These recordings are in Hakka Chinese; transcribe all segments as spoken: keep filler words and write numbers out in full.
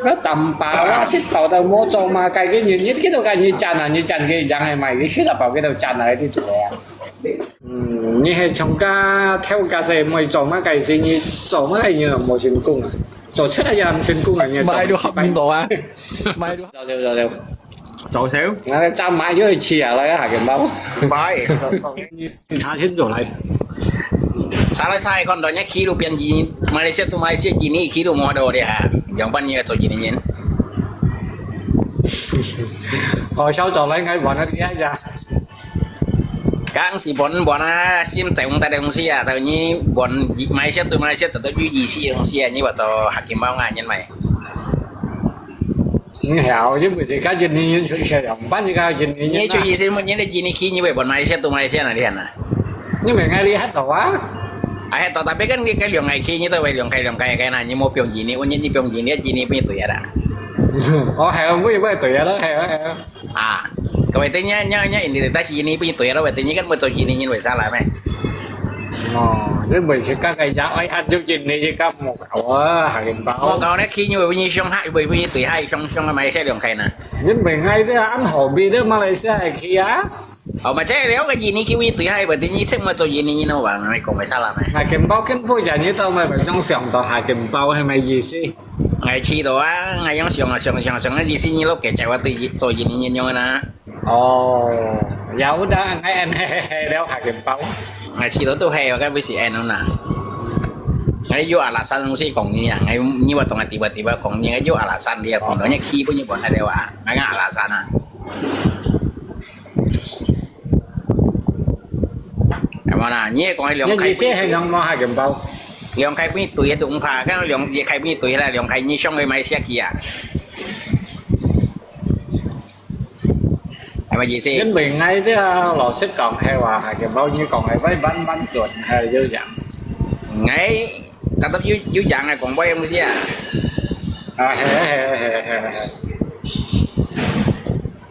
个蛋包啊，食包都無做麼个个人，你幾多个你賺啊，你賺个人係買个，食包幾多賺啊，你都啊。嗯，你係從家頭家勢，無做麼个事，你做麼个你又無成功啊？做出來也毋成功啊，你做買到合唔到啊？買到。走走走走。走走。我再買咗一次啊，來下个包。買。你下天就來。Salah saya kon donya kilo pian ji Malaysia tu Malaysia ji ni kilo mo ada dia. Yang pan ni tu ji ni. 哦，小走來，我玩了第二家。Kang si bon bon ah, sim cai ung ta dong si ah, tau ni bon Malaysia tu Malaysia, tau tu ji si dong si ah, ni buat tu hakim bau ngan nyen mai. 嗯，係啊，因為自家印尼人出去啊，毋辦自家印尼人啊。你出去先問人哋印尼去，你會問馬來西亞到馬來西亞哪裡行啊？因為𠊎這下到啊。啊，係到，tapi kan你該兩個去，你都會兩個兩個个啦，你無放印尼，我你你放印尼，印尼變對啊啦。哦，係啊，我也會對啊啦，係啊，係啊。啊，各位等下，你你你，但是印尼變對啊啦，喂，等下kan mau做印尼人會啥來咩？哦，你問自家个也愛按照印尼自家目標啊，還包。我講咧，去你會變上海，會變對海上上个馬來西亞兩個呢？ 因為𠊎這恁好味个馬來西亞去啊。哦，嘛，這了个印尼去位對海，或者你出門做印尼人咯，話你講為啥啦咩？下金包跟不然你到買買種想到下金包係咩意思？𠊎試到啊，𠊎用想啊想想想个意思，你落个在話對做印尼人用个啦。哦，有得，𠊎恁係係係了下金包。𠊎試到都係，我該不是恁啦。𠊎有阿拉山東西講你啊，𠊎你話同𠊎地話地話講你，有阿拉山你啊，講到你去不日本那條啊。 Nganga alasan ah. Ama na, ni kong ai liang kai. Ni si heng nang mo ha kembau. Liang kai pun itu ya tu ungka kan liang ye kai pun itu ya liang kai ni siang mai siak ya. Ama ji si. Nhân mình ngay chứ, lo xếp cộng hay là ha kembau như cộng hay với bắn bắn chuẩn hay dữ dàng. Ngay Tatap yu yu jang ai kong boy mesti ah. Ah, he he he he he.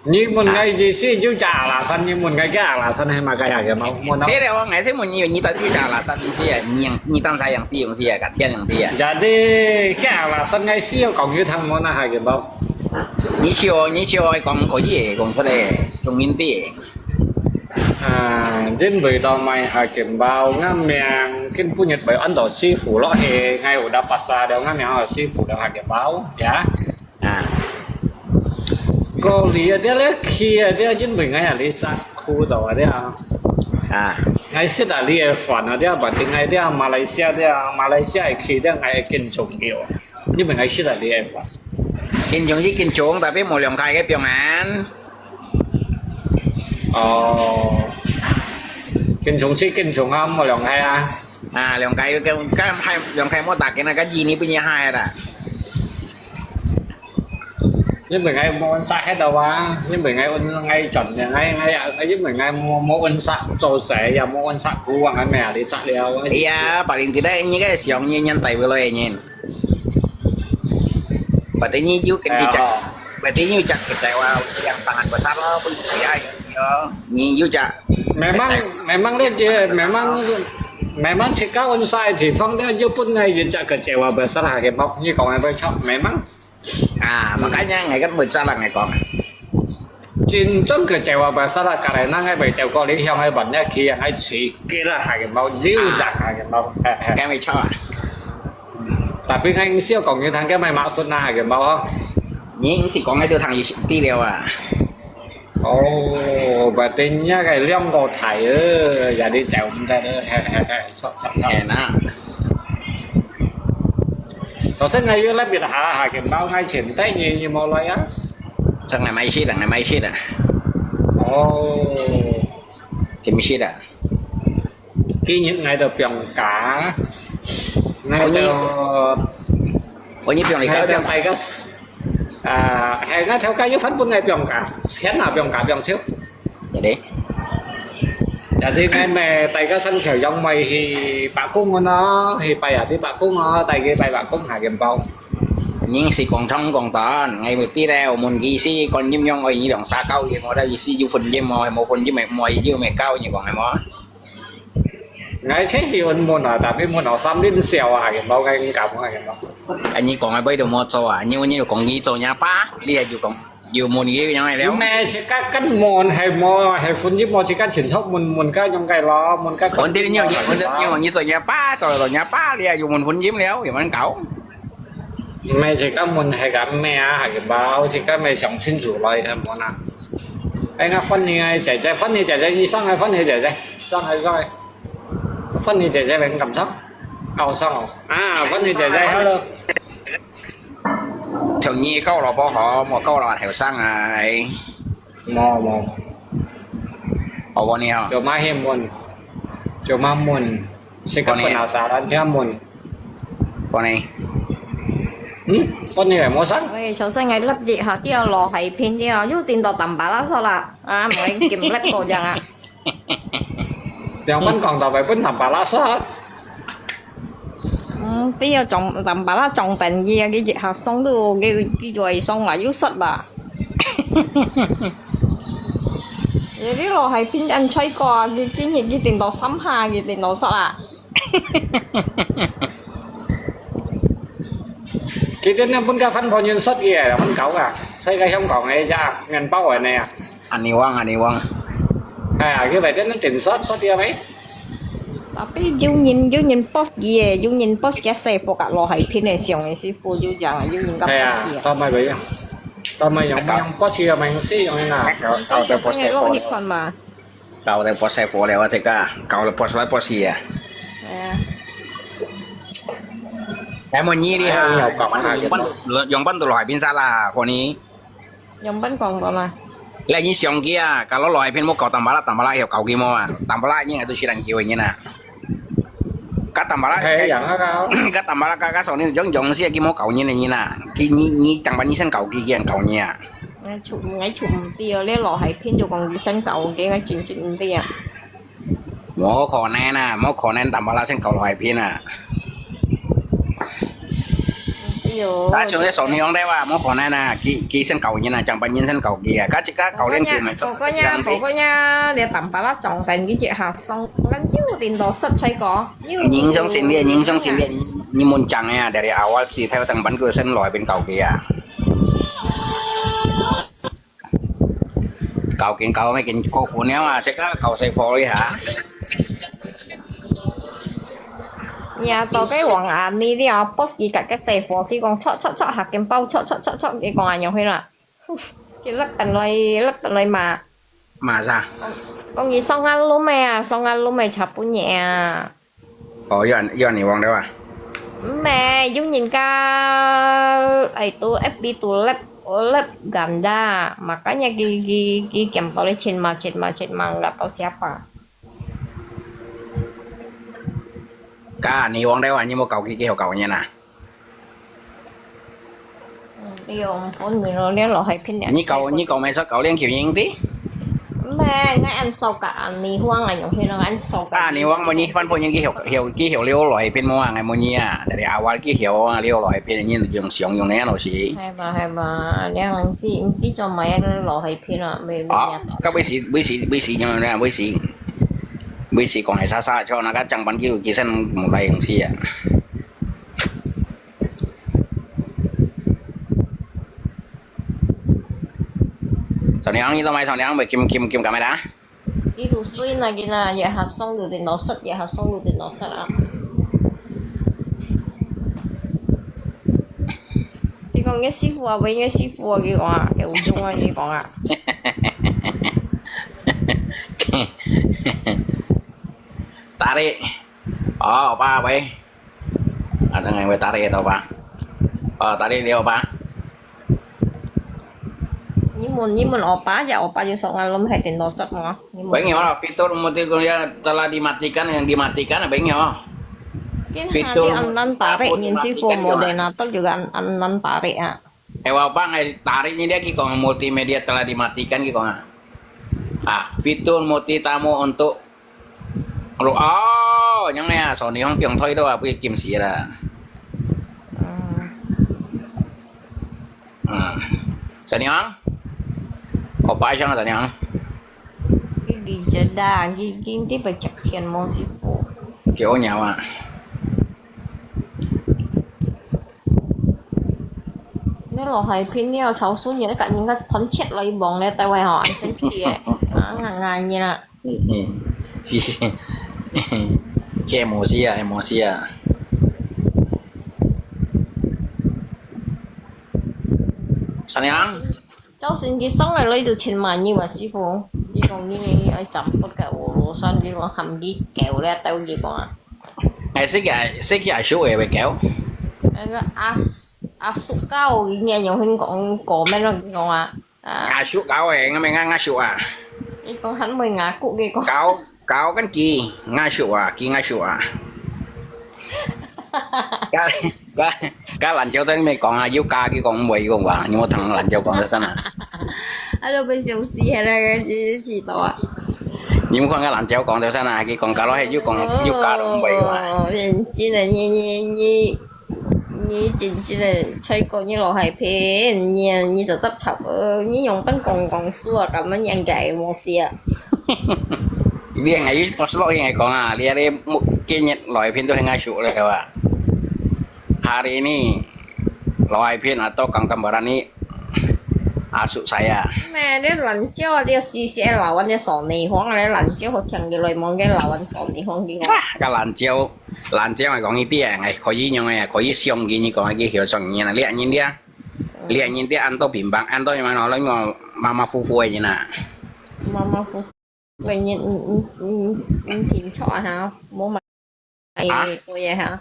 Ni mun ngai ji si yu ja alasan, ni mun ngai ke alasan he makai ha kembau mun. Thế là ngai thế mun ni ni ta yu ja alasan mesti ah, ni yang ni tang sai yang ti mesti ah, kat tian yang ti ah. Jadi ke alasan ngai si kong yu thang mun ha kembau. Ni siu ni siu ai kong ko ye kong sa le, kong min ti. À, Dinh Bưởi tàu mày hà kiểm báo ngắm mèng, kinh phu nhiệt bởi ấn độ chi phủ lọ hè, ngay ủ đá bát xa đeo ngắm mèng ở chi phủ đeo hà kiểm báo, ya. À. Có lý ở đây là khi ở đây Dinh Bưởi ngay ở lý xã khu đó ở đây à. À. Ngay xí đã lý ở phần ở đây, bản tính ngay đây Malaysia đây, Malaysia khi đây ngay kinh chủng kiểu. Dinh Bưởi ngay xí đã lý ở phần. Kinh chủng chứ kinh chủng, tapi mùa lòng khai cái piong án. Ồ. Kinh chủng chứ kinh chủng hả? Mùa lòng khai à? À, lòng khai cái cái hai lòng khai mô tả cái này cái gì ni bây giờ hai à? Nhưng mà ngay mô ôn sa hết đâu à? Nhưng mà ngay ôn ngay chọn ngay ngay nhưng mà ngay mô mô ôn sa châu sẽ ya mô ôn sa cũ à ngay mẹ đi sa liao. Iya, paling tidak ini kan siang ni nyan tai beloi ni. Berarti ni you kan you cak. Berarti you cak kecewa yang sangat besar lah pun ya. Ni you cak. Memang memang dia memang memang si kau ôn sa thì phong dia you pun ngai you cak kecewa besar ha cái mok ni kau ngai bercak memang. À, makanya ngai kan besar lah ngai kong. Chính trong kecewa besar lah karena ngai bercak kau lihat yang ngai banyak ki yang ngai si kira ha cái mok you cak ha cái mok. Cái mày cho à? Tapi ngai siêu kong như thằng cái mày mạo tuần na ha cái mok. Ni si kong ngai tu thằng gì đi liao à? Ồ, bà tin nhá cái liang có thải ơ, giờ đi chèo không ra nữa. He he he, chọn chọn chọn. He na. Tao sẽ ngay yu lắp biệt hà hà kiểm báo ngay chuyển tay như như mò lôi á. Chắc ngày mai shit à, ngày mai shit à. Ồ. Chỉ mới shit à. Khi những ngày đầu piòng cả. Ngày đầu. Ủa như piòng thì ngay cái đầu piòng. Tay cái. À, hè ngay theo cái yu phát bún ngày piòng cả. Hiến nào piòng cả piòng thiếu. Jadi. Jadi ngai mè tai ka san khèo yong mày hi bạc cung nó, hi pai à đi bạc cung nó, tai cái pai bạc cung hà kiểm báo. Nhưng si kong thong kong ton, ngai mesti leo, mun ki si kon yim yong oi yi dong sa kau yi mo da yi si yu phun yim mo, mo phun yim mo yi yu me kau yi kong mo. 𠊎真係有問啊，tapi問到三輪簫啊，還係無，𠊎毋敢啊，還係無。啊，你講个背都無做啊，你問你就講你做若爸，你也就講，又問佢樣个了。咩，自家根本係無，係婚姻無，自家清楚問，問个樣个咯，問个。問題你，問題你，你做若爸，做到若爸，你也又問婚姻了，有問搞？毋係，自家問係个咩啊，還係無，自家咪想清楚來，無啦。哎，𠊎歡喜个姐姐，歡喜姐姐，你上來，歡喜姐姐，上來，上來。 歡喜姐姐，你敢上？哦，上哦。啊，歡喜姐姐，hello。從你教老婆好，莫教老後生啊，哎。無，無。我問你哦。做麼个問？做麼个問？係个問你。分老師人聽問。問你。嗯？問你有無上？喂，首先𠊎立即下掉落海片掉，又聽到淡巴拉索啦。 啊，毋會咁叻過樣啊。兩分講到尾，分淡巴拉煞。嗯，比較重，淡巴拉重本意啊，佢一下送到，佢，佢就會送嘛，又失吧。有啲落係邊人吹過啊，佢今日佢定到三下，佢定到失啊。 佢真正分个分破人失个，分搞个，所以个香港个呀，面包个呢呀。阿尼旺，阿尼旺。哎呀，佢咪真正定失，失掉未？Tapi有人，有人 post 佢个，有人 post 佢細貨个落海片个相个師傅有樣啊，有人个 post 佢啊。哎呀，到尾个樣，到尾用，用 post 佢个名字用啊。搞，搞到 post 个貨。搞到 post 个貨了，我这个，搞到 post 来 post 去啊。哎呀。哎，问你哩哈，用半，用半都落海片煞啦，可能。用半讲过嘛？来，你想佢啊，搞落落海片，莫搞淡巴拉，淡巴拉要搞佢么啊？淡巴拉应该都是人叫个人啊。甲淡巴拉，係，人啊，搞。甲淡巴拉，甲，甲上你用，用死佢莫搞人个人啊。佢，你，你淡巴拉你先搞佢，佢人搞你啊。 𠊎就，𠊎就毋知哦，你落海片就講佢先搞个，𠊎真正毋知啊。無可能啊，無可能，淡巴拉先搞落海片啊。哎喲，但係像你上你講个話，無可能啊，佢，佢先搞人啊，正把人先搞佢啊，佢自家搞兩句咪做，我講呀，我講呀，你淡巴拉撞上佢一下送，咱就領導失出個，又人相信你，人相信你，你，你問正个啊，dari awal cerita tentang ban佢先落海片搞佢啊。 搞緊搞咩緊過分了啊！即刻搞細貨呢下。呀，到底王阿咪了，post佢个个細貨，佢講，戳戳戳，下緊包，戳戳戳戳，佢講恁樣去啦。佢甩等來，甩等來罵。罵啥？講佢送阿妹啊，送阿妹茶不熱啊。 哦，又恁，又恁樣講了啊？Meh，有人家，哎，tu F B tu lep，lep ganda，makanya佢，佢，佢減到你錢嘛，錢嘛，錢嘛，nggak tahu siapa。該恁樣講了啊，你無搞佢，佢好搞你啊？ 嗯，哎喲，毋分明咯，你落海片了。你搞，你搞咩事？搞兩球贏的？Meh，𠊎恁熟个，阿尼旺啊，用去咯，恁熟个。啊，阿尼旺，你翻本人去學，學，去學了落海片無啊？𠊎問你啊，dari awal去學啊，了落海片，你用想用呢，老師。係吧，係吧，你毋知，毋知做麼个落海片啊？未，未啊，該尾時，尾時，尾時，尾時，尾時講係啥啥，就那個上班就其實毋來用事啊。 Soniang, ito may Soniang, may kim kim kim kamera. Ito suy na gina, ya hasong lu din lo set, ya hasong lu din lo set ah. 佢講个師傅啊，喂，个師傅啊，佢講啊，有用啊，佢講啊。Tarik. Oh, apa, apa? Ada ngai wei tarik atau apa? Oh, tarik dia apa? 你問，你問我爸，ya，我爸就說俺攏係電腦桌嘛。你問。Bengih lah, fitur mesti kuliah telah dimatikan, yang dimatikan, bengih lah. Kan fitur hari annan tarik, nyin si po moderator juga an-, annan tarik ah. Eh, apa ngai tarik ni dia kiko multimedia telah dimatikan kiko ah. Ah, fitur multi tamu untuk Alo, oh, 樣呢啊，Sony Hong piang thôi都啊，不會禁死啦。嗯，Sony Hong，我擺上Sony Hong。Ini jeda, gigi di pecah kian mau sipu. 幾好鳥啊！你落海邊了，潮濕，你摎人家團結來往咧，台灣吼，很生氣誒，啊，硬硬个啦。嗯嗯，是是，這無事啊，無事啊。善良。 照星期三个來就千萬你嘛，師傅。你講你愛斬不个，我算你講含佢狗了，到你講啊。哎，識个識个阿叔个會狗。那个阿阿叔教人家用佢講講咩咯，你講啊？啊，阿叔教个，我咪阿阿叔啊。你講還會牙骨，你講。教教跟佢阿叔啊，佢阿叔啊。 該該該蘭州在那邊講啊，有家佢講毋會講話，你有聽蘭州講到啥啊？啊，都分手死，還那个是死到啊！你有看該蘭州講到啥啊？佢講搞到係又講又家都毋會話。哦，認真的，你你你你認真的，在講你老害騙，你你就得吵哦，你用本講講書啊，咁樣應該無事啊。 你係𠊎有post vlog應該講啊，你你今日來片都係𠊎shoot了啊。Hari ini來片atau gambaran ni asuh saya。咩？你蘭州啊，你試試老灣个少女風啊，你蘭州好聽起來，望个老灣少女風个。啊，个蘭州，蘭州係講一啲啊，係可以用个，可以相機，你講个曉相機啊，你人啲啊，你人啲安到平板，安到樣樣咯，馬馬虎虎个人啊。馬馬虎虎。 喂，你你你你你聽錯啊哈，無買對啊哈，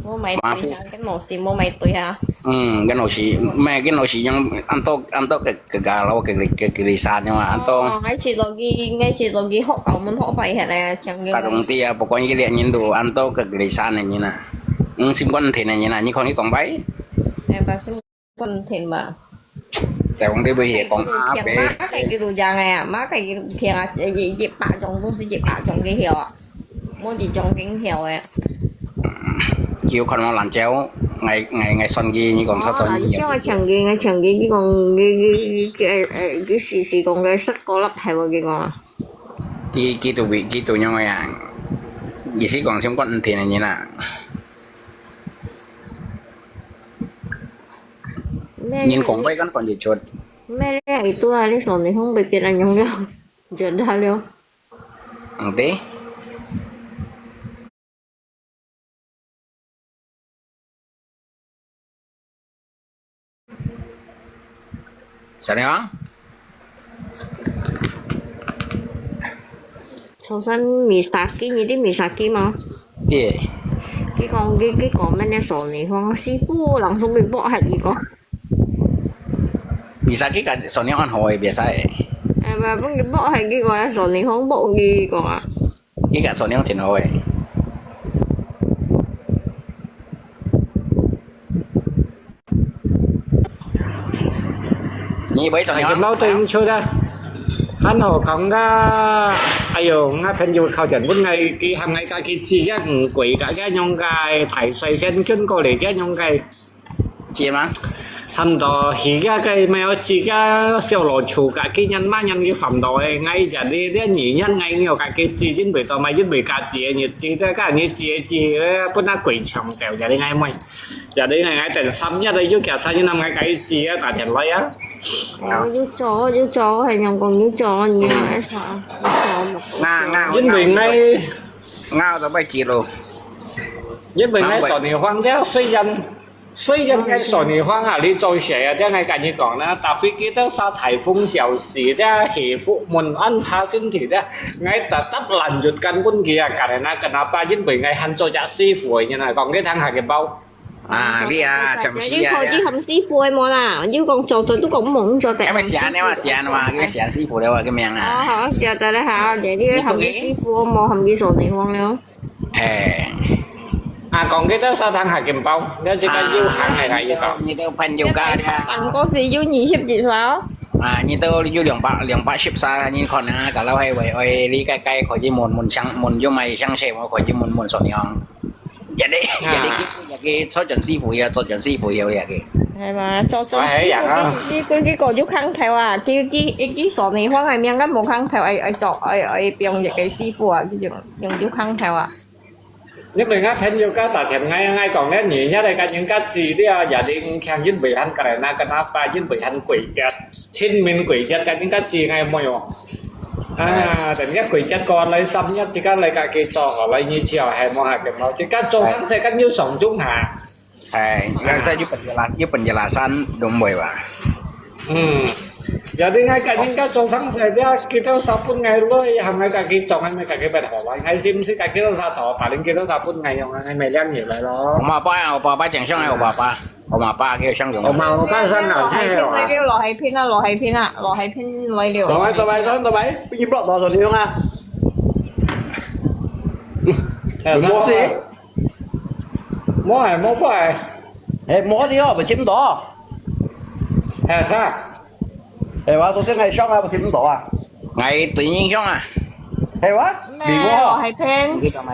無買對哈，跟老師無買對哈。嗯，跟老師，毋係跟老師用，安到安到个个个老个个个个山个嘛，安到。哦，還是落去，還是落去學校門學費遐个，像个。Kadung ti啊，不管佢个人都安到个个山个人啊，嗯，心肝定个人啊，你看你講白。哎，把心 分天嘛。在往這邊也講啊，別。馬家己都樣个啊，馬家己都聽啊，一一百種都係一百種个曉啊，無一種經曉个。就看我蘭州，𠊎𠊎𠊎算佢，你講錯咗。哦，蘭州啊，像佢，𠊎像佢，你講佢佢佢誒誒，佢時時講个十個粒係無？佢講啊。佢佢都佢都樣个啊，意思講心肝毋定个人啊。 人講話敢講得出。咩咧？Itu hari Sony Hong bikin anyong liao. Jeda liao. Ante? Sony Hong? 潮汕Misaki，你知Misaki無？知。佢講，佢佢講咩个少女風，師傅人送佢博客，佢講。Misaki个少女風好个，別使。誒，毋，分佢博客，佢講少女風博佢講啊。佢个少女風真好个。 你會做麼个？哎，佢冇對毋出啊。還好講个，哎喲，𠊎朋友靠近，本來佢喊𠊎家己煮个烏龜，个个用个大細先捐過來，个用个。係嗎？喊到佢个个沒有煮个小老鼠，个佢人嘛人佢煩到誒，𠊎一日這這二日𠊎有家己煮，因為到買因為家己个日子，這个日子个煮，本來鬼搶走，這裡𠊎妹。 Jadi ngai ngai ten samnya da yu kia sa yu nam ngai kai si ya ta ten lai ya. 哦，有做，有做，還用講有做，你啊，嗯。哎呀，有做，有做。Nga nga 因為𠊎，nga 到尾幾路。因為𠊎少年方這雖然雖然𠊎少年方啊，你做事啊，這𠊎跟你講啦，tapi kita sa台風小時，這係福門安插身體，這𠊎tetap lanjutkan pun kia，karena kenapa？因為𠊎還做隻師傅个，你啊，講佢聽下个包。 啊，你啊，暫時啊，你考慮含師傅个無啦？你講做做都講毋好做得。因為寫你話寫你話，因為寫師傅了啊，个名啊。哦，好，寫得了，好，你你含師傅無含佢做地方了。哎。啊，講个到沙灘海景包，你這個有行个來一個。你都朋友家的啊。上個是有二十幾歲哦。啊，你都有兩百兩百十三，你可能啊，kalau hai wei wei，你該該可以問問相問，有買相識，我可以問問說你哦。 Jadi, jadi kita lagi 坐船師傅要，坐船師傅要lagi。係嘛，坐船師傅，哎呀。你你佢佢講有空頭啊，佢佢佢所以方係名个無空頭，愛愛做愛愛用一個師傅啊，佢就用有空頭啊。因為𠊎朋友个打電話，𠊎講咧，你遐个人家資料也零強，因為還个那个那个，因為還貴个，親民貴个，个人家資料沒有。啊，等下貴个過來，三日之間來个去做，好來你就還無下个無，這个做生意个有上中下。哎，原來日本个拉，日本个拉山都唔會吧？ 嗯，jadi ngai ka ning ka chong sang sai dia kita sabun ngai loi ham ngai ka ki chong ngai ka ki bet ho lai ngai sim si ka ki sa to pa ling kita sabun ngai yong ngai mai liang ni lai lo. 我爸爸呀，我爸爸讲香港，我爸爸，我爸爸给我香港。我妈我爸上脑菜了啊。来了，老海片啊，老海片啊，老海片来了。ต่อไปต่อไปต่อไปพี่ยิบรอบต่อส่วนนี้มา 哎， หมดสิ 没哎，没过哎。 เฮ้ยหมดสิอ๋อไปชิมต่อ 哎，啥？ เฮ้ยวะตัวเส้นไงช่องอะไปชิมต่ออะ ไงตัวยิงช่องอะ เฮ้ยวะ แม่ มีกู 老海片，你干嘛？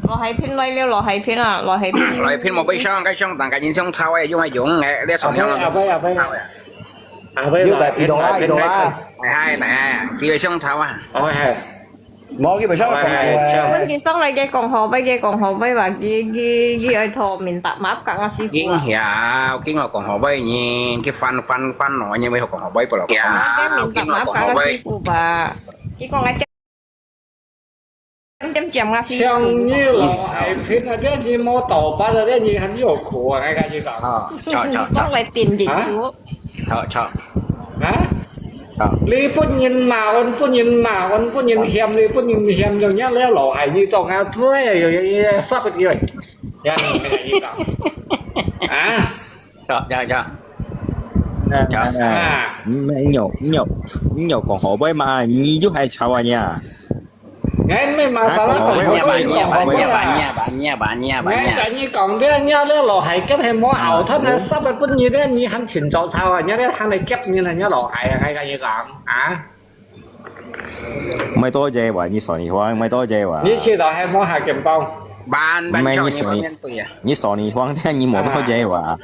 老海片来了，老海片啊，老海片。来片冇被ช่อง，该ช่องต่างกันยิงช่องเท้าไอ้ยุ่งไอ้ยุ่งไงเรียกสองช่อง เอาไปเอาไปเอาไป เอาไป อยู่แต่อีโดล่าอีโดล่า ไหนให้ไหนให้กี่ช่องเท้าอะ เอาไปให้ หมอกี่ไปช่องกับกองตัว 问题上来个讲好，拜个讲好，拜吧，佢佢佢愛托面搭马甲啊，师傅啊。驚曉，驚我講好拜呢，佢翻翻翻我，因為講好拜不了。呀，个面搭马甲啊，師傅吧。佢讲啊，点点讲啊，師傅。像你老海平啊，这你没倒班了，这你很有苦啊，我跟你讲。啊，错错错。讲来点点啊？错。 好，错。啊？好。你分人罵，分人骂，分人嫌，你分人嫌，有人了老海，你做啥子呀？有人杀不掉。呀，你跟你讲。啊？错，错，错。啊？没有，没有，没有讲好话嘛，你就还吵啊你啊？ 哎，没嘛，啥啦，讲好话，讲好话啊。哎，跟你讲的，你那老海夹还没熬，他才三百分你的，你还挺早操啊，你那还来夹你呢，你老海还跟你讲啊？没多谢哇，你说你话，没多谢哇。你去了还没下肩膀。慢慢叫你面对啊。你说你话，你没多谢哇。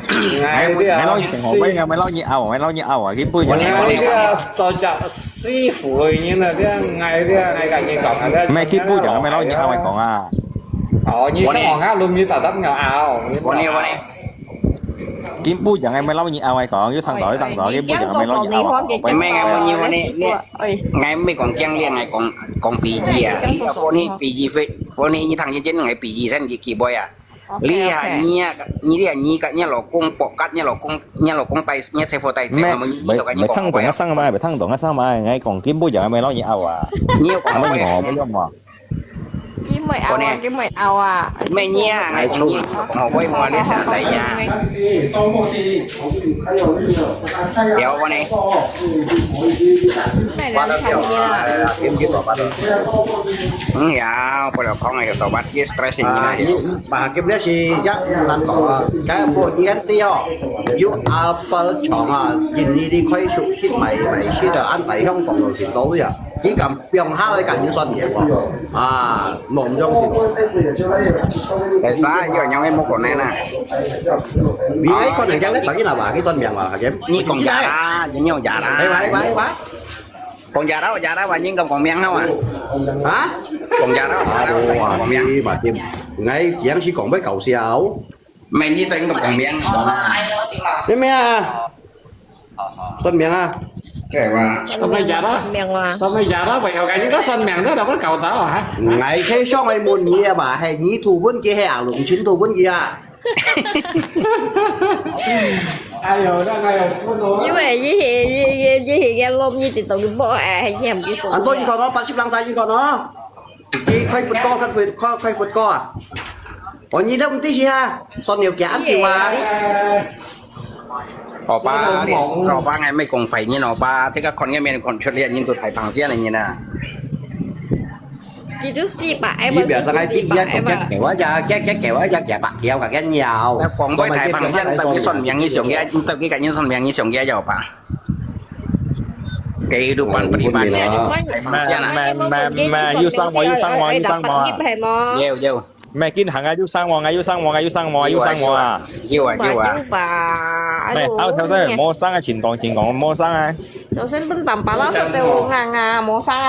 Ngai, ngai lo nyi seng ho bai, ngai mai lo nyi ao, ngai lo nyi ao, ki pui jang. Ngai dia so ja si fu lo nyi na dia, ngai dia ngai ka nyi kong ada. Mai ki pui jang, ngai mai lo nyi ao, ngai kong a. Ồ, nyi seng ho nga lum nyi ta dam nga ao. Wani, wani. Ki pui jang, ngai mai lo nyi ao, ngai kong, yu thang do, yu thang do, ki pui jang, ngai mai lo nyi ao. Mai ngai mai nyi wani, ngai mai kong kiang lia, ngai kong, kong pi ji a. Wani pi ji fe, wani nyi thang yin yin, ngai pi ji sen ki ki boy a. 你啊，你啊，你啊，你个，你老公，你老公，你老公帶，你媳婦帶走，没，没，没听懂啊，上嘛，没听懂啊，上嘛，哎，讲金不讲，没老你拗啊。你有讲咩？没讲，没用嘛。金没拗啊，金没拗啊。没你啊，哎，讲你，我会嘛，你想怎样？有我呢。没人睬你了。金金宝宝的。嗯呀，不了空了，有多少？Stressing 啊，你 Pak Hakim dia si ya nan ko, kaya po iyan tiyo, yu apple chong a, yin ni di koi su hit mai mai si da an tai hiong kong lo sin do ya, ki kam piong ha lai kan yu son ye ko, a, mong jong sin. Tại sao giờ nhau em mua con này nè? Vì ấy con này yang lai bagi na ba, ki son miang ba, Hakim. Ni kong ya, ni kong ya. Bye bye bye bye. Kong ya rau, ya rau, wa nying kong kong miang hau ah. Hả? Kong ya rau, ya rau, Aduh, kong miang. Mati, mati. Ngai kiang si kong bai kau siau. Mai ni teng kong miang. Ni mia. Son miang ah. Kaya wa. Sao mai ya rau? Miang wa. Sao mai ya rau? Bai kau kai ni ko son miang da, da ko kau tau ha? Ngai khe shong ai mun ni ba, hai ni thu bun ki hai a lung chin thu bun ki a. 哎呦，那个有不能。因為一係一一一係个落一直到佢摸誒，係唔知數。Anto 你看到八十零歲你看到？佢開闊哥，開闊哥，開闊哥啊！哦，你都毋知係啊？算了，幾暗條啊？我爸，我爸，𠊎毋係講壞人，我爸，這個看个面看出來，人都大胖些了，人啊。 Itu si Pak Ai 你 biasa ngai ti yang kok kek kewa aja, kek kek kewa aja, kek pak kiau kak kek nyau. 講開大胖先，到底算命，你想嘅，到底个人算命，你想嘅有吧？Kehidupan pribadi aja, 大胖先啊。咩咩咩咩，又生我又生我又生我啊！有有。咩見行啊，又生我啊，又生我啊，又生我啊，又生我啊！有啊有啊。有吧？咩，好，頭先無生啊，前講前講無生啊。頭先分淡白啦，實在好硬啊，無生啊。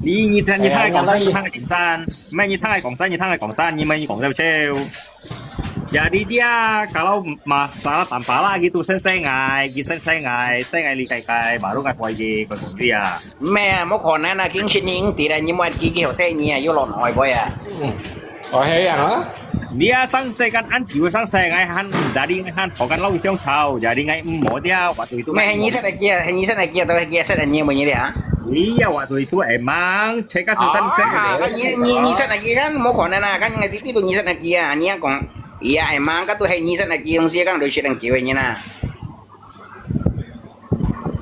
你你你聽佢講山，你聽佢講山，毋係你聽佢講山，你聽佢講山，你毋係你講笑笑。Ya，你知啊，kalau masalah tampalak gitu，細細𠊎，佢細細𠊎，細𠊎你該該，baru𠊎開佢，佢講佢啊。咩啊，無可能啊，今時你知啦，你莫記佢後生你啊，又落海背啊。哦，係啊，哈？你啊，上世間恁久，上世，𠊎還毋得你，𠊎還好間老相吵，ya，你𠊎毋好掉，waktu itu。咩，係你識得記啊，係你識得記啊，都係記啊，識得你有冇你啊？你啊，waktu itu emang，這個是上世。啊，你你你識得記，kan無可能啊，kan你知道你識得記啊，你啊講，ya emang，kan都係你識得記，東西，kan都識得記个人啊。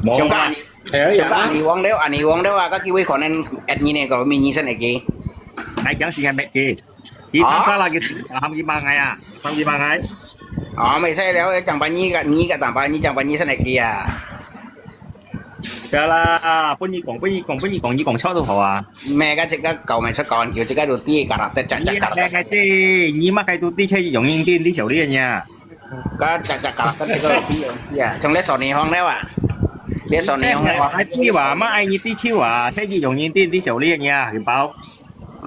無啊。像个阿尼，係啊，像个阿尼王了，阿尼王了啊，該機會可能一年个，明年先來記。𠊎講時間吂記。佢參加啦，佢喊佢罵𠊎啊，喊佢罵𠊎。哦，毋使了，講把你个，你个講把，你講把你先來記啊。對啦，分你講，分你講，分你講，你講錯都好啊。咩个，這個搞咩出搞很久，這個都第一個啦，這這這個啦。你那個，你嘛該都第一個用英語，你曉得呀？ 該隻隻格啦，該隻个有必要啊。像你索尼行了啊，你索尼行了啊。哎，對哇，嘛愛你地球啊，這是用你地地球力呀，很包。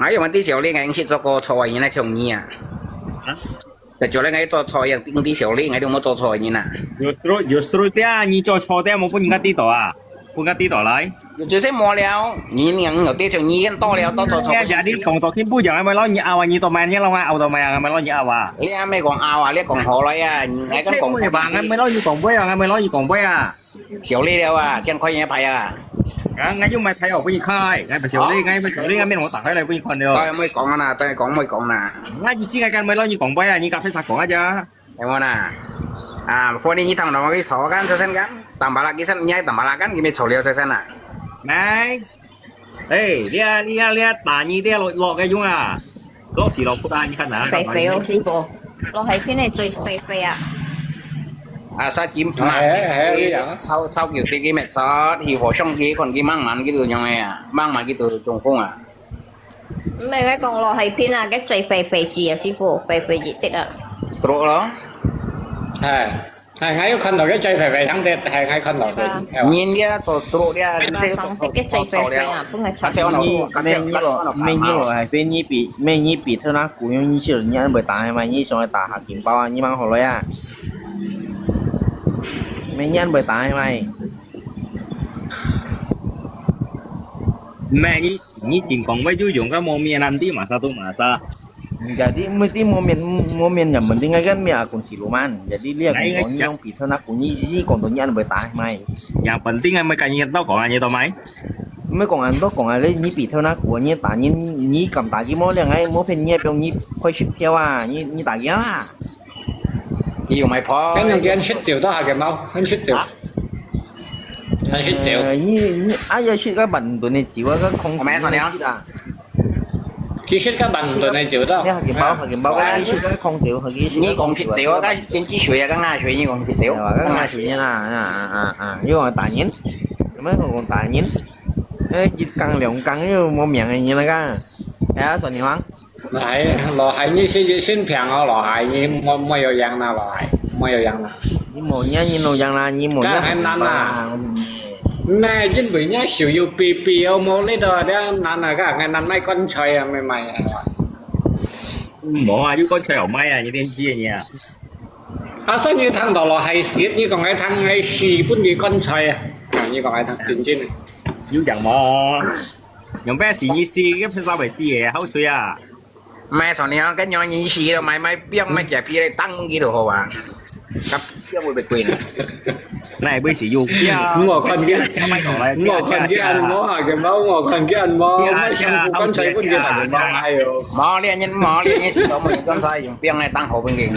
哎呀，我地球力，𠊎識做過錯啊，原來像你啊。啊？就做了，𠊎做錯，用地球力，𠊎都無做錯，你呐。有時候，有時候這樣，你做錯，這樣，我不應該地道啊。 分佢跌倒來。就係無了，你娘有啲像你已經多了，多做錯。哎呀，你講到聽不講，𠊎咪摎你拗啊，你做麼个你摎𠊎拗做麼个，𠊎咪摎你拗啊。你還沒講拗啊，你講好了呀，你還敢講？聽不講，𠊎咪摎你講話啊，𠊎咪摎你講話啊。小力了啊，這樣開你牌啊。啊，𠊎又買牌哦，分你開，𠊎不小力，𠊎不小力，𠊎沒有打開來分你看的哦。哎，莫講啊啦，再講莫講啦。𠊎意思𠊎敢咪摎你講話啊，你甲配啥講啊？ 有無啦？啊，phone你聽到我去坐kan，就先kan。Tambah lagi sen，你愛tambah lagi kan，你咪坐了就先啦。來，哎，你啊，你啊，你啊，打你這落落个用啊，落死落不打，你看哪？肥肥哦，師傅，落海片个最肥肥啊。啊，殺金哎哎哎，你啊。超超級飛機咩？殺起火上機，看佢慢慢佢都用个啊，慢慢佢都中風啊。 毋係，𠊎講落海片啊，該最肥肥子啊，師傅，肥肥子的啊。Truk咯。哎，哎，𠊎有看到該最肥肥，像這，哎，𠊎看到个。啊。人家做truk个，你這个做truk个，該最肥肥啊，分𠊎查。你，你落，你落，哎，你比，你比特拉古用你手，你還會打嘛？你想要打下金包啊？你忙好了呀？你還會打嘛？ Mẹ你, ni chính講với chú Dũng có một miệng làm đi mà sao tôi mà sao? Jadi mesti một miệng, một miệng yang penting kan mi akun si Luman. Jadi dia akun ni yang pi thơ nak kun ni si kon tu ni an bertah mai. Yang penting kan mereka ni tahu kong ani tahu mai. Mới còn anh đó còn ai lấy ni pi thơ nak kun ni ta ni ni cầm ta ki mo liang ai mo phen ni piong ni khoi ship theo à ni ni ta ya. Ni 有買牌。跟人家食酒都下个貓，很食酒。啊？很食酒。呃，你你哎呀，食个板凳的酒啊，个空係咪啊？啊。佢食个板凳的酒都。你下个包，下个包，哎，你食个空酒，下个食个空酒啊。你講食酒啊，該先知誰啊？剛剛誰？你講食酒？係啊，剛剛誰啦？啊啊啊啊！你講打人，有沒有講打人？哎，一缸兩缸又無名的人那個，哎呀，說你忙。 來，老海，你先，先平哦，老海，你莫，莫有樣啦，老海，莫有樣啦。你無樣，你有樣啦，你無樣。該還難啊。那因為人家手有比，比有無力的，這樣難啊，該還難賣棺材啊，賣賣啊。無啊，有棺材好賣啊，你電視啊。啊，所以你聽到老海死，你講該聽該死，本地棺材啊，啊，你講該聽，真正的。有樣無？ 用咩事意思？个片稍微啲嘢，好吹啊！買上你講，跟樣意思咯，買買冰，買隻皮來當佢就好啊。甲冰會變貴呢。那也不是有冰。我看見，買過來，我看見按摩啊，个毛，我看見按摩，買上副棺材分佢大人毛，哎呦。毛咧，你毛咧，你是怎麼棺材用冰來當好分佢？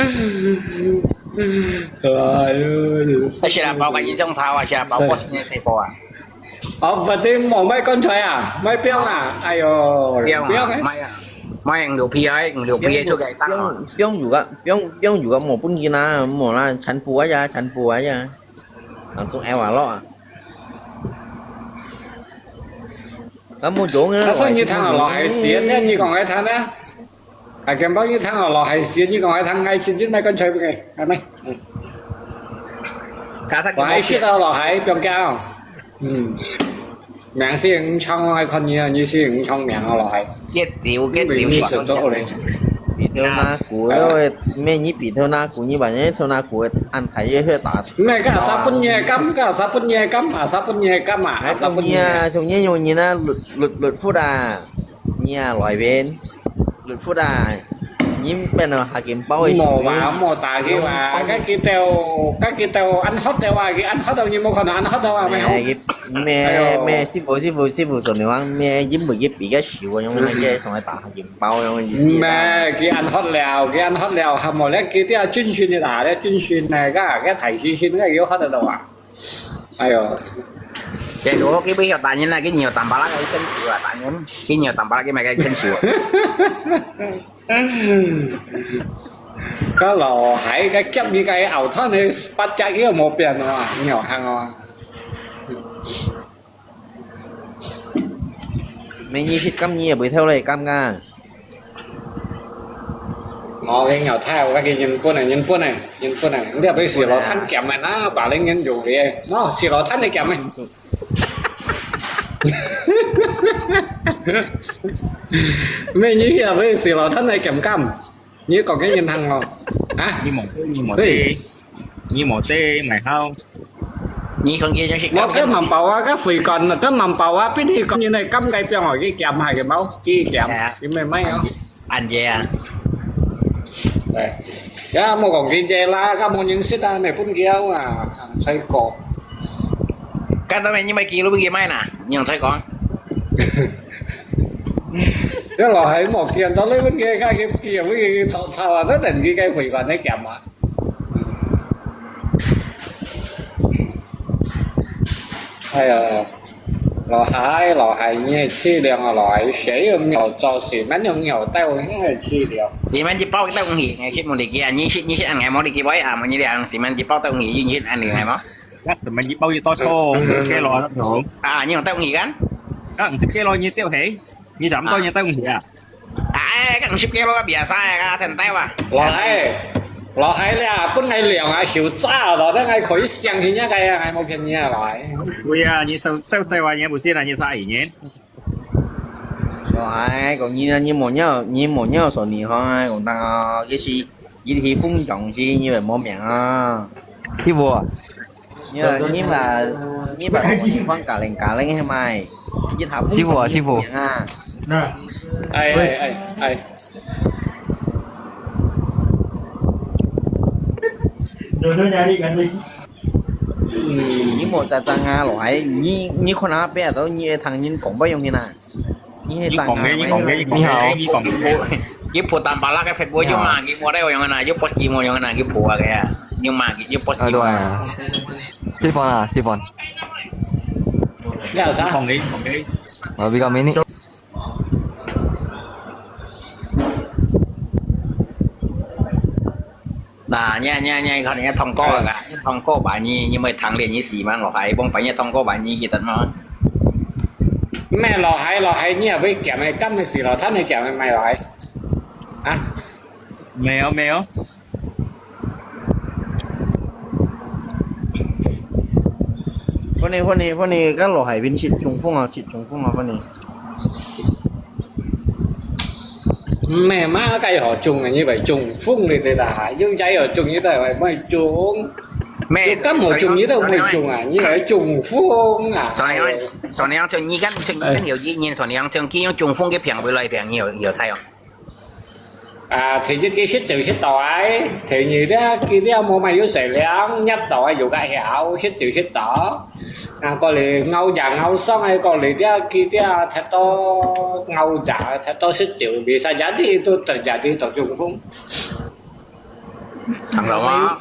哎呦，而且啦，包括一種茶啊，是啊，包括今天水果啊。 哦，反正無賣棺材啊，賣冰啊，哎呦，冰啊，冰啊。賣啊，賣五六皮啊，五六皮出來打啊。冰，冰有个，冰，冰有个無本錢啊，無啦，全部啊呀，全部啊呀，啊，總挨話咯啊。啊，無用啊，啊，所以你聽啊，老海鮮，你講來聽啊。 啊，根本你聽我老海鮮，你講愛聽愛先進買棺材分佢，係咪？嗯。我還識到老海，中間哦。嗯。名字毋唱，𠊎看你啊，你是毋唱名啊，老弟。結條，結條。你食到咧。比頭那股，因為咩？你比頭那股，你把人家頭那股安排也去打。咩？該啥分你个金？該啥分你个金？啊，啥分你个金啊？啊，啥分你个？哎，中意啊，中意用你那律律律福啊，你啊，來源。 律福啊，你變到下緊包个。無啊，無打佢啊，該佢兜，該佢兜恁好兜啊，佢恁好兜，你無看到恁好兜啊，無？哎，佢，咩，哎喲。咩，師傅，師傅，師傅，做你講咩，因為佢比較少啊，用那個上來打下緊包，用意思咩，啊。佢恁好了，佢恁好了，還無咧，佢兜軍訓个啦，咧軍訓呢，該，該大學生，該有好得到啊。 哎喲，這个基本上打人啦，佢nhiều tầm ba啦，佢chân chịu啊，打人，佢nhiều tầm ba啦，佢買个chân chịu啊。該老弟，該夾你个後頭呢，八隻佢又無變啊，你好行啊。每日食咁你也袂偷來減噶。 哦，該牛太，𠊎个日本个，日本个，日本个，你這杯水落tan鹹个啦，把人人有个，喏，水落tan个鹹个。咩，你這杯水落tan个鹹鹹，你講个人行哦，啊？你無，你無，嘿。你無得買好。你講个就是我跟mambawa，跟回甘，跟mambawa，比你講人个甘个變哦，佢鹹下个冇，佢鹹，佢咩咩哦。 恁樣啊。對，也無講經濟啦，該無人識啊，你分佢啊，吹過。該當然你買幾路分佢買啦，你用吹講。這老弟無見到你分佢，該佢佢佢偷偷啊，都等佢該回關个減啊。哎呀。 老弟，老弟，你个質量啊，老弟，誰又沒有做，誰沒有沒有帶我那個質量？你們一包都毋去，你去無理佢啊！你去，你去，俺無理佢，我也無你倆，你們一包都毋去，你去俺倈無？那什麼一包一多少？給了那種。啊，你有帶毋去啊？那你給了你丟黑，你怎麼多你帶毋去啊？ 哎，該五十kilo个biasa个，天大哇！老弟，老弟咧，本來量啊，手抓到，但係可以想起那個啊，還無便宜啊，老弟。對啊，你收收台灣也不是啦，你差一年。老弟，講你呢，你無尿，你無尿說你好啊，講當哦，也是一起分享去，你會無命啊。師傅， 你啊，你嘛，你嘛，同我情況加零加零係咪？你下風師傅啊，師傅。啊。哎哎哎哎。嗯。你莫再爭啊，老弟，你你看那邊都你个唐人講不用的啦。 你講个，你講个，你講个，你好。你講个。佢破蛋白啦，該Facebook又罵佢，我都有用啊，又不佢冇用啊，佢破啊个啊，又罵佢，又不佢。啊，對啊。Stefan啊，Stefan。你有啥？你講个，你講个。我比較美呢。那，你你你可能要通過个，通過吧，你你没谈恋爱是吗？我还帮朋友通过吧，你记得吗？咩落海落海，你也会讲个，今日是落，听你讲个咩落海？啊？没有没有。欢迎欢迎欢迎，刚落海边吃中风啊，吃中风啊，欢迎。 咩嘛，該好中啊，你会中风哩对啦，有家有中，你都会会中。咩，你敢好中，你都会中啊，你会中风啊。所以，所以讲，你敢中，你敢有一年，所以讲，中，佢用中风个病回来病，你有有猜哦？啊，第一个食就食到哎，第二个佢了冇买有食量，热到哎有个效，食就食到。 啊，過來咬牙咬爽个，過來這佢這踢到咬牙，踢到食酒，bisa jadi itu terjadi到中风。聽到嗎？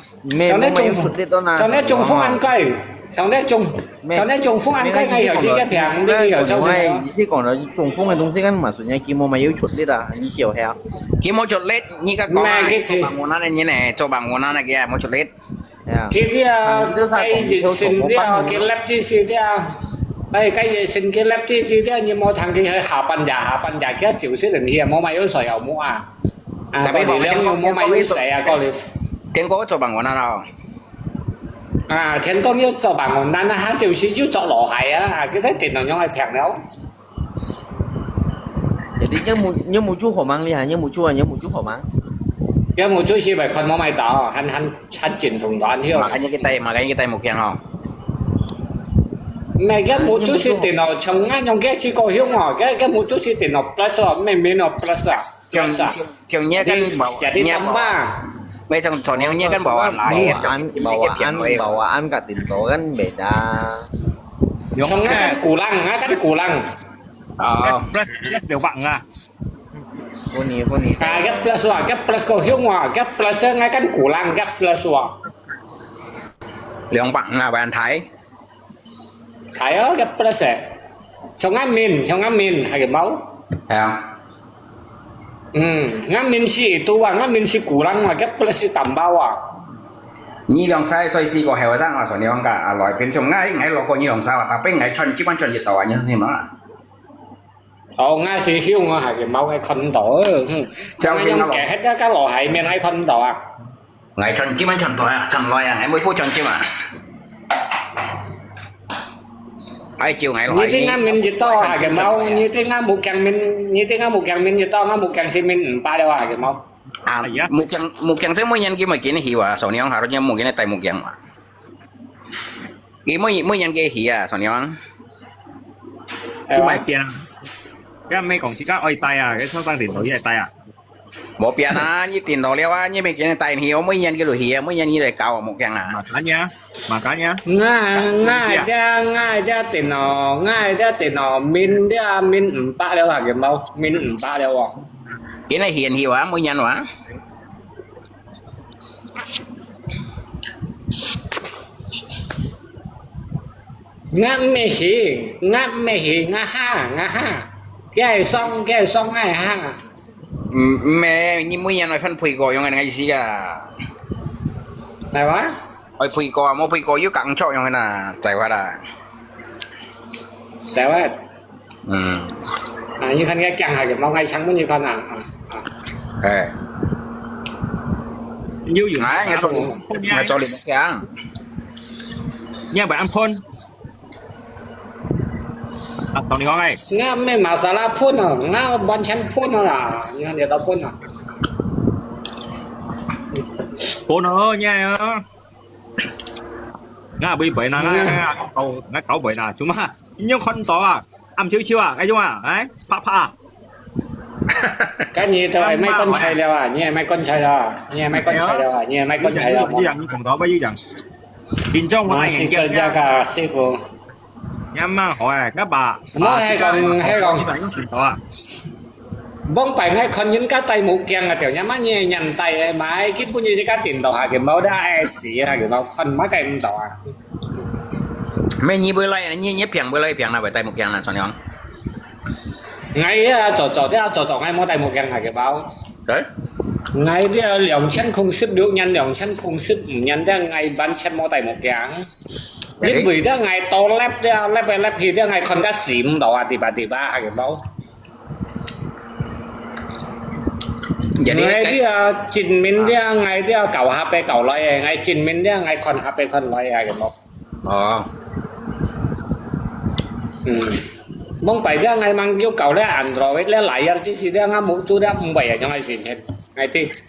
像那中风，像那中风恁該，像那中，像那中风恁該，哎，有這个病，你有小心哦。你是講到中风个東西，該嘛算係佢無嘛有出力啊，你笑笑。佢無出力，你个講啊，做bangunan个人呢，做bangunan个佢無出力。 佢啊，該一身了，佢lap之時了，哎，該一身佢lap之時了，你無聽佢下半夜，下半夜佢就是人去，無買有水有木啊。啊，Tapi過年了，無買有水啊，過年。Tiang ko coba ngona lo. 啊，天光又做白雲南啊，下晝時又做羅海啊，其實電腦用來平了。 Jadi nyo mu nyo mu chu ho mang li ha, nyo mu chu ha, nyo mu chu ho mang. 佢無出息咪看無買到，還還還真同團去哦。 Makanya kita makanya kita mukiang ho. 咩，佢無出息電腦，從俺用佢試過用哦，佢佢無出息電腦 plus 哦，咩名哦 plus 啊，plus 啊。 Chongnya kan bawa jadi tambah. May chong chong niya kan bawa lain. Bawaan bawaan ka tinto kan beda. 從俺 kan kulang，俺 kan kulang。 Oh. Plus plus 兩百五啊。 Huni huni. 啊，佢 plus 哇，佢 plus 夠香哇，佢 plus 俺 kan kulang，佢 plus 哇。 兩百五啊，萬台。 Kaya ka plus eh. Chong amin, chong amin, hai ke mau. 係啊。 Hmm, ngamin si itu ah, ngamin si kulang ah, ka plus si tambah ah. 你兩儕所以試過後生啊，所以講啊，來平常𠊎𠊎落過你兩儕啊，tapi𠊎穿基本穿一到啊，你知嘛？ 哦，𠊎是香啊，hai ke mau，𠊎看到，嗯。 Chong amin 用个，該个老海面，𠊎看到啊。 𠊎穿針啊，穿袋啊，穿來啊，𠊎每步穿針啊。愛救𠊎來。你對𠊎面一到啊，hai ke mau，你對𠊎目鏡面，你對𠊎目鏡面一到，𠊎目鏡先面五百了啊，hai ke mau。 啊，哎呀。 目鏡，目鏡這每年佢咪緊去啊，手娘下都目鏡戴目鏡嘛。 佢每每年佢去啊，手娘。 佢買變啊。佢毋係講自家愛戴啊，佢上上年度佢愛戴啊。 無變啊，你定到了啊，你毋緊戴去，每年佢就去啊，每年佢來搞啊，目鏡啊。 Makanya, makanya。 𠊎，𠊎這，𠊎這電腦，𠊎這電腦面這面五百了啊，hai ke mau，面五百了哦。 佢來現去啊，每年啊。 𠊎毋係，𠊎毋係，𠊎哈，𠊎哈。佢係爽，佢係爽，𠊎哈。 毋，毋係，你每年愛分配過用个意思啊。係哇？愛配過啊，無配過又工作用个啦，在話啦。在話。 嗯。 啊，你看佢講下个，mau ngai chang mun你看啊。 哎。 又有。 哎，𠊎做，𠊎做你个講。 你也毋愛安分。啊，同你講哎。 𠊎毋係masalah phun哦，𠊎完全phun哦啦，你看這到phun哦。 phun哦，你哎哦。 𠊎毋會背啦，𠊎，𠊎，𠊎搞，𠊎搞背啦，做麼？你有看到啊？暗悄悄啊，該種啊，哎，啪啪啊。 該你都係賣棺材了啊，你係賣棺材了啊，你係賣棺材了啊，你係賣棺材了啊。有樣，有樣，你講到，有樣。緊張，我戴眼鏡。 師傅。 也蠻好哎，該把，莫係講，係講，你把用手頭啊。往擺𠊎看人家戴目鏡啊，掉，也蠻年年代个，買，根本就自家電腦下个，無得愛死下个，無看，麼个毋到啊。 咩，你會來，你，你平會來平啦，會戴目鏡啦，算了。 𠊎啊，早早，這早早，𠊎無戴目鏡下个無。 哎？ 𠊎這兩千空十六年、兩千空十五年，這𠊎完全無戴目鏡。哎？因為這𠊎到lab這，lab來lab去，這𠊎看甲死毋到啊，地巴地巴下个無。 Jadi，𠊎這真面這，𠊎這搞下背搞來个，𠊎真面這，𠊎看下背看來个，無。 哦。 嗯。往擺這𠊎吂有搞這Android這來啊，只是這𠊎目珠這毋會啊，像𠊎先前，𠊎知。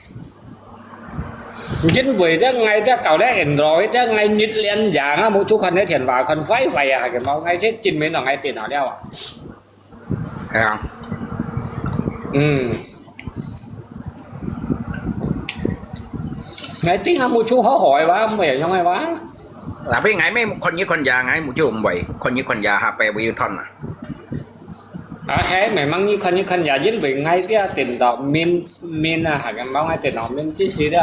因為這𠊎這搞這Android這𠊎日連夜啊，目珠看這電話看壞壞啊，个無，𠊎係真面同𠊎電腦了啊。 係啊。 嗯。𠊎知啊，目珠好好个哇，毋會有用个哇。Tapi𠊎乜看日看夜，𠊎目珠毋會，看日看夜下背會有痛啊。 啊，係，memang日看日看夜，因為𠊎這電腦面，面啊，下个無𠊎電腦面，只是這，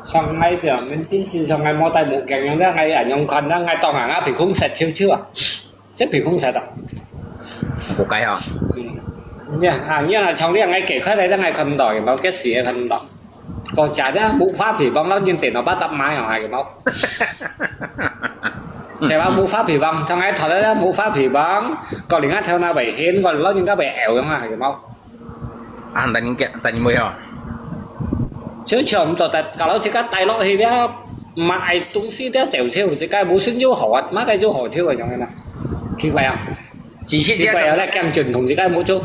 像𠊎這面，只是像𠊎無戴目鏡樣，這𠊎恁樣看，這𠊎當下𠊎鼻空塞笑笑啊。 這鼻空塞到。不該哦。嗯。你看啊，你看啊，像這樣𠊎解開來，這𠊎看毋到，有無？這死也看毋到。講假的，無花皮幫，老人電腦把它買哦，還有無？對吧？無花皮幫，像𠊎頭來這無花皮幫，講人家頭那位顯，講老人家位矮樣啊，有無？啊，等你，等你妹哦。就搶毋到，但假如自家帶落去了，買東西了走走，自家無信就好啊，麼个就好笑个樣个啦。奇怪啊，其實奇怪啊，那減準同自家無做。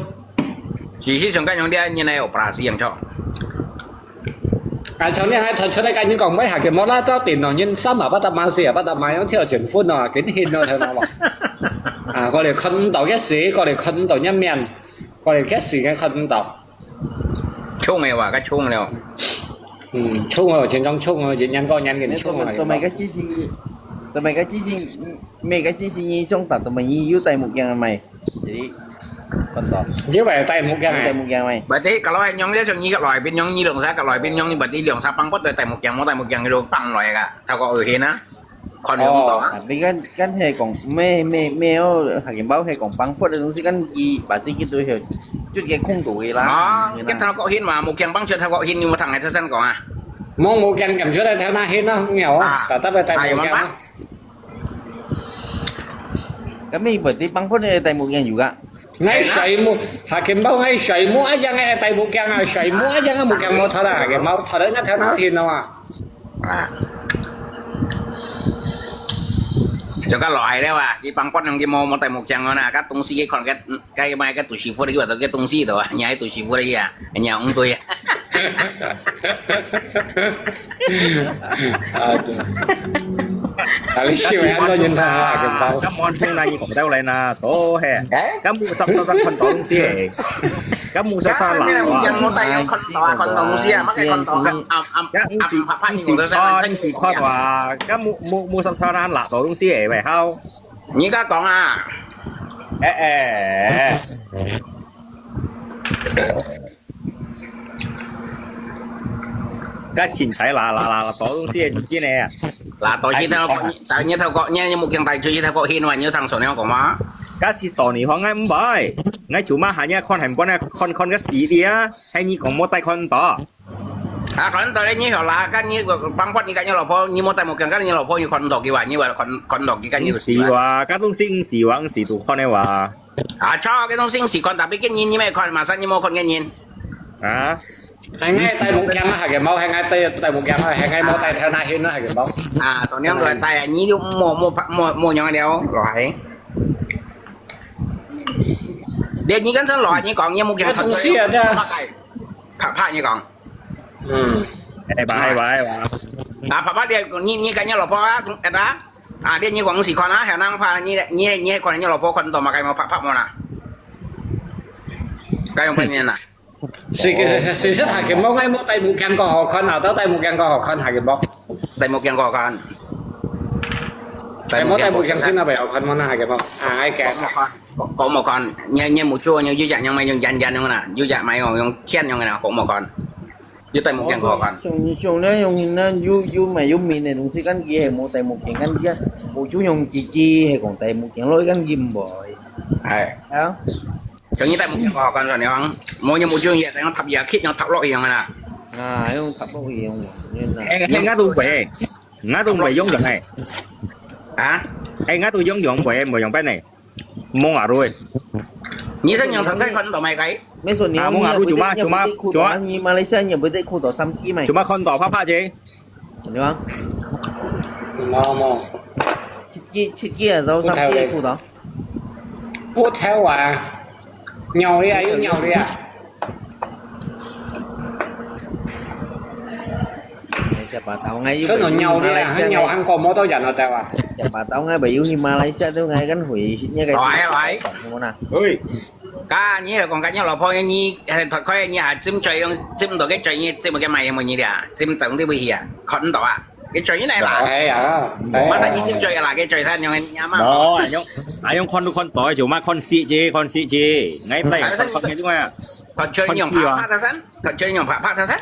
其實上緊用這，你來有巴拉斯用錯。啊，像你還傳出來跟你講，喂，下个無啦，到電腦人三啊，不得買四啊，不得買，用跳轉分哦，緊眩哦，聽到無？啊，我哋看毋到个事，我哋看毋到一面，我哋个事个看毋到。衝个話，該衝了。嗯，衝哦，全場衝哦，人人個人緊衝啊！都每个机型，都每个机型，每个机型你想打，都没有戴目镜个没？Jadi，看到，因為戴目鏡戴啊，目镜没？ Berarti kalau yang nyong dia macam ni kat luar, bin nyong ni dong sa kat luar, bin nyong ni berarti dong sa pangkot dah tai mukiang, mau tai mukiang ni dong pang luar ka. Tahu kau uhin ah. Kon nyong Oh. tong. Tapi kan kan he kong me me me oh, hakim bau he kong pangkot 个东西 kan ki pasti gitu he. 就给控制啦。 Ah, kita tahu kau hin mah, mukiang pang chat tahu kau hin ni matang ai thasan kau ah. 望目鏡撳出來，聽下去咯，有啊，特特个戴目鏡啊。 Kami berarti pangkot 戴目镜 juga。 𠊎睡目，下个包𠊎睡目一樣个戴目鏡啊，睡目一樣个目鏡無脱啦，下个包脱了，那頭那天咯啊。 Ah. Cakap lo ai lewat, di pangkot yang di mau mau tai mukiang mana, kat tungsi kon kat kai mai kat tu sifu lagi atau kat tungsi tu, nyai tu sifu lagi ya, nyai ung tu ya. Aduh. Tapi 笑个，恁多人聽下个包。 咁我聽下你講到嚟啦，都係。咁我十十三看到東西，咁我十三啦，哇。Yang mau tai yang kon to kon to musi ya, makai kon to am am am apa ni si kon si kon 話，咁我我我十三難拿到東西誒，喂，好。你而家講啊，誒誒。 該前排啦啦啦啦，到東西係真个啊！嗱，到時頭，但你頭個，你你目鏡戴出去頭個顯話，你有聽上你講嘛？該是到你行，𠊎毋會，𠊎就嘛下日看還本啊，看看个視力啊，係你講無戴看到。啊，看到咧，你好啦，跟你個幫幫你跟你老婆，你無戴目鏡，跟你老婆你看到佢話，你話看看到佢跟你毋是話，該種先是話，毋是都看个話。 啊，錯，該種先是看，tapi今日你咩看，馬上你無看今日。啊？係𠊎戴目鏡啊，下个包，係𠊎戴戴目鏡啊，係𠊎無戴頭那顯啊，下个包。啊，同樣來戴啊，你就莫莫莫莫樣了，來。你你跟上來，你講，你目鏡該東西啊，對啊。拍拍你講。嗯。哎吧，哎吧，哎吧。啊，拍拍你，你你跟你老婆啊，哎啦。 啊，你你講時看啊，還能拍你你你看你老婆看到嘛？該麼拍拍麼啦？該用分辨啦。其實其實下个包𠊎無戴目鏡較好看啊，都戴目鏡較好看下个包。戴目鏡較好看。係無戴目鏡先啊，比較好看無啦，下个包。啊，𠊎驚。講講無看，你你目珠你有隻樣咪用圓圓樣啦，有隻咪用用圈樣啦，講無看。 有戴目鏡好看。像像那種那有有買有面的東西，kan佢係無戴目鏡，kan佢啊，目珠用直直係講戴目鏡咯，kan佢毋會。係。啊，像你戴目鏡好看，你講，無你目珠也像塔也刻，像塔落一樣啦。啊，用塔落一樣嘛，你看。哎，哎，𠊎都會，𠊎都會用用哎，啊？哎，𠊎都用用會，會用笨呢，摸啊都會。你想用頭先看到咩？該？沒錯，你啊，摸啊都就嘛就嘛就嘛，你馬來西亞你不得哭到三級嘛？就嘛看到拍拍啫。對吧？無無。七級七級啊，然後三級哭到。不跳啊，尿你啊，又尿你啊。 Siapa tahu ngai Sino nyaw dia, nyaw han ko mo to yan o tawa. Siapa tahu ngai bayu hi Malaysia tu ngai kan hui nya kai. Wai, wai. Muna. Oi, Ka ni ko ka ni lo pho ni, eh, thot ko ni ha, chim choi yong, chim do ke choi ni, chim ke mai mo ni dia, chim tong di wi ya, kon do a. Ke choi ni nai la. Ai ya. Masa ni chim choi la, ke choi san yong ni ma. Mo, ayong, ayong kon kon do, cuma kon si je, kon si je. Ngai play kon kon ni cuma. Kon choi yong pa pa san. Kon choi yong pa pa san.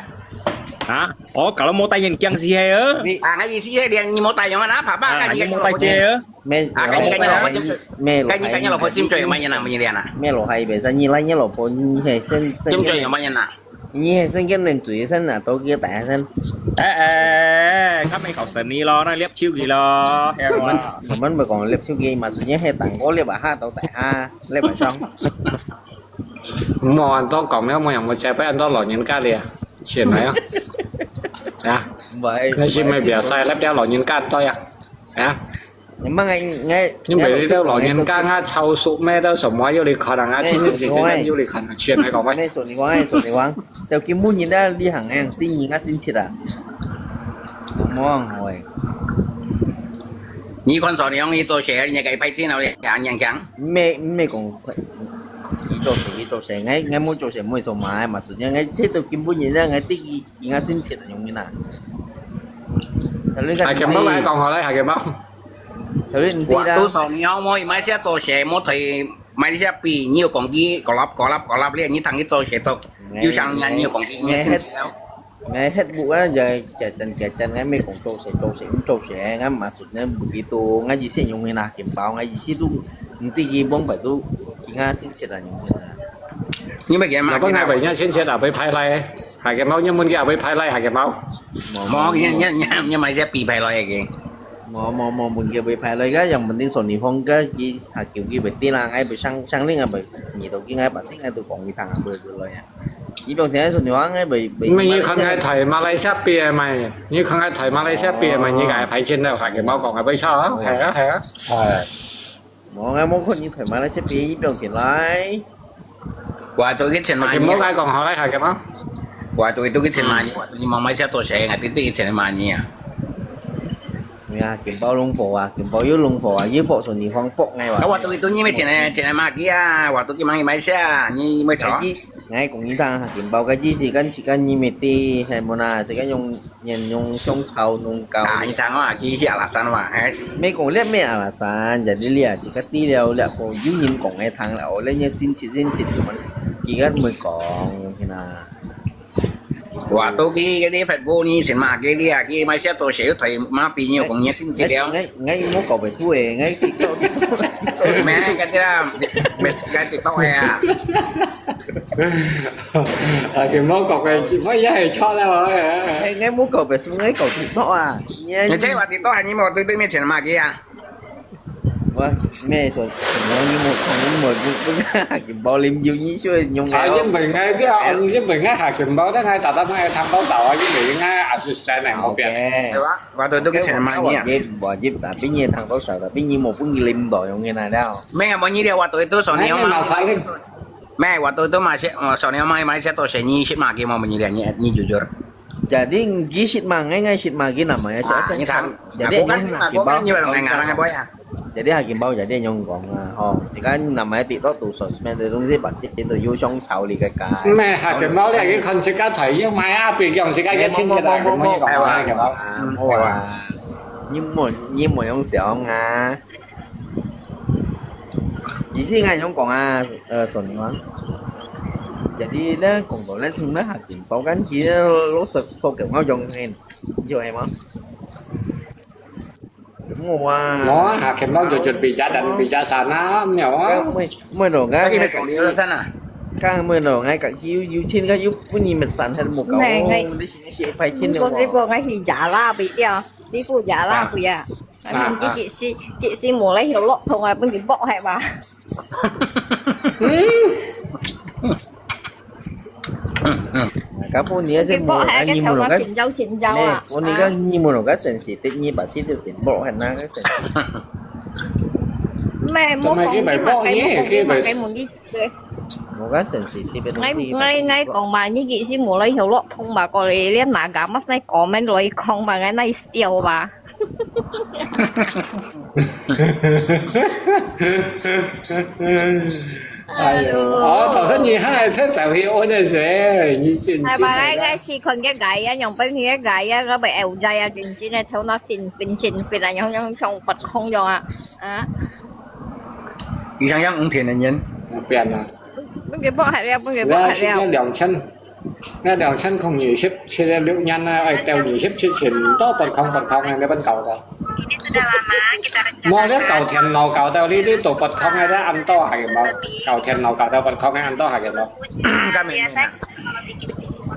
Ha? Oh, kalau mau tanya yang si hai eh. Ah, ngai si dia ni mo tai yong na pa pa Ah, kan ni yang mau tanya eh. Me Ah, kan ni kan ni lo. me Kan ni kan ni lo pho chim choi mai na mo ni dia na. Me lo hai be sa ni la ni lo pho ni hai sen sen. Chim choi yong mai na. Ni hai sen ken nen zui sen na to kia tai sen. Eh, eh, kami kau seni lo, na liap chiu gi lo. Kaman ba kong liap chiu gi ma su ni hai tang ko liap ba ha to tai ha liap ba chong. 莫安到講了，莫樣，莫再不安到老人家了，先來啊。啊，毋係，你係毋係biasa，你兜老人家對啊？啊？你問𠊎，𠊎，你每日都老人家，𠊎超熟咩，都什麼又來看啊，𠊎親戚之間又來看啊，全來講喂。你說你講，你說你講，就根本人家旅行个，第二个星期啊，無好誒。你看說你用你做事，你个排錢了咧，很影響。毋係，毋係講，佢做事，佢做事，𠊎，𠊎無做事，無做嘛，嘛是，𠊎，這都根本人家，𠊎第二，應該星期的用的啦。Tapi kan 還見到來講好咧，還見到。Tapi 我都 nanti dah. 說你好，我買些做事，我退買些幣，你又講佢，講啦，講啦，講啦，你，你聽佢做事做，又想人，你又講佢，你聽。Ngai het bu ah, ya, jajan-jajan, ngai mei kong 做事，做事，做事，ngai masuk ngai begitu, ngai isi yung hina kimbau, ngai isi tu, nanti ki bong bai tu, kinga sin chet ah yung hina. 你乜嘢嘛？Apa ngai bai nya sin chet ah bai pai lai, ha kimbau, ngai mun ki ah bai pai lai, ha kimbau. Mo, ngai, ngai, ngai, ngai mai sia pi pai lai ke. Mo, mo, mo, mun ki bai pai lai ka, yang penting so ni phong ka ki, ha kiu ki bai ti la, ngai bai sang, sang ling ah bai, ni to ki ngai bai sing ngai tu kong ki thang ah bai bai lai ah. 你當時係你話，𠊎會，會。毋係，你看𠊎在馬來西亞邊買，你看𠊎在馬來西亞邊買，你个排錢了，還係無講个，會錯啊，係啊，係啊。係。無，𠊎無看你在馬來西亞邊，你當時來。我都去錢買，你莫該講好來，還係無？我都都去錢買，你莫買些多錢，𠊎都都去錢買你啊。 Mira, kimbau lông phổ à, kimbau yuk lông phổ à, yuk phổ sổ ni phong phổ ngay à. Kawa tu itu ni mesti kena kena maki ah, waktu kita main Malaysia, ni mesti. Kaji, ngai kong ni sang, kimbau kaji si kan si kan ni mesti, hai mona, si kan yung yan yung sông thau nung kau. Ah, ni sang ah, ki hi alasan wa, eh. Mei kong lihat mei alasan, jadi lihat si kati lihat lihat ko yuk yin kong ngai thang lah, oleh ni sin si sin si cuman, ki kan mei kong, yung hina. Wa tu ki cái đi Facebook ni xin ma cái đi à, ki mai siap tổ sẽ thấy ma pi nhiều cũng nhớ xin chỉ đéo. Ngai, ngai mô kau bai tu eh, ngai TikTok. Mẹ cái đi à, mẹ cái TikTok eh à. À, cái mô kau cái chỉ mới ya hay cho đâu. Ngai, ngai mô kau bai tu, ngai kau TikTok à. Ngai. Ngai check wa TikTok anh ni mô tôi tôi mi xin ma cái à. Wa, mei sổ, sổ ni mô, ni mô, kimbau lim yu ni sui nyung. À, yếm bai ngai đi à, yếm bai ngai ha kimbau, ngai ta ta ngai thang bao tàu à, yếm bai ngai assistant này, mô biên. Wa, wa tu tu cái thằng ma ni à. Yếm, wa yếm, tapi ni thang bao tàu, tapi ni mô pun lim bao yung ni na đao. Mei à, mô ni dia wa tu tu sổ ni mà. Mei à, wa tu tu mà sẽ, mei à, wa tu tu mà sẽ, sổ ni mà, mà sẽ tổ sẽ ni sit ma cái mô ni dia ni, ni jujur. Jadi, ngi sit ma, ngai ngai sit ma, ngi nama ya, ah, ngi thang. Jadi, aku kan, aku kan nyewa ngai ngarang apa ya? Jadi, ha kimbau, jadi nyong kong ah, ho. Sekarang nama ya TikTok tu sosmed tu 東西 pasti itu 有商潮哩个个。咩？哈kimbau，你係看自家台要買啊，別樣自家嘅親戚啊，咁樣講啊，kimbau。嗯，好啊。你莫，你莫用想啊。 意思𠊎想講啊，呃，順話。Jadi咧，講到咧，從咧下邊包間佢咧，老實說嘅，我用hin，有係嗎？我啊。我啊，下邊包就準備炸彈，備炸散啦，咁樣啊。Mui, mui lo，該。該佢講你有散啊？該mui lo，該个有有錢，該有本事咪散，還無搞。你先先派錢了。你講你講，該係假啦，不要。 你不假啦，不要。啊，你幾時，幾時無來有落通啊，分你剝係吧？嗯，嗯。Kapo你這無，你剝係，你無，該頭髮剪掉剪掉啊。你，你个，你無，該sensitive，你把事情變剝係那个sensitive。咩，莫講，你莫，你莫，你莫，你莫，你莫，你莫。 無个sensitive个東西。𠊎，𠊎，𠊎講嘛，你幾時無來有落通嘛，過來連拿个嘛，來comment來講嘛，𠊎來笑吧。哎喲，哦，頭先你還在找佢安的時，你真係。係吧，𠊎，𠊎試看个个呀，用分你个个呀，𠊎被牛仔啊，真正个頭腦神經神經啊，用用像不通樣啊，啊。 你想想五天的年，變啦。分佢剝係了，分佢剝係了。那兩千，那兩千空二十七个六年啊，愛到二十七千，多不空不空啊，你分搞到。無得搞電腦搞到呢，呢度不空啊，你恁多係無？搞電腦搞到不空啊，恁多係無？今日明明啊。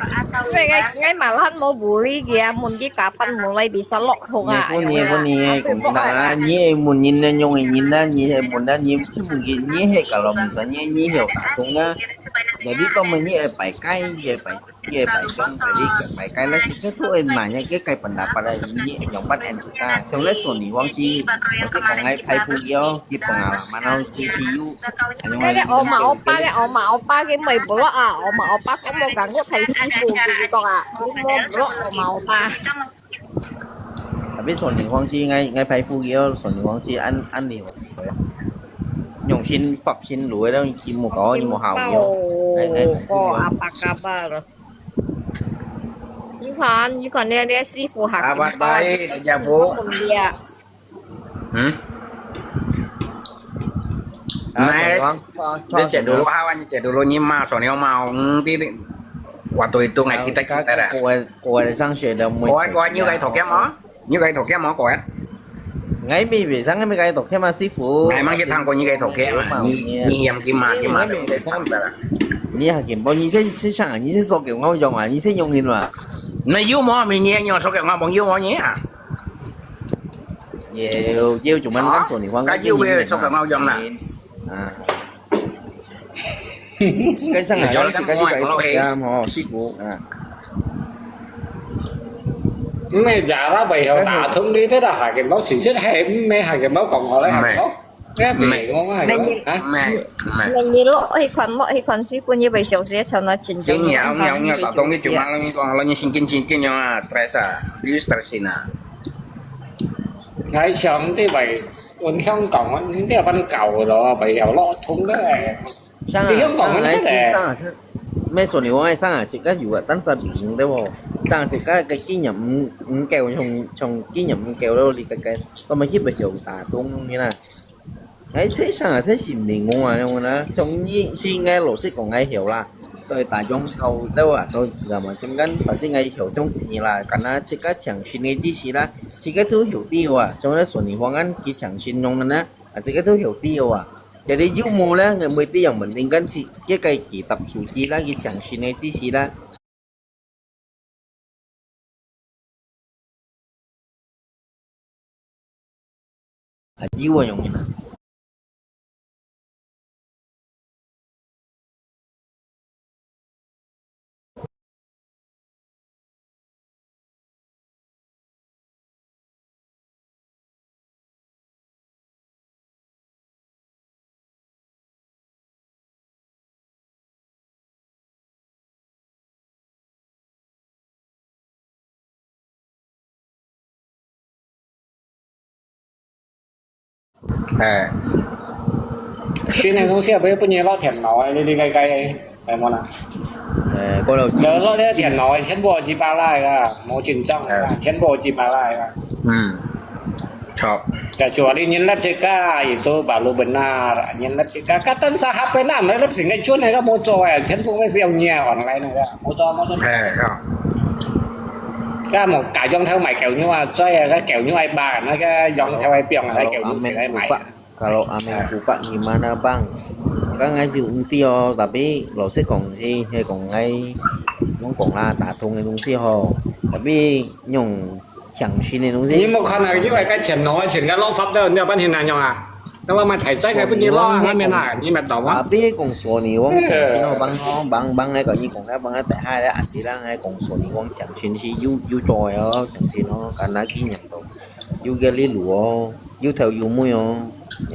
Ngai, ngai, ngai malah mau bully dia, mun di kapan mulai bisa lockdown ah. Ni pun ni, pun ni, kung na, ni mun ni na nyong ni na, ni he mun na, ni mun ni, ni he kalau misalnya ni he tak tung na. Jadi kau menyik ai pai kai, ye pai, ye pai kong, jadi pai kai lah, kita tu ai nanya ke kai pendapat lah, ini yang buat N K. Sebenarnya Sony Wang si, kita kong ai pai pu yo, di pengalaman au C P U. 該个我嘛我爸个，我嘛我爸个妹不落啊，我嘛我爸个莫讲我睇師傅，佢講啊，你莫不落我嘛我爸。 Tapi Sony Wang si ngai ngai pai pu yo, Sony Wang si an an ni. Nyong sin pap sin lu, ni mo kau, ni mo hao yo. Ngai ngai pai pu yo. Apa kabar? 你看，你看那那师傅还 Kabar baik, ya bu. 嗯。Nai, ni cek dulu, hawan ni cek dulu, ni ma, Sony Wang mau, di, di. Waktu itu ngai kita kita dah. Kau kau sangsi dah. Kau kau ni kai thok ya ma? Ni kai thok ya ma kau? Ngai mi bi sang ngai mi kai thok ya ma 師傅. Ngai mang kita kau ni kai thok ya ma? Ni ni yang kima kima. Ni hakim bo ni se se sang ni se sok ke ngau yong ah, ni se yong hin wa. Na yu mo mi ni nyong sok ke ngau bong yu mo ni ah. Yo yo cuma kan Sony Wang kan yu be sok ke ngau yong na. Ah. Cái sang này, cái sang này, cái sang này, cái sang này, cái sang này, cái sang này, cái sang này. 毋係，也啦，為了打通你，這個下个冇，其實係毋係下个冇講過咧，下个冇。這邊我下个冇，啊？Nè, nè. Nè, nè, lo, hi kwan mo, hi kwan si, kwan ye bai xiao xie, chao na chin chao. Chính nhà ông nhà ông nhà bảo tông cái chuyện mà lo, lo, lo, lo, xin kinh, xin kinh, nhau à, stress à, đi stress xin à. Ngai想你為分香港，你這班教咯，為有落通个。Sang à, 你香港人 sang à, 出來。Sang à, sang à, 咩Sony Wang sang à, 自家有啊，單隻名對無？Sang à, 自家个經驗毋毋夠，像像經驗毋夠咯，你个个，我們基本上打工个啦。哎，這sang啊，這是毋靈光啊，樣啦。像你是應該老實講，𠊎曉啦。對，大眾到到啊，都知道嘛。中間反正𠊎曉相信你啦，敢若自家誠信个支持啦，自家都曉得啊。像該Sony Wang啊，佢誠信用个呢，啊，自家都曉得啊。Jadi有無咧，𠊎每日樣問人間去，這个佢答手機啦，佢誠信个支持啦。 啊，有啊，用啊。哎。新个東西啊，不要分你落電腦啊，你你該該，哎，無啦。哎，過了。落落你電腦，全部幾百來个，無緊張个，哎。全部幾百來个。嗯。 Chok. Kecuali nyin lep sika, itu baru benar. Nyin lep sika, katan sa H P nan, lep sing ngai chun ngai ka moco eh, chen pung ngai siau nyia online ngai ka. Moco, moco. Eh, ya. Ka mo ka yong thau mai kêu nyu a, zoi a, ka kêu nyu ai ba, na ka yong thau ai piong, ai kêu nyu ai mai. Kalau amin kupak gimana bang? Kan ngai si unti oh, tapi lo se kong si, he kong ngai, kong kong la, ta thong ngai kong si ho. Tapi nyong 相信个東西。你莫看啊，因為該電腦个錢个浪費了，你要半天難用啊。那我買台債个不你浪啊，那邊啊，你買到嗎？啊，比如講Sony Wang相信哦，幫哦，幫幫那個，你講那幫那大海个，還是讓那講Sony Wang相信是有有做个哦，相信哦，敢若今年都有个例如哦，有頭有尾哦。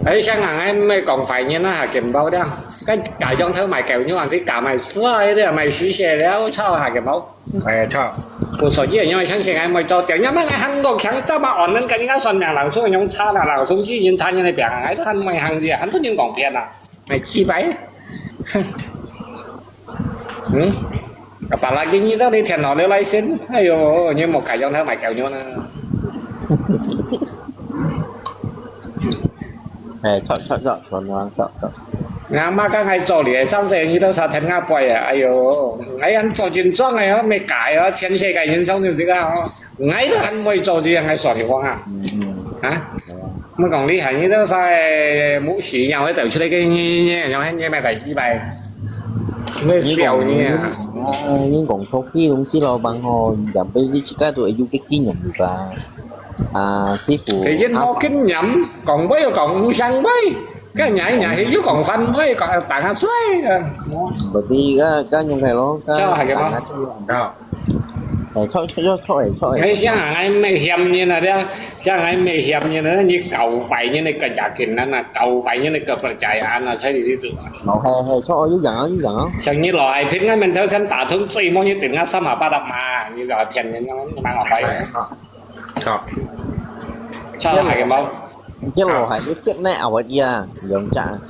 哎，香港還沒講懷念那還見到的，該家用頭買狗肉還是假買出來的，買水鞋了，操還見到。 哎，著。Kusok ye, nyo chang sing ai moi to tiang, nyo ma ngai han go kiang, cha ma on nan kan nga son yang langsung nyong cha na langsung ji yin cha nyo ne piang, ai han moi hang ji, han tu nyong gong pian na. Mai chi bai. Hmm? Apalagi nyi tau ni tian no le lai sen. Ayo, nyi mo kai yong thai mai kiao nyo na. 哎，著，著，著，順風，著，著。Nga ma ka ngai cho li, sang se nyi tau sa then nga poi a, ayo, ngai an cho jin chong ai, me kai a, chen se kai yin chong ni ka, ngai to han moi cho ji ngai so ni wang a. 嗯，嗯。Ha? Mo kong li han nyi tau sa mu si nyao tau chule ke nyi nyi, nyao han nyi me tai si bai. Me siao nyi a. 你講，哎，你講出去東西咯，bằng吼，也不是自家都有个經驗个。啊，師傅，佢已經無經驗，講話又講毋上位。該伢伢又講反話，講打下嘴啊。Berarti該該用係咯，該就係个咯。打下嘴啊。哦。係錯，錯，錯，錯，係。哎，像俺乜嫌人啊，這，像俺乜嫌人啊，你搞壞人个keyakinan啊，搞壞人个kepercayaan啊，才有呢種。哦，係係錯，又講啊，又講啊。像你老係騙俺們頭先打通嘴，莫你等下三下八達嘛，你就騙人，你蠻好壞。係，係。 Kak. Salah ke mau? Dia lo hai dia tiap naik awak dia, jom cak.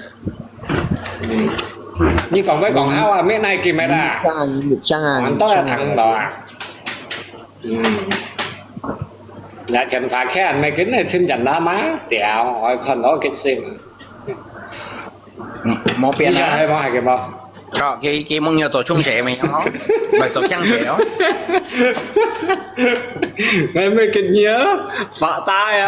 你講咩講好啊？咩哪見咩啦？上啊，你上啊，你上啊。Mantap ya thang lo ah. Hmm. Ya jam sakit, mungkin ni sim jam lama. Dia, oi kon lo ke sim. 嗯，無變啊。你想還無還見無？好，佢佢問要做沖蛇未？哦，毋係做驚蛇哦。𠊎毋係跟你啊，發呆啊。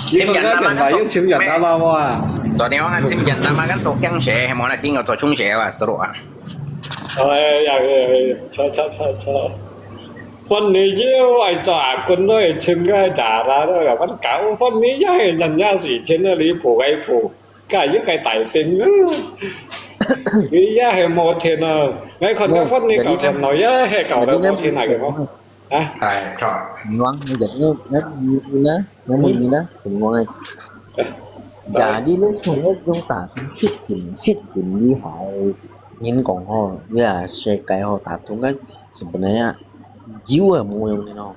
請人啊嘛，你講該做請人啊嘛，哇。昨天我還請人啊嘛，跟做驚蛇，還無來聽我做沖蛇啊，是咯啊。哎呀，哎呀，哎呀，錯錯錯錯。 番你又愛做阿君都係請个咋啦，都有分搞，番你也係人家是請个離譜个譜，該一个大神啊！你也係無天啊！𠊎看到番你搞天來也係搞到無天來个無？啊？哎，錯。Nuang, ni jadi ni, ni, ni, ni, ni, ni, ni, semua. Jadi ni, semua yung tak fit, fit, fit, fit, 人講吼，這世界吼，打通个，sebenarnya有啊，無用个咯。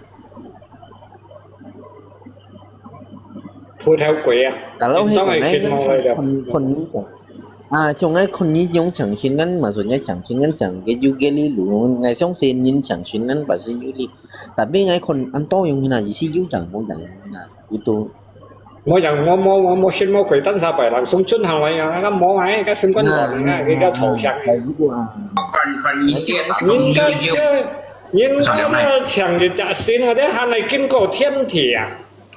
葡萄鬼啊，Kalau你講个係無个了。看，看你講。啊，像个看你用相信人，嘛，算个相信人，像个有个理路，𠊎相信人相信人，嘛係有理。Tapi𠊎看恁多用个啦，意思有用無用个啦，有都。 無人，我無，我無信無鬼，但係別人送進行來啊，該無啊，該心肝亂啊，該个吵響。看，看你這人家，人家請一隻神啊，這還來經過天地啊，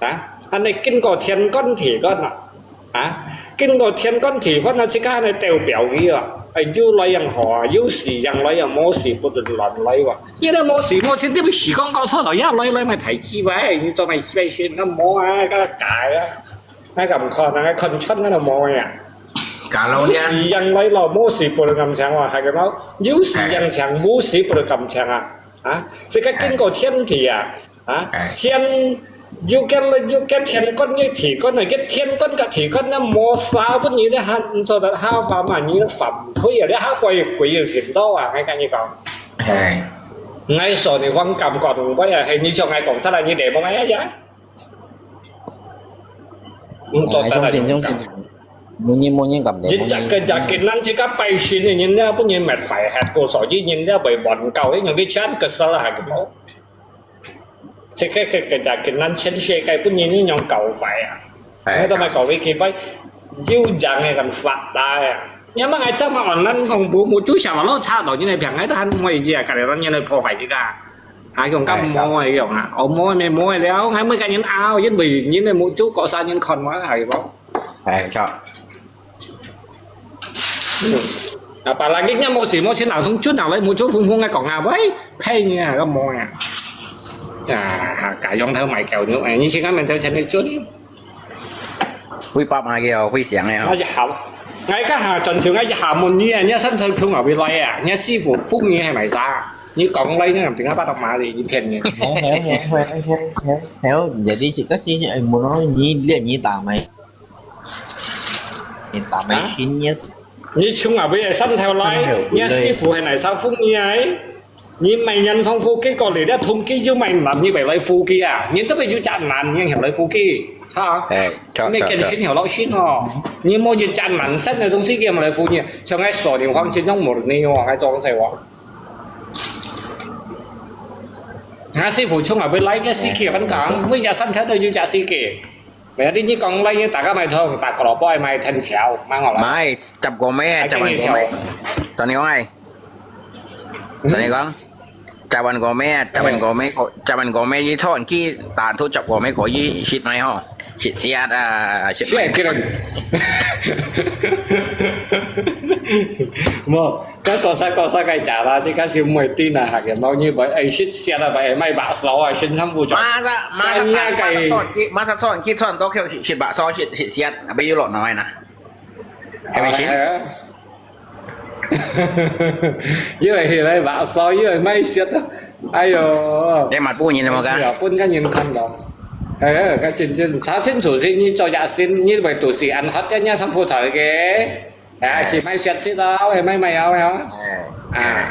啊，還來經過天干地干啊，啊，經過天干地干啊，自家還來鬥表佢啊，哎，又來樣好啊，有時樣來樣，無時不能亂來啊。 你都無時無錢，你毋係講講錯了，也來來買台機吧，你做買機先，該無啊，該假啊，該个毋可能，該看穿該都無啊。Kalau有時樣來咯，無時不能感情啊，係个無？有時樣情，無時不能感情啊，啊，這个經過天地啊，啊，天 有个，有个天干个地干啊，个天干个地干啊，無啥本事咧，還做得下凡嘛，你都凡推啊，你下鬼鬼个程度啊，𠊎跟你講。哎。𠊎說你放感覺，毋會啊，係你像𠊎講出來，你得摸哎呀。毋做得啦，相信，相信。無人，無人敢得，一隻个隻个，咱自家拜神个人了，本人滅壞忒過，所以人了會亂搞，一樣个全个死啦，還个無。 這个，這个，這个，咱全世界本人呢，樣搞壞啊。哎。𠊎都毋係搞壞佢，有樣个人發達啊。你問𠊎做麼个online恐怖，目珠想話落差到你个病，𠊎都還毋會意思啊，隔日人來破壞自家。還用咁摸个用啊，哦，摸个無摸个了，𠊎每個人拗，因為人个目珠過三年看我，還有無？哎，著。 啊，別人个人無事無錢，人送轉人來，無做風風个講啊，喂，呸你啊，个毛啊！啊，假洋頭賣狗肉，哎，你先看明朝前面轉。會發賣个哦，會響个哦。哎呀，好，哎，該下轉手，哎呀，下問你啊，你身體空啊，會來啊，你師傅封你係咪啥？你講來，你定下把刀罵你，你騙你。係係係係係係，你這啲係，但是哎，無咯，你你你打埋。 你打埋天也是。你從哪位个山頭來？你師傅係哪儕封你个？你買人放火機過嚟，你通機又買難，你買來火機啊？你都沒有隻難，你還來火機，哈？哎，著，你著，著。你見先有老心哦。你沒有隻難生个東西，你還來火機？像該少年黃金用無你哦，還裝修哦。俺師傅從哪位來个司機？恁講，每隻山頭都有隻司機。 Jadi你講來，大家買通，大個蘿蔔買藤條，買我來。買，十個咩？十萬個咩？同你講哎，同你講，十萬個咩？十萬個咩？十萬個咩？一ton佢打出十個咩？可以食咩吼？食食啊，食咩？食啊，無，該講啥講啥个假啦，這个是毋會定啊，下个無你會，哎，食食啊，會賣白燒啊，身上不轉。Masa, masa, masa chon, masa chon, ki chon to kêu 食白燒，食食食，apa yun lo na na. Hai mai chin. 因為佢來白燒，因為賣食啊。哎喲，你嘛不人麼个？分个人看到。哎，該真正查清楚先，你做野心，你會肚屎，恁好，人家上鋪頭个。哎，係賣食食咯，係賣賣藥个哦。啊。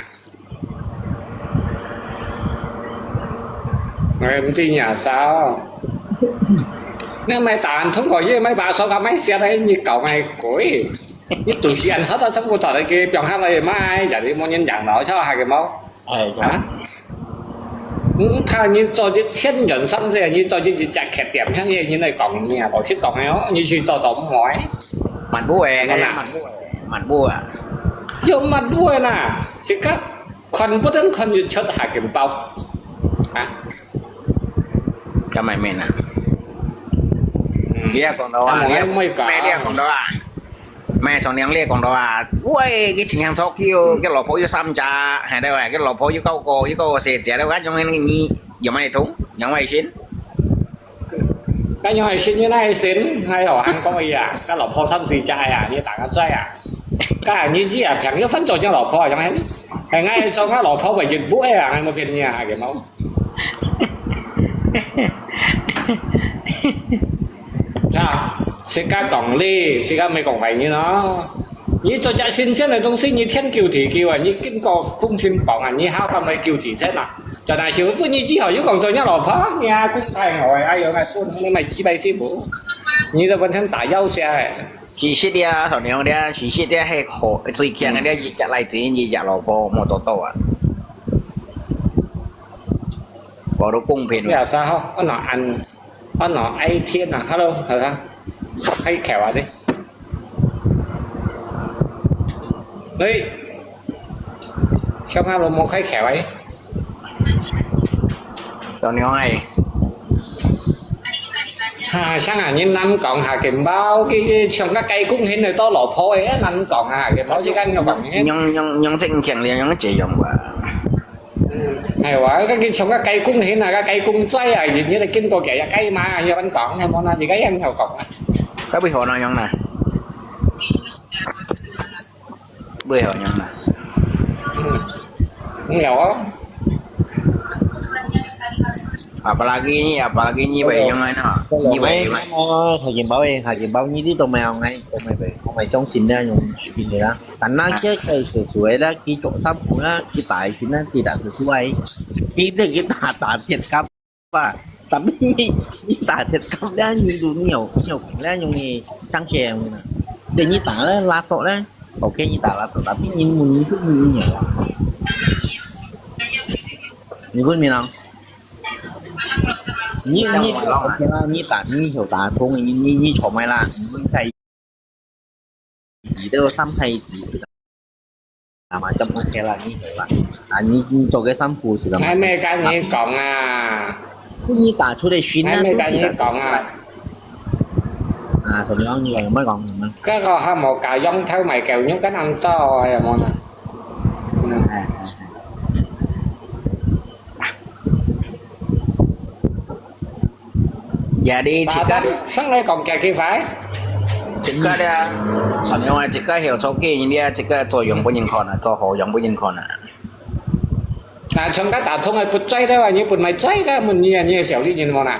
哎，毋知呀，燒。你賣蛋通過，因為賣白燒个賣食个，你搞賣鬼。 你肚屎恁好，到上鋪頭个放下來賣，也係無人養老，就下个無？哎，啊？嗯，他你做一千元上市，你做一隻缺點，像你人來講你啊，老實講个哦，你去做做毋好哎。滿屋个，滿屋个，滿屋啊。有滿屋个啦，自家看不等看就出下緊包。啊？咁係咩啊？嗯。你也講到啊，你也，你也講到啊。 咩，從兩日講到啊，喂，佢情形錯，佢有，佢老婆有三隻，係對吧？佢老婆有九個，有九個細隻，你看，用你，用乜通，用乜先？該用係先，用係先，哎喲，還可以啊，該老婆三四隻啊，你打个嘴啊，該你知啊，平時分做隻老婆啊，用係，係，𠊎做𠊎老婆為一步哎啊，𠊎無騙你啊，係無？ 啊，自家講理，自家毋係講壞人哦。你做隻新鮮个東西，你天救地救啊！你經過風水榜啊，你好歹會救地先啊！就係有分你之後，又講做人老婆，你啊，公太我，哎喲，𠊎分你買幾百四五，你都分人打腰下哎。其實啊，同你講啊，其實啊，係好，最強个，一隻來自一隻老婆，無做到啊。 我都公平了。你有啥好？我拿安，我拿I T啊，hello，好啦，開口啊你。喂，香港老母開口啊你。老娘哎。哈，香港人難講下，佢包佢佢像个雞公顯得多老婆个，難講下，佢包佢間个房顯。用用用正經个，用這樣吧。 哎，我个佢從个雞公顯啊，个雞公嘴啊，日日都經過幾隻雞嫲，有人講，係無啦？而家有人有講啊。該為何那樣呢？為何那樣呢？嗯，有啊。Apalagi ni, apalagi ni, 會用个呢？你會用个？哦，下緊包誒，下緊包，你你都沒有愛，都沒有，都沒相信那種視頻的啦。但那些在手术的啦，佢做三步啦，佢打一群啦，佢打手術啊，佢這个打打鐵cap啊，tapi你打鐵cap啦，你都你有你有啦，用你上去用啦，對你打了拉倒了，OK，你打拉倒，tapi你你你你有啊，你分明啊？你你 OK 啦，你打你有打通，你你你做咩啦？你在 你都三太子啊嘛，咁 OK 啦，你好啦。啊，你你做个三步是个嘛？還沒跟你講啊，你打出的訊啊，還沒跟你講啊。啊，什麼東西？有沒有講什麼？這個還無搞用頭買狗肉跟人做，有無呢？嗯。哎，哎，哎。 Jadi自家，上來講幾句話。自家咧，像樣啊，自家曉做个人咧，自家做樣分人看啊，做好樣分人看啊。啊，像个打通个不在个話，你不買在个，問你啊，你係小利人無啦？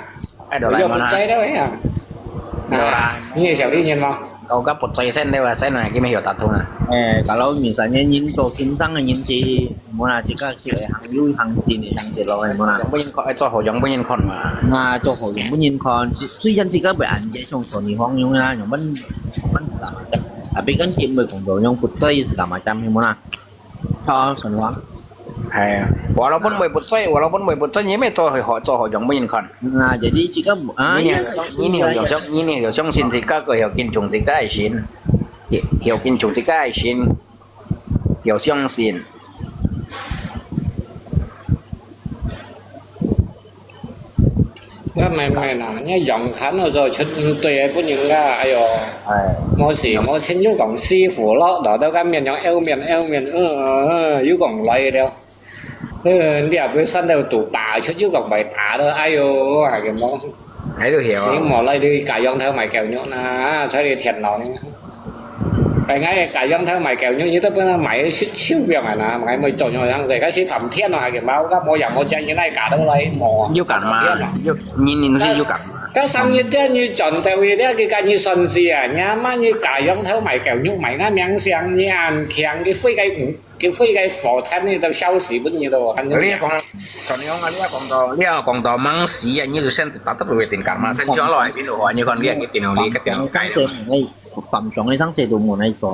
哎，都來無啦。有不在个呀。有啦。啊，你係小利人無？ Kau ka percaya sen dewa sen lah, kimi hiu tatung lah. Eh, kalau misalnya nyin to sintang nyin ti, muna jika si hang yu hang jin hang ti lo, eh, muna. Yang punya kau, eh, 做好，yang punya kon lah. Nah, 做好，yang punya kon. Si, si yang si ka be an je song so ni hong yung lah, yang ben, yang ben sila macam. Tapi kan kim be kong do yang pucai sila macam ni muna. 哦，神话。係啊，walaupun會不在，walaupun會不在，你也做好，做好樣分人看。啊，jadi jika，啊，你也，你也有相，你也有相信自家个，有敬重自家个心，有，有敬重自家个心，有相信。 我毋係，毋係啦，你樣看到就出毋對个分人家，哎喲，哎，無事，無錢又講師傅咯，老到該面樣，拗面，拗面，嗯，嗯，嗯，又講來了。嗯，你也毋會算到賭把出，又講買打了，哎喲，還个麼？還有條啊。你莫來你家鄉頭賣狗肉啦，在你田路呢。哎，𠊎个家鄉頭賣狗肉，你都不能買食手樣啊，買乜做樣樣子，該是談天啊，个毛，該無樣無正，你來搞到來無啊？有敢嘛？談天啊。有，人人係有敢嘛？該生意店你賺到一粒，佢跟你算是啊，你阿媽你家鄉頭賣狗肉，賣該名聲，你還強，佢飛該五，佢飛該火炭，你都笑死本你都，反正你也講，像你講啊，你也講到，你也講到忙死啊，你就先打得落去定格嘛，先轉落來邊度啊？你看你也一定有你个點解嘛？Phạm tròn cái sáng sẽ tụ nguồn này cho.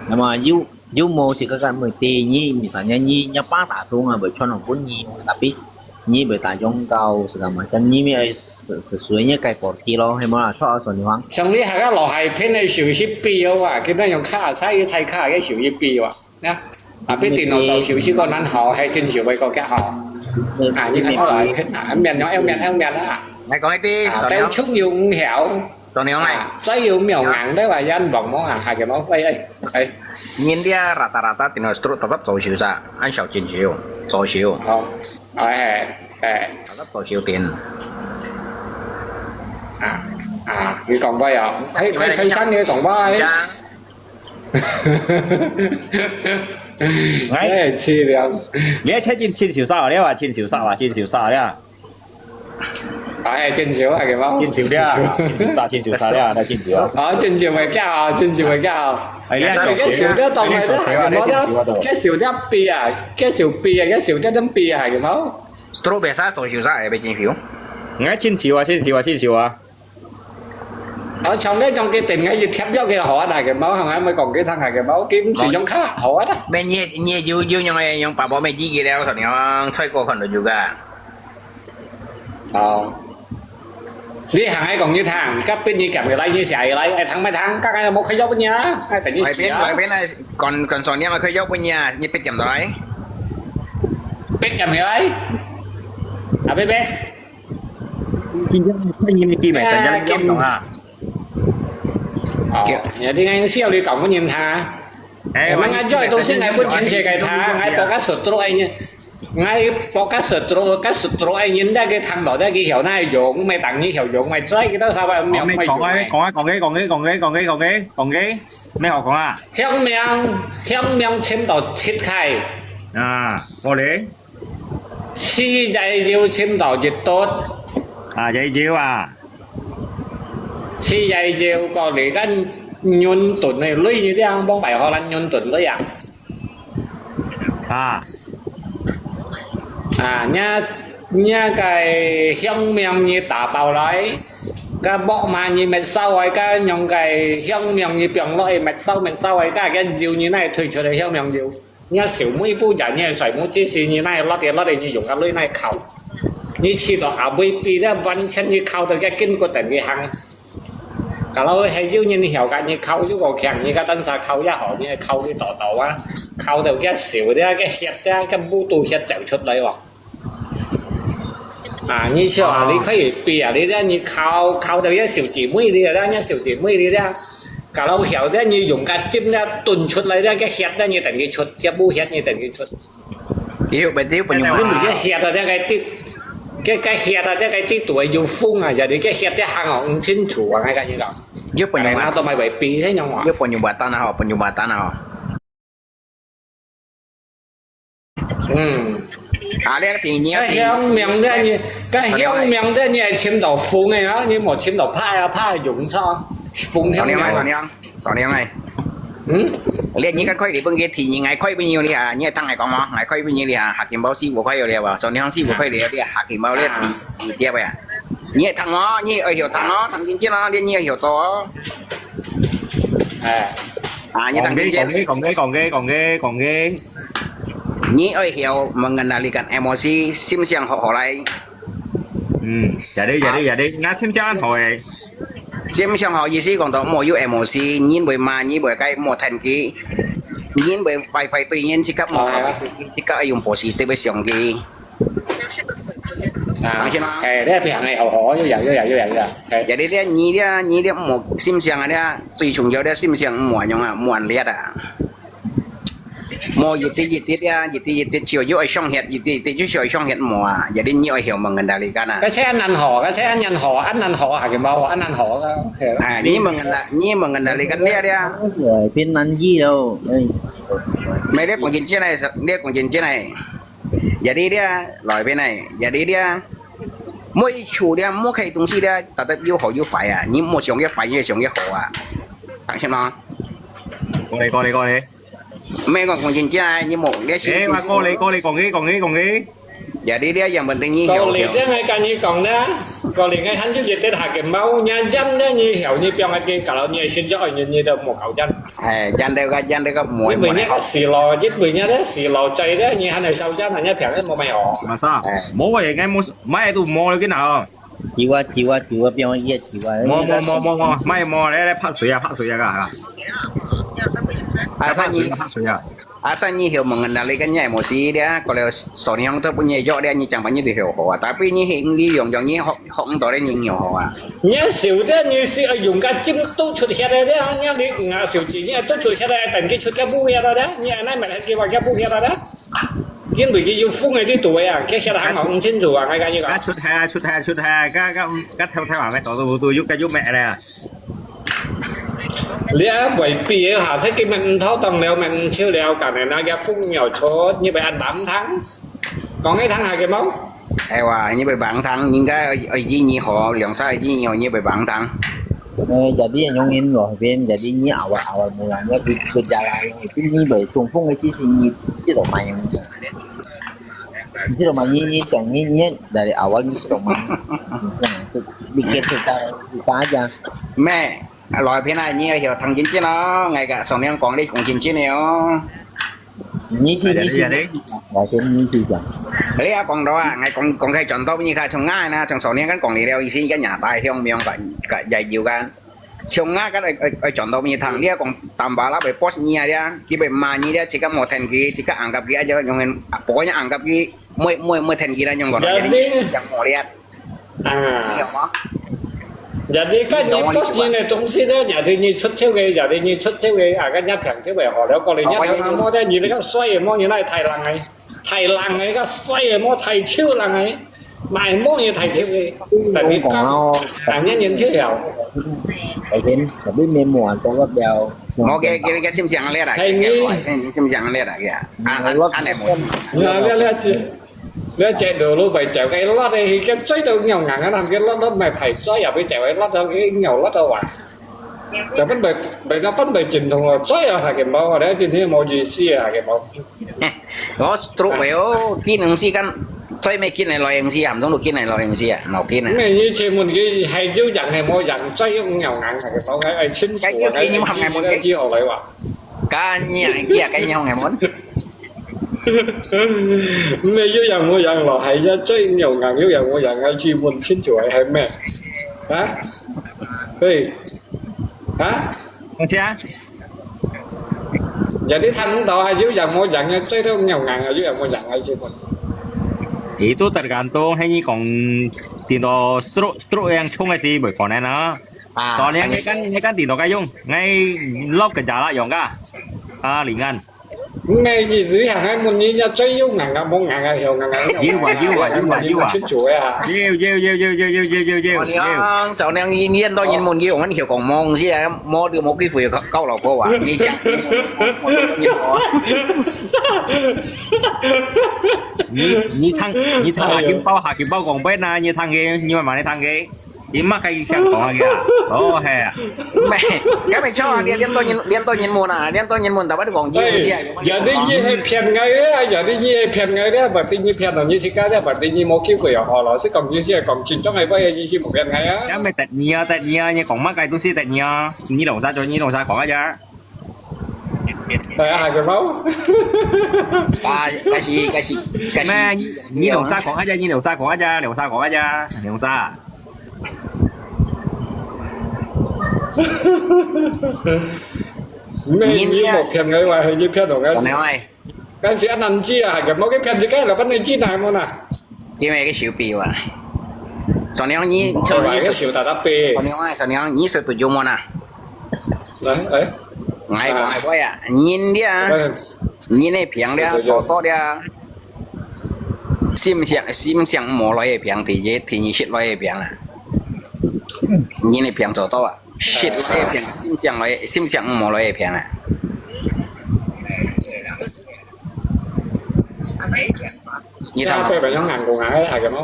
Nama you you mau si kakak mau ti ni misalnya ni nya pa ta tung a bai chon ong pun ni tapi ni bai ta jong kau segala macam ni mi ai sesuai nya kai por ti lo he ma cho a son ni huang. 像你客家老海片个手势比个話，佢等用卡差个菜卡个手势比个話，呀，啊，比電腦做手勢个難好，係真手勢个較好。啊，你看我老海片啊，面容，面，面啊。來講一啲，啊，手勢。 做娘哎，啊，再有沒有硬的話，人望望啊，還有冇？哎，哎，哎。人家rata-rata tino stroke tetap做手勢，按小金球，做手。哦，哎，哎。Tetap做手點。啊，啊，你講話啊，開，開，開聲你講話哎。哎，是了。你要切進，切手勢了啊，切手勢啊，切手勢了。 哎，真少啊，个嘛。真少了，真少，真少了，那真少。啊，真少个價啊，真少个價啊。哎，你看，這少了當然啦，个嘛，這少比啊，這少比啊，這少這等比啊，个嘛。Stroke biasa做手勢會真少。哎，真少啊，真少啊，真少啊。啊，像這種个店，哎，一貼了个好啊，个嘛，還愛講佢聽啊，个嘛，佢毋係用卡好啊啦。咩，你，你有，有用个，用白布咩機器了，同你講，吹過看到有个。 哦。你行開講你聽，隔壁你撳入來，你寫入來，哎，聽沒聽？剛剛有冇開藥分你啊？哎，等你寫啊。外邊，外邊來，講，講說你有冇開藥分你啊？你別撳到來。別撳入來。啊，別，別。今天看你們地美，哎，咱家用啊。哦，你看，你笑你講分人聽。 哎，𠊎，𠊎做東西，𠊎分親戚个聽，𠊎報个stroke个人，𠊎報个stroke，个stroke个人，該个聽到，該个曉哪用，毋係當然曉用，毋係知佢兜啥个，毋係，毋係用个。講啊，講啊，講啊，講啊，講啊，講啊，講啊，講啊，講啊，咩好講啊？響名，響名尋到七開。啊，無咧？四隻有尋到一垤。啊，一垤啊。 試下就過嚟，該潤唇个類似這樣，幫白荷蘭潤唇這樣。啊。啊，若，若个香名你打包來，該木馬你滅燒个，該用个香名你放落去滅燒，滅燒个，該个油你來推出來香名油。 若小妹不然，你个細妹之時，你哪落地落地，你用个鐳哪敲？你試到阿妹比咧，完全你敲到个筋骨等佢行。Kalau係有人曉个，你敲有個強，你个單儕敲也好，你个敲你到到啊，敲到个手咧，个血咧，个步都血走出來哦。 啊，你笑啊，你可以比啊，你這你考，考到一小姐妹你啊，一小姐妹你啊，搞到曉得你用个針咧，蹲出來咧，个血咧，你等佢出，這步血你等佢出。有，有，有，你毋係血啊，這个滴，个，个血啊，這个滴度有風啊，就你个血咧行哦，毋清楚啊，𠊎跟你講。有朋友嘛，哎，那都買位比，這樣啊。有朋友嘛，單啊，朋友嘛，單啊。 嗯。啊，你个第二，該香名个你，該香名个你係尋到風个啊，你無尋到派啊，派用上風香名啊。當然，當然，當然个。嗯？你，你个可以分佢第二，𠊎可以分你啊，你係聽𠊎講無？𠊎可以分你啊，下金包四五塊有了吧？昨天四五塊了，你下金包你第，第二位啊。你係聽無？你愛曉聽哦，聽真真哦，你，你愛曉做哦。哎。啊，你聽真真。講个，講个，講个，講个，講个。 你愛曉mengendalikan emosi，心情好好來。嗯，jadi，jadi，jadi，那心情好誒。心情好意思講到莫有emosi，人會罵，你會該莫聽佢，人會壞壞對人，自家莫好，自家愛用positive个想佢。啊，放心啦。哎，你平个好好，有影，有影，有影，有影。哎，jadi dia，你dia，你dia莫心性啊，dia最重要，dia心性莫恁樣啊，莫恁烈啊。莫一滴一滴啊，一滴一滴，就又愛上血，一滴一滴就愛上血莫啊。Jadi你愛曉 mengendalikan啊。該這恁難學，該這恁難學，恁難學啊，Hakim Bau，恁難學啊。哎，你 mengendal，你 mengendalikan dia，dia。變難記了，哎。Mai dia講真正个，dia講真正个。Jadi dia，來片个，jadi dia。 每處咧，每個東西咧，特別有好有壞啊！你莫想个壞，你想个好啊！放心啦。過來，過來，過來。毋係講講真正个，你莫，你係，哎，我過來，過來，講个，講个，講个。Ya，你這樣問題你曉，過來，這係跟你講啦，過來，𠊎還有一個Hakim Bau，你人咧，你曉，你放下去，kalau你現在愛你，你都莫搞人。哎，人這個，人這個，莫，因為你莫來搞。死咯，因為你咧死咯，在咧，你還係小人，人家平時莫買哦。Masa？哎。無个，應該無。 買都無要緊啊哦。酒啊，酒啊，酒啊，變一个酒啊。無，無，無，無，無，買無，來，來，拍水啊，拍水啊，啊。啊，生意，拍水啊，拍水啊。啊，生意曉問人啊，你跟人無事的啊，過了所以都不願意約的，你講話你就曉好啊，tapi你係你用用，你學，學毋到的，你曉好啊。你曉得你係愛用个針都出血的，你，你，你，啊，小姐，你都出血的，等佢出个不血了的，你，那買來給我个不血了的。 因為佢有風个，你對啊，佢曉得還搞毋清楚啊，𠊎跟你講。啊，出海啊，出海，出海，該，該，該偷偷啊，乜搞到糊塗，又該又乜咧。你啊，未必个哈，這個乜毋偷當了，乜毋偷了，但係那個風要出，你會恁擔心。講你聽下个無？哎哇，你會擔心，應該愛，愛意義好，兩三愛意義好，你會擔心。 哎，jadi yang ini loh, Ben, jadi ini awal-awal mulanya di gejala yang itu ini baik tumpung itu sih ini itu loh main. Itu loh main ini yang ini dari awal ini loh main. Nah, itu pikir secara kita aja. 咩？來片啊，你愛曉聽真真哦，𠊎个上面講你講真真个哦。 你試，你試，我先你試一下。你啊，講到啊，𠊎講，講開轉到你看，從𠊎呢，從少年間講你了，以前个年代，鄉民个，个，也有个。從𠊎个，愛，愛，愛轉到你聽，你啊講，tambah啦，會boss你啊，佢會罵你啊，自家無聽佢，自家硬甲佢，啊，就用，pokoknya硬甲佢，每，每，每聽佢啦，用講，jadi，講無力。 啊。你懂嗎？Jadi kan你發現个東西咧，也係你出手个，也係你出手个，啊，跟人家搶手个，好了，過來人家搶手个，你那個帥个，莫你那太冷个，太冷个，个帥个，莫太臭冷个，買莫你太臭个，但你講哦，但人人就了。Tapi tapi memang ada lo dia. Oke, kira-kira sim siang lihat lah. Hai ni. Sim siang lihat lah ya. An an an emosi. 你這這路路會走个落个，佢个嘴都咬硬啊，佢落落咪排嘴也會走个落到佢咬落到啊。就分佢，分佢分佢真痛哦，嘴啊下个毛啊，你真係無意思啊，下个毛。我 stroke 个哦，見東西kan，嘴尾見來來東西啊，毋通都見來來東西啊，腦筋啊。咩？以前問佢係有人係無人，嘴咬硬下个毛，愛愛清楚啊，該有見你們還問佢？該幾好來哇？ 該你啊，你啊，該你紅个門。毋係有人無人咯，係一嘴有人，有人無人，愛去問清楚係，係咩？啊？對。啊？OK啊。有啲聽毋到啊，有人無人啊，嘴都有人啊，有人無人啊，去問。Itu tergantung，係你講，聽到stroke，stroke yang重个時，會可能啊。 啊，當然，你看，你看電腦該用，𠊎落个咋啦用个，啊，lingan。毋係，意思係還問你，你嘴有硬啊，無硬啊，有硬啊，有啊，有啊，有啊，有啊。出嘴啊。有，有，有。我講，少年，你，你練到人問佢，我講，曉講無東西啊，無就無機會交，交老婆啊，你講，你講，你，你聽，你聽下金寶，下金寶講咩啊？你聽佢，你慢慢地聽佢。 你乜該意思講个啊？哦，係啊。毋係，該毋係錯啊，你，你練到人，練到人問啊，練到人問，但係你講英文啊，有啲人係騙𠊎个啊，有啲人係騙𠊎个啊，berarti你騙到你自家个，berarti你無機會啊，好，老師講真係講真正个話，你係無騙𠊎啊。該毋係得你啊，得你啊，你講麼个都係得你啊，你弄啥做，你弄啥講啊呀？ 哎呀，還有貓。啊，該係，該係，該係。咩？你，你兩儕講一隻，你兩儕講一隻，兩儕講一隻，兩儕。咩？你無騙𠊎話，係你騙到𠊎。講咩話？但是恁難知啊，還有貓佢騙自家，老闆你知哪門啊？因為个手錶啊。Sonion，你，哦，Sonion，你手錶打打飛。Sonion啊，Sonion，你手錶有無啊？來，哎。𠊎講个話啊，人咧，哎。人个病咧，對，對，對。做到咧，心想，心想無來个病，第一，第二識來个病啊。人个病做到啊，識來个病，心想來，心想無來个病啊。 你聽，這樣對本身眼光啊，還有麼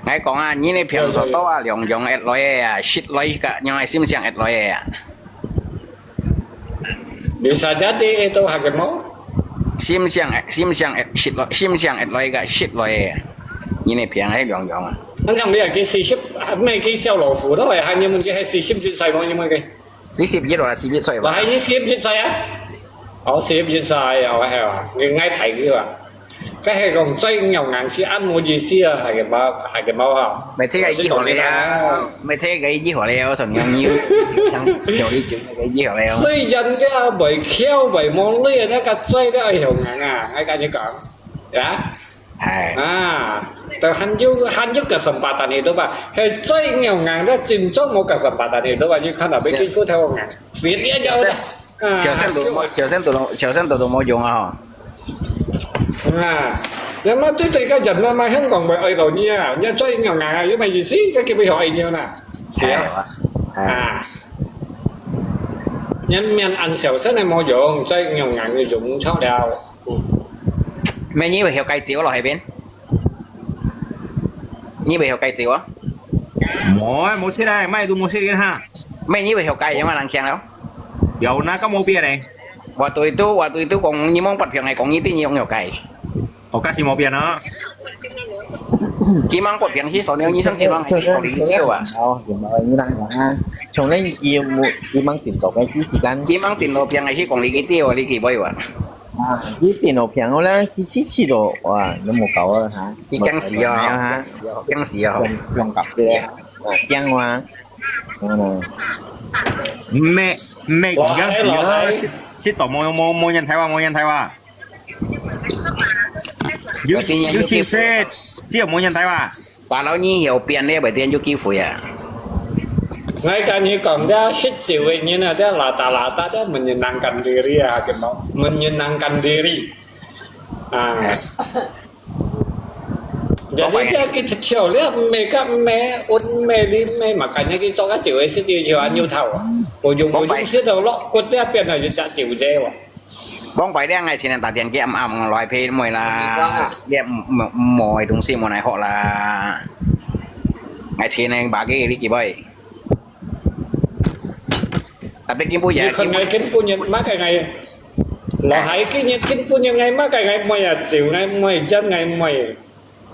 ？𠊎講啊，你个病做到啊，兩樣會來个啊，識來个，樣个心想會來个啊。你實在的都還有麼？心想，心想會識來，心想會來个，識來个啊。你个病係兩樣啊。那像你啊，佢四十，咩佢小老虎都係，還有問題係四十歲無，有問題？ 你十一啊，十一歲嘛？我還你十一歲啊？哦，十一歲啊，我係啊，你愛大佢啊。該係講最咬硬係恁無意思啊，還个無，還个無啊。咪這個以後了，咪這個以後了，我同你講，你有，有一種那個以後了。雖然這會翹會無累，那個嘴都愛咬硬啊，𠊎跟你講，啊。 哎。啊，都還有，還有kesempatan hidup啊，係最咬硬个，真正無kesempatan hidup啊，你看到被欺負透硬，死了了的。啊，小生都無，小生都，小生都，都無用啊，吼。啊，那麼對這個人啊嘛，香港會愛到你啊，你最咬硬啊，有麼意思？該基本上愛你啦，是啊。哎，哎。啊，你面恁小生都無用，最咬硬个用錯了。 咩，你會曉戒酒咯，該邊？你會曉戒酒啊？無啊，無食啊，麼都無食个哈。咩，你會曉戒，有麼人強了？有那個無變呢？Waktu itu，waktu itu講你吂發病，係講你對你用曉戒。哦，該時無變啊。佢吂發病，去Sonion醫生，佢吂，佢講你酒啊。哦，有無？你人講啊，從來佢有無，佢吂聽到个，佢時間。佢吂聽到病，係講你酒啊，你去買啊。 啊，佢電腦病好啦，佢試試咯，哇，你無搞啊，哈？佢驚死啊，哈？驚死啊！用，用搞个，啊，驚啊，嗯。毋係，毋係講驚死啊，食，食到無，無，無人睇哇，無人睇哇。有，有，有，有，有，無人睇哇。 Kalau你有變了，berarti有機會啊。𠊎跟你講，這食酒个人啊，這lata-lata，這menyenangkan diri啊，知無？Menyenangkan diri。啊。Jadi這个就笑了，毋係个，毋係，毋係，你毋係嘛，kan你去做个酒个，食酒就恁有頭啊。無用，無用，食到落骨這邊啊，就隻酒啫喎。 往擺這𠊎前日打電話暗暗來陪妹啦，這無，無，無个東西無奈何啦。𠊎前日把个你幾杯？Tapi今晡日，你看𠊎今晡日，麼个𠊎，老海今日今晡日𠊎麼个𠊎妹啊，酒𠊎妹，煙𠊎妹。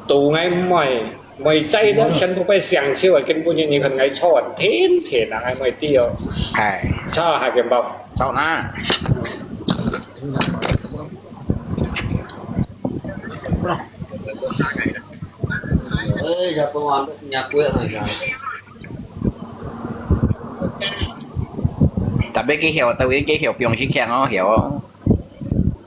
都𠊎妹，妹在這全部被享受啊，根本就你看𠊎吵啊，天天啊，𠊎妹知哦。哎。吵啊，還根本。吵哪？Tapi佢曉，tapi佢曉，放心強哦，曉哦。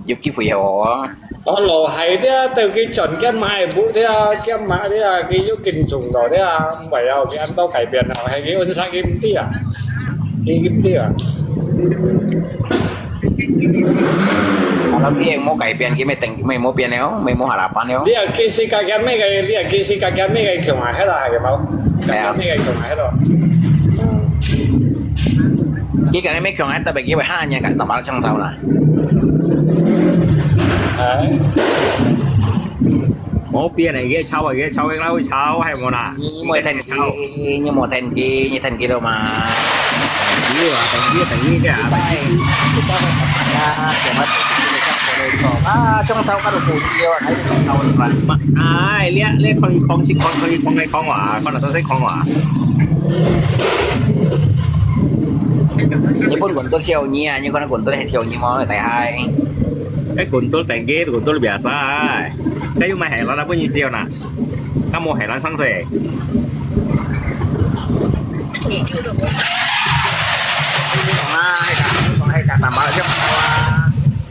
有機會哦。哦，老海這，到佢轉兼賣布這，兼賣這，佢又跟蹤到這，毋會啊，佢恁多改變啊，係佢溫莎佢毋知啊，佢毋知啊。Kalau佢無改變，佢咪等，咪無變了，咪無下啦班了。你啊，佢係改變咩个？你啊，佢係改變咩个？強啊，係啦，係無？改變咩个？強啊，係咯。佢改變咩強啊？特別佢會喊人家打麻將走啦。 哎。無變个，佢吵啊，佢吵个，哪會吵，還無啦？你莫聽佢，你莫聽佢，你聽佢了嘛？佢啊，等佢，等佢个啊。啊，中秋个都無笑，還有中秋个嘛？嘛，哎，你，你看你講，是看，看你講个講話，看到都在講話。日本人都笑你啊，你看到人都在笑你嘛，大海。 該guntur tengke，guntur biasa。該又買海南个分你笑啦，該無海南上水。講啊，係講，講係講，打麻將啊。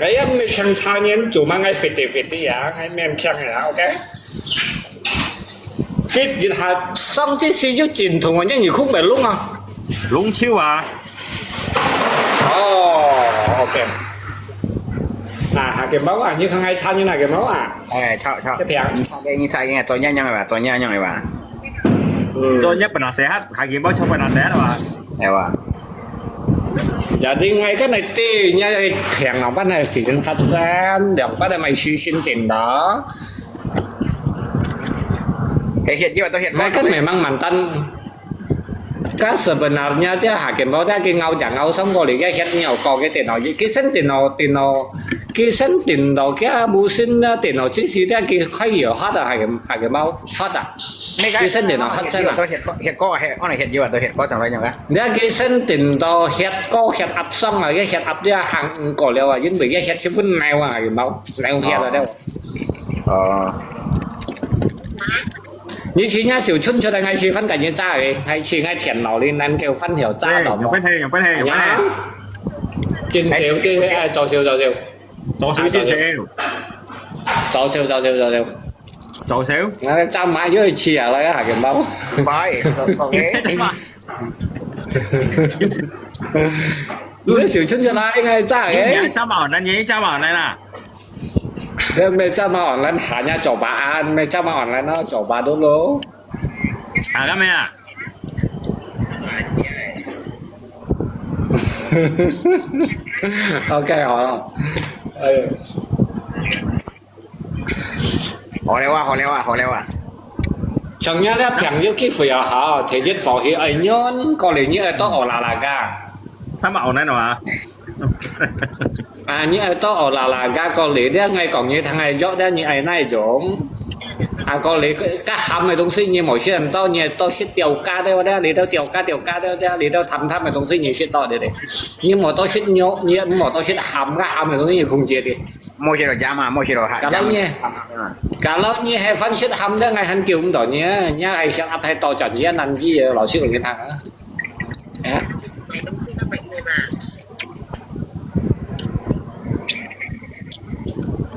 哎呀，你看茶人做麼个fifty fifty啊？還勉強个啦，OK？佢一下上次係有進度，我叫你空白弄啊。弄球啊！哦，OK。啊，下个貓啊，你看還差你那个貓啊？哎，吵吵。这平。你看，你看，你看，昨天样个吧，昨天样个吧，嗯。昨日本來sehat，下个貓就本來sehat啊！哎哇，就另外个那对，人家平两班的已经发生，两班的买虚心点的。哎，血药都血那个 memang mantan. Kan sebenarnya dia hakim mau dia ke ngau jang ngau song ko li ke hiat nyau ko ke tino. Kisan tino tino. Kisan tino kia musim na tino. Cisi dia ki khai yo hot a hakim hakim mau hot a. Kisan tino hot sen a. 都血过，血过，血，我那血药啊，都血过，怎么样啊？ Dia kisan tino hiat ko hiat ap song a ke hiat ap dia hang ko liao a. Yin bui ke hiat chipun nai wa hakim mau nai hiat a dia. 哦，你去人家小村出来，爱去翻个人渣个，爱去人家田老里，能够翻条渣对，到有分黑，有分黑，有分黑。真少，真少，哎，做少做少，多少进去？做少做少做少。做少？那个站买又去啊，那个还给猫。拜，OK。你小春就拿应该炸你你诶。Sama online, ini sama online lah. 你没炸嘛 online，喊人家酒吧啊，没炸嘛 online 咯，酒吧都咯。啊，干嘛呀？OK，好了。哎呦。好了啊，好了啊，好了啊。像你这朋友机会啊好，第一放去爱人，过来你爱到 olahraga。Sama online 啊？啊，你爱到 olahraga 过来，你爱讲你听爱约，你爱哪一种？啊，过来，该咸个东西你无食到，你爱到食掉价的，你到掉价掉价的，你到淡淡个东西你食到的嘞。你无到食肉，你无到食咸个，咸个东西你控制的。 莫去了家嘛，莫去了哈。Kalau你，kalau你还饭食咸的，我还救唔到你，你还想安排到转去南极，老师给你谈啊。哎呀，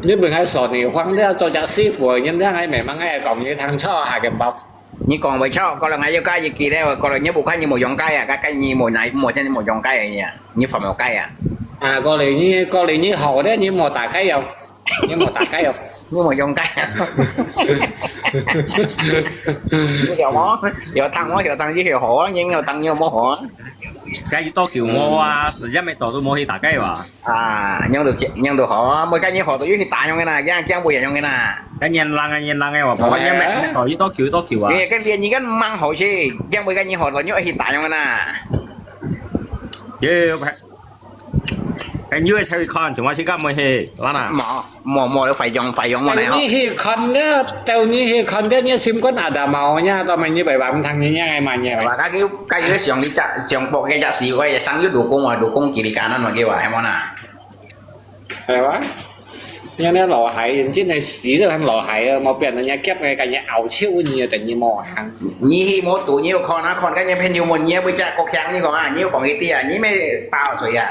你本来说你慌的，做家师傅，人家还没忙，还讲你谈错，还给包。 你讲袂错，过来俺又加一句咧，过来你不看你没用该啊，该该你没拿，没钱你没用该啊，你发没该啊。啊，过来你，过来你好的，你没打开呀，你没打开呀。你没用该啊。有吗？有糖吗？有糖就有好啊，你有糖你有没好啊？ 該一到九毛啊，時間未到都無去打雞哇。啊，樣都，樣都好啊，每個人好都有去打樣个啦，樣，樣不一樣个啦。該年零啊，年零个哇，無年尾到一到九，一到九啊。你跟別人个蠻好些，樣每個人好都有去打樣个啦。有，有，有，有去看，怎麼去看沒去，啦啦。無。 無，無，費用，費用無來吼。你去看个，到你去看个，你心肝ada mau nya，到尾你白白唔聽人家个嘛nya。哇，佢，佢想你隻，想博佢隻死个，生有老公啊，老公佢哩艱難嘛，佢話，係無啦？係哇？你那老害，真係死都很老害啊，無變人家夾个，跟人拗手你啊，等於無行。你去無賭，你有看啊，看，跟人朋友問你，會隻國強，你講啊，你有講一啲啊，你咪打嘴啊。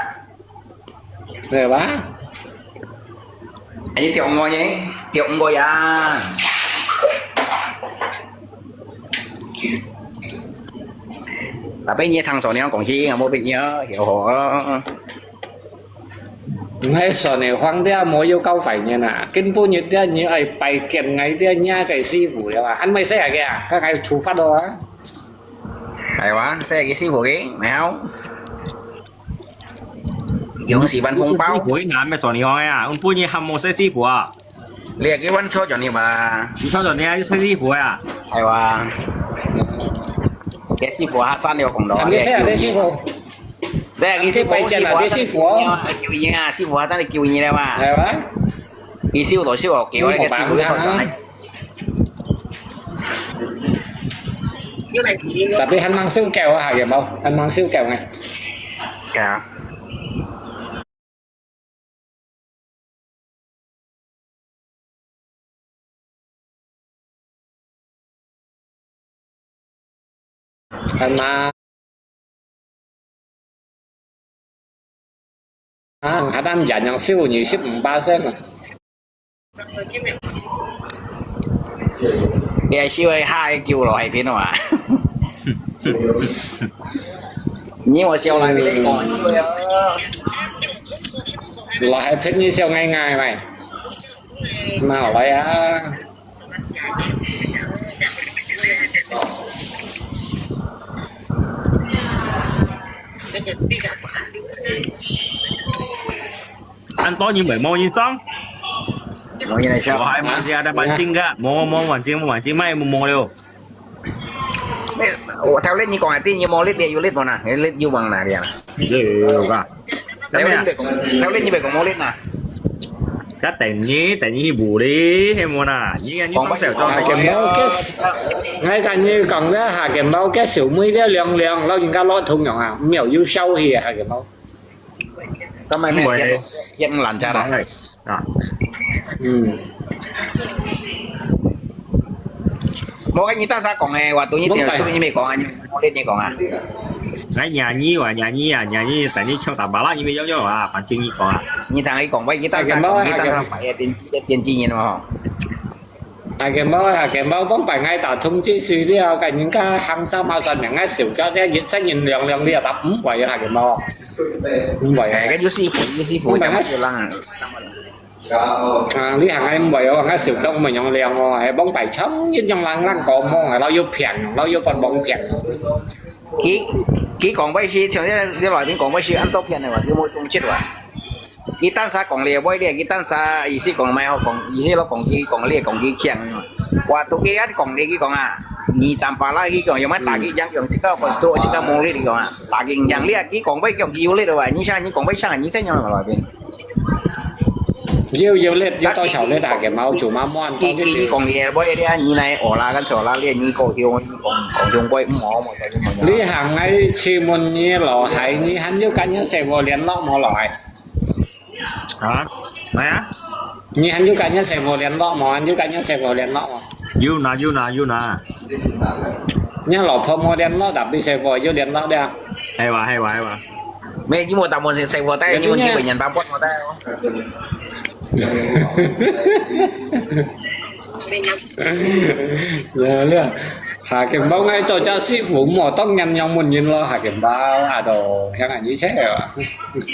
對吧？你中我呢？中我呀！Tapi你聽說你講起，我冇必要，有好。你說你放掉，無有搞壞人啊！根本你這你愛拜見𠊎這你个師傅了啊！還沒事啊，佢啊，佢還處罰了啊！係哇，這个師傅个，沒有。 用十萬紅包。師傅，你哪咩做你講个啊？阮本人還無識師傅啊。你係結婚初就你嘛？你初就你還識師傅啊？係哇。這師傅啊，算了講咯。你識啊，這師傅？這个師傅，你拜見啊，這師傅。救人啊，師傅啊，真係救人了嘛。係哇。你修就修哦，給我那個師傅就好了。 Tapi han mang siu kèo ha, ya mau? Han mang siu kèo ngai. Kèo. Han mang. Ah, hatan yan yang siu ni sip ba sen. 你係燒去下去救落去邊啊？你我燒來邊個？落去邊你燒ngay ngay咪？嘛來啊！恁多人會無人裝？無人來笑。我還蠻多个，蠻精个，無無無，蠻精無蠻精，賣無無了。我頭先你講个，你無力，你有力無啦？你力有bằng哪裡啊？有有有有个。頭先你講，頭先你講無力嘛？該等你，等你無力，係無啦？你你放手裝。下个毛个，𠊎跟你講个，下个毛个小妹个涼涼，老人家老通用啊，沒有有消息啊，下个毛。 Tama na, yan, yan lang cara. Bangay. Ah. Hmm. Mo kan ita sa kong eh, waktu ni tiyo, ni may kong, mo ni kong ah. Ngai nyanyi wa, nyanyi ah, nyanyi, tadi chong tabala ni may yong yong ah, pancing ni kong ah. Ni tang ai kong, bai kita sa kong, kita sa pa ya tin, tin tin ni mo. 下个無，下个無，講白，𠊎打通知佢了，該人家行山嘛，算命，𠊎笑佢，這一世人涼涼了，打毋會啊，下个無，毋會啊。哎，該有師傅，有師傅，講白，該就人啊。啊，你行，𠊎毋會哦，𠊎笑佢毋會樣涼哦，係講白，長一樣冷冷過無，係老有病，老有半幫病。佢，佢講話係，像這，這內面講話係恁多片个話，有無中切話？佢單儕講你會了，佢單儕意思講毋好講，意思咯講佢，講你，講佢強。話到佢一講你，佢講啊，你站把啦，佢講有麼打佢贏，用這個我做這個毛利，佢講啊，打佢贏了，佢講話講佢有力个話，你想你講話像你這樣个內面。 有，有力，有多少力啊？佢毛就慢慢，佢，佢講嘢，我一定你來學啦，跟住啦，你，你講，你講，講中國，毋好，毋好，你行來請問你老弟，你還有跟你細妹聯絡無來？啊？咩啊？你還有跟你細妹聯絡無？還有跟你細妹聯絡無？有啦，有啦，有啦。你老婆無聯絡，tapi細妹有聯絡了？係哇，係哇，係哇。 咩，你無打門先細貨，但係你問佢會人打幫我得哦。了了，下个無，𠊎做隻師傅，無當然樣問人咯，下个無，啊都，香港一切啊。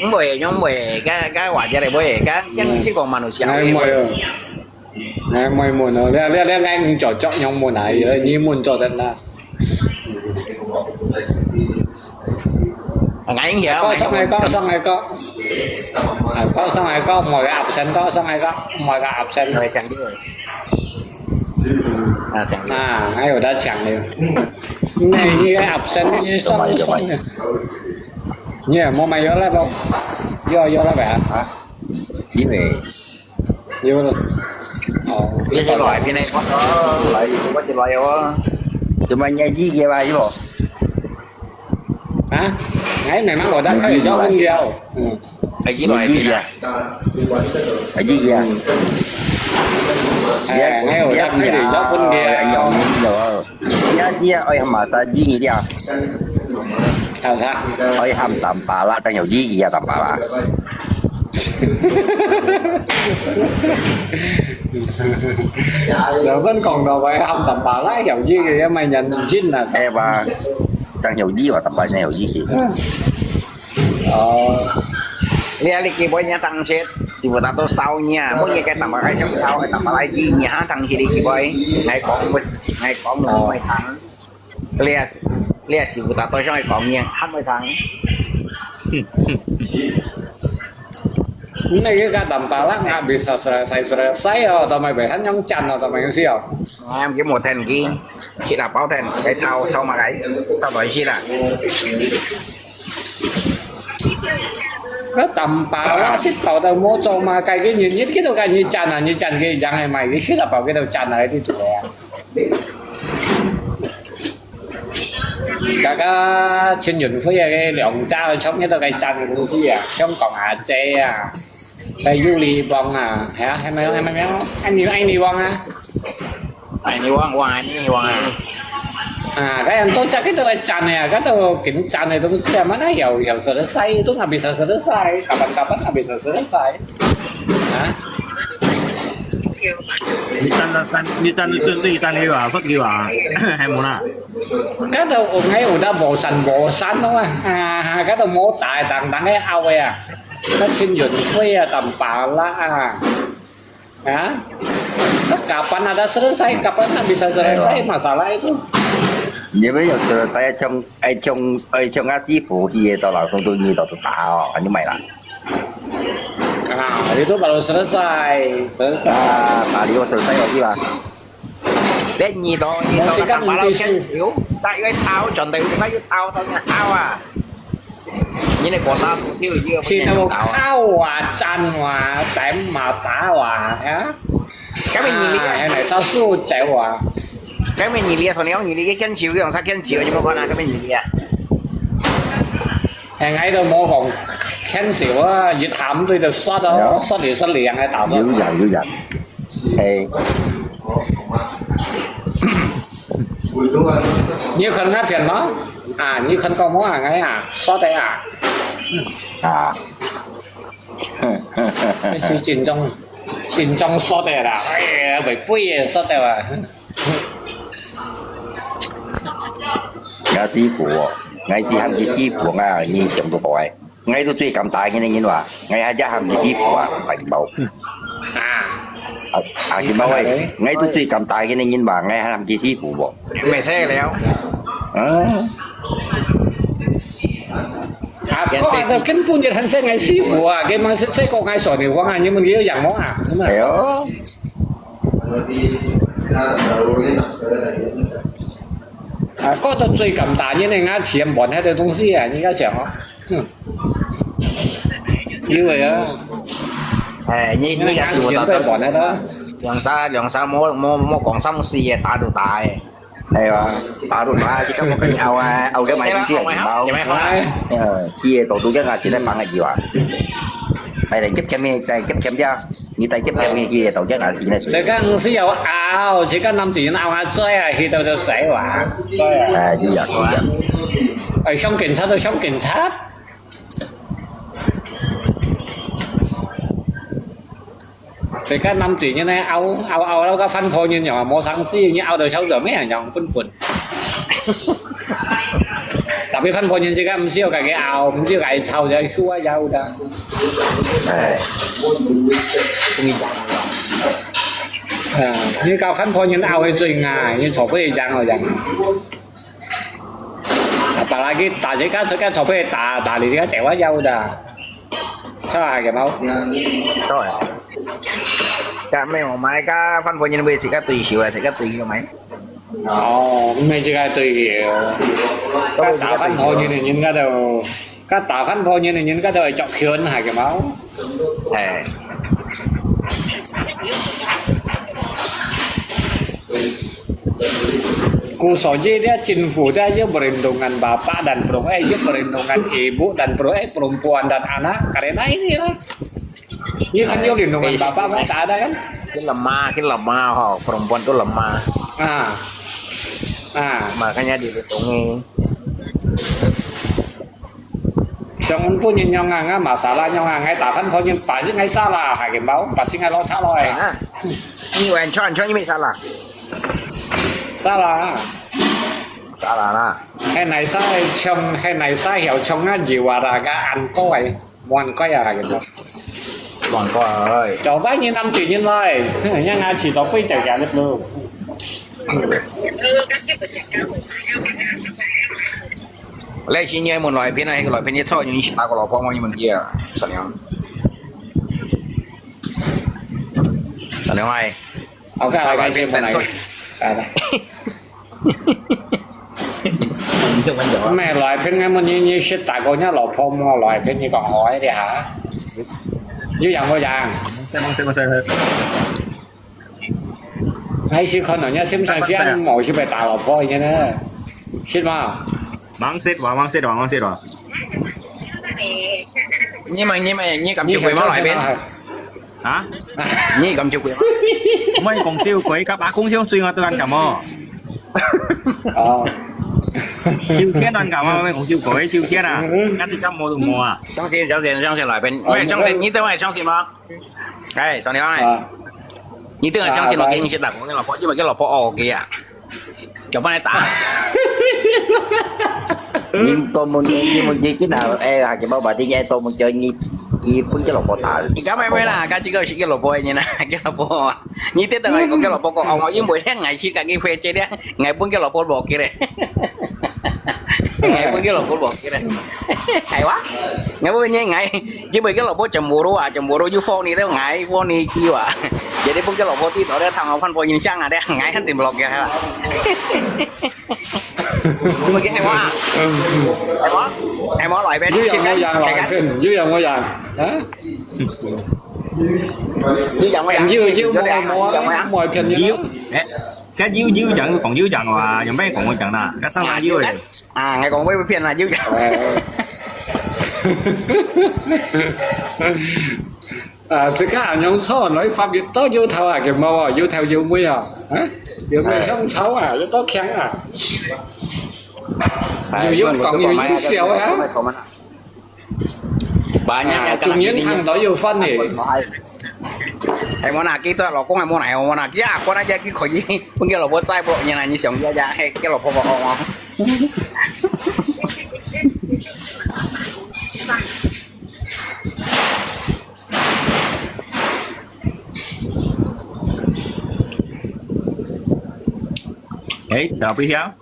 毋會，毋會，該，該話就係毋會，該，該你去講馬來西亞。哎，毋會哦。 哎，毋會問哦，這，這，這，𠊎毋做作樣問啊，你問做得啦。𠊎應該，講，講，講，講，講。啊，講，講，講，莫个absent，講，講，講，莫个absent。我想這個。啊，想這個。啊，還有得想的。你，你个absent，你算不算的？你也莫買藥了不？藥，藥了不啊？啊？因為 有了。哦，這是來邊个？哦，來，我就來哦。做麼个你个啊，有無？啊？哎，memang我在看有問題哦。嗯。哎，你來邊个？哎，你个啊。哎，哎，我在看有問題哦。 你啊，你啊，愛喊麼个字个啊？喊啥？愛喊Tampalak，當有意義啊，Tampalak。有人講到話喊Tampalak有意義，因為人唔認啊。係吧？當有意義啊，Tampalak當有意義。嗯。 哦。你啊，你基本上當時，師傅打到燒你啊，每日个打牌還想燒，打牌來機，你還當時你基本，𠊎講，𠊎講你毋會聽。你啊，你啊，師傅打到想愛講你，還毋會聽。你那個打牌啦，habis selesai selesai哦，都沒被人用講了，都沒事哦。啊，佢無聽佢，去打包聽，佢抄抄嘛佢，抄到去啦。 該打牌啦，食飽都無做嘛，該个日日佢都該日賺啊，日賺佢樣係買，佢食飽佢都賺啊，佢都做啊。剛剛陳雲輝啊，該兩家唱一到該賺个東西啊，香港阿姐啊，該有利旺啊，係啊，係咪？係咪？係你，係你旺啊？ 哎，你忘，忘，你忘啊！啊，該樣都隻佢都來賺个啊，該都緊賺个東西啊，mana有，有selesai，都還bisa selesai，kapan-kapan還bisa selesai。啊？你等，等，你等，你等，你等佢啊，發佢啊，係無啦？該都𠊎有得無散無散咯啊，啊，該都無大，當當个拗个啊，該陳雲輝啊，打牌啦啊。 啊？Kapan ada selesai, kapan nak bisa selesai masalah itu? 你們有selesai，愛從，愛從，愛從阿西婆去个到老松都你到都打哦，你買啦。啊，itu baru selesai, selesai。啊，打理我selesai了，對吧？你，你到，你到，你到，打牌了，牽手，打一個抄，轉頭又快又抄，到你抄啊！ 你个國家股票又去到靠啊，賺啊，等嘛打啊，啊？今日你啊，還來到輸走啊？今日你啊，同你講，你个牽手，用啥牽手？有冇看啊？今日你啊？哎，𠊎都無講牽手啊，一喊對就刷到，刷嚟刷嚟，還打到。有人，有人。 係。你有看該片無？啊，你有看過無啊？哎呀，刷的啊。啊。你是真正心中说的啦，哎呀，袂背的说的啦。𠊎師傅哦，𠊎是喊佢師傅啊，你講到好哎。𠊎都最敢打人个人話，𠊎還只喊佢師傅啊，白包。啊，啊，啊，佢包哎，𠊎都最敢打人个人話，𠊎喊佢師傅無？袂使了。嗯，啊，个啊，都根本就很像𠊎師傅啊，佢们是这个爱说的话啊，你们有样无啊？哎呦，啊，个都最敢打人的，俺钱搬那个东西啊，你要想哦，嗯，因为啊，哎，你你也是有道理。两三两三莫莫莫讲三四个打都打哎。哎呀，打都打，你看我跟你拗啊，拗个买一些包。哎，呃，企业都都跟啊，现在帮个几万。哎，来给前面再给前面，你再给前面企业都跟啊，现在这个是要拗，这个男子人拗啊，这啊，去到就死哇，哎，一样一样。哎，上警察都上警察。这个男子人呢，拗拗拗到个翻破人样，无常识，你拗到小做咩样，笨笨。Tapi翻破人自家毋需要个拗，毋需要个吵，就输啊要的。哎，啊，你搞翻破人拗会最啊，你坐不会讲好讲。Apalagi打自家自家坐不会打，打你自家走啊要的。 Salah ke mau? Tahu ya. Kami mau mai ka fan po nyen boleh cakap tu isu lah, cakap tu isu mai. Oh, 毋係自家對嘅。該打翻破人嘅人該度，該打翻破人嘅人該度係著拳係嘅冇？哎，故所以這政府這又 melindungi bapak dan perlu eh, 又 melindungi ibu dan perlu eh, perempuan dan anak. Karena inilah. Ini kan 又 melindungi bapak kan, tak ada kan? Itu lemah, itu lemah ho, perempuan tu lemah. Ah. Ah. Makanya dilindungi. 上本人樣啊，masalah樣啊，𠊎打翻破人，把人𠊎salah，係嘅冇，把人𠊎攞出來。啊，你完全完全沒salah。 Salah。 Salah啦。 係哪儕唱，係哪儕曉唱啊，有啊啦，个安歌誒，換歌啊，係嘅。換歌誒。早班人諗住人來，哼，讓𠊎遲到背著佢哋咯。 來，今日問來賓啊，那個來賓你錯，你打過老婆嗎？你問佢啊，小梁。小梁哎。 OK，來，感謝，本來。來，來。你就問我。毋係來賓，𠊎問你，你識打過人老婆無？來賓，你講好一點哈。有樣無樣？什麼什麼什麼？還是可能你心上想，無識被打老婆嘅呢？識嗎？忙死我，忙死我，忙死我。你們你們你敢去回嗎？來賓？ 啊？你敢去過嗎？毋係講笑鬼，甲阿公相追我都敢敢哦。哦，秋天敢敢啊？毋係講笑鬼，秋天啊，那就敢無就無啊。相信相信相信來賓，喂，相信你等會相信嗎？哎，小梁哎，啊，你等會相信我，給你先打工，你老婆，因為給老婆哦，OK啊。 有幫你打。你多問你，你問你今日，哎，還係冇把啲嘢多問叫你，你分佢老婆打。你敢會啦？佢這個係佢老婆嘅呢，佢老婆啊。你跌到佢講佢老婆講，哦，我因為咧，𠊎去甲佢回姐咧，𠊎分佢老婆落去咧。𠊎分佢老婆落去咧。係哇？𠊎分你，𠊎，因為佢老婆全部都啊，全部都要放你咧，𠊎放你去哇。Jadi pun佢老婆跌到咧，聽我翻播音響啊，咧，𠊎肯定落去啦。 你問佢係無啊？係無？係無來賓？有樣無樣來賓，有樣無樣，啊？有樣無樣？有有無有樣無樣？無無騙有人。誒，該有有樣講有樣話，有咩講有樣啦？該上來有誒。啊，𠊎講會騙啦，有樣。哎。啊，這個恁樣錯，來發育到有頭啊，佢無啊，有頭有尾啊，啊？有尾香草啊，有多強啊？有有講有有笑啊？ Banyak yang kena bini. Cuma yang tak tahu Irfan ni. Hai, mana kita law kong, hai mana, hai mana. Kia, aku nak jadi kau ni. Pun dia law buat saya, bro. Yang nanya siang dia, dia, hai, dia law buat apa? Eh, siapa ya?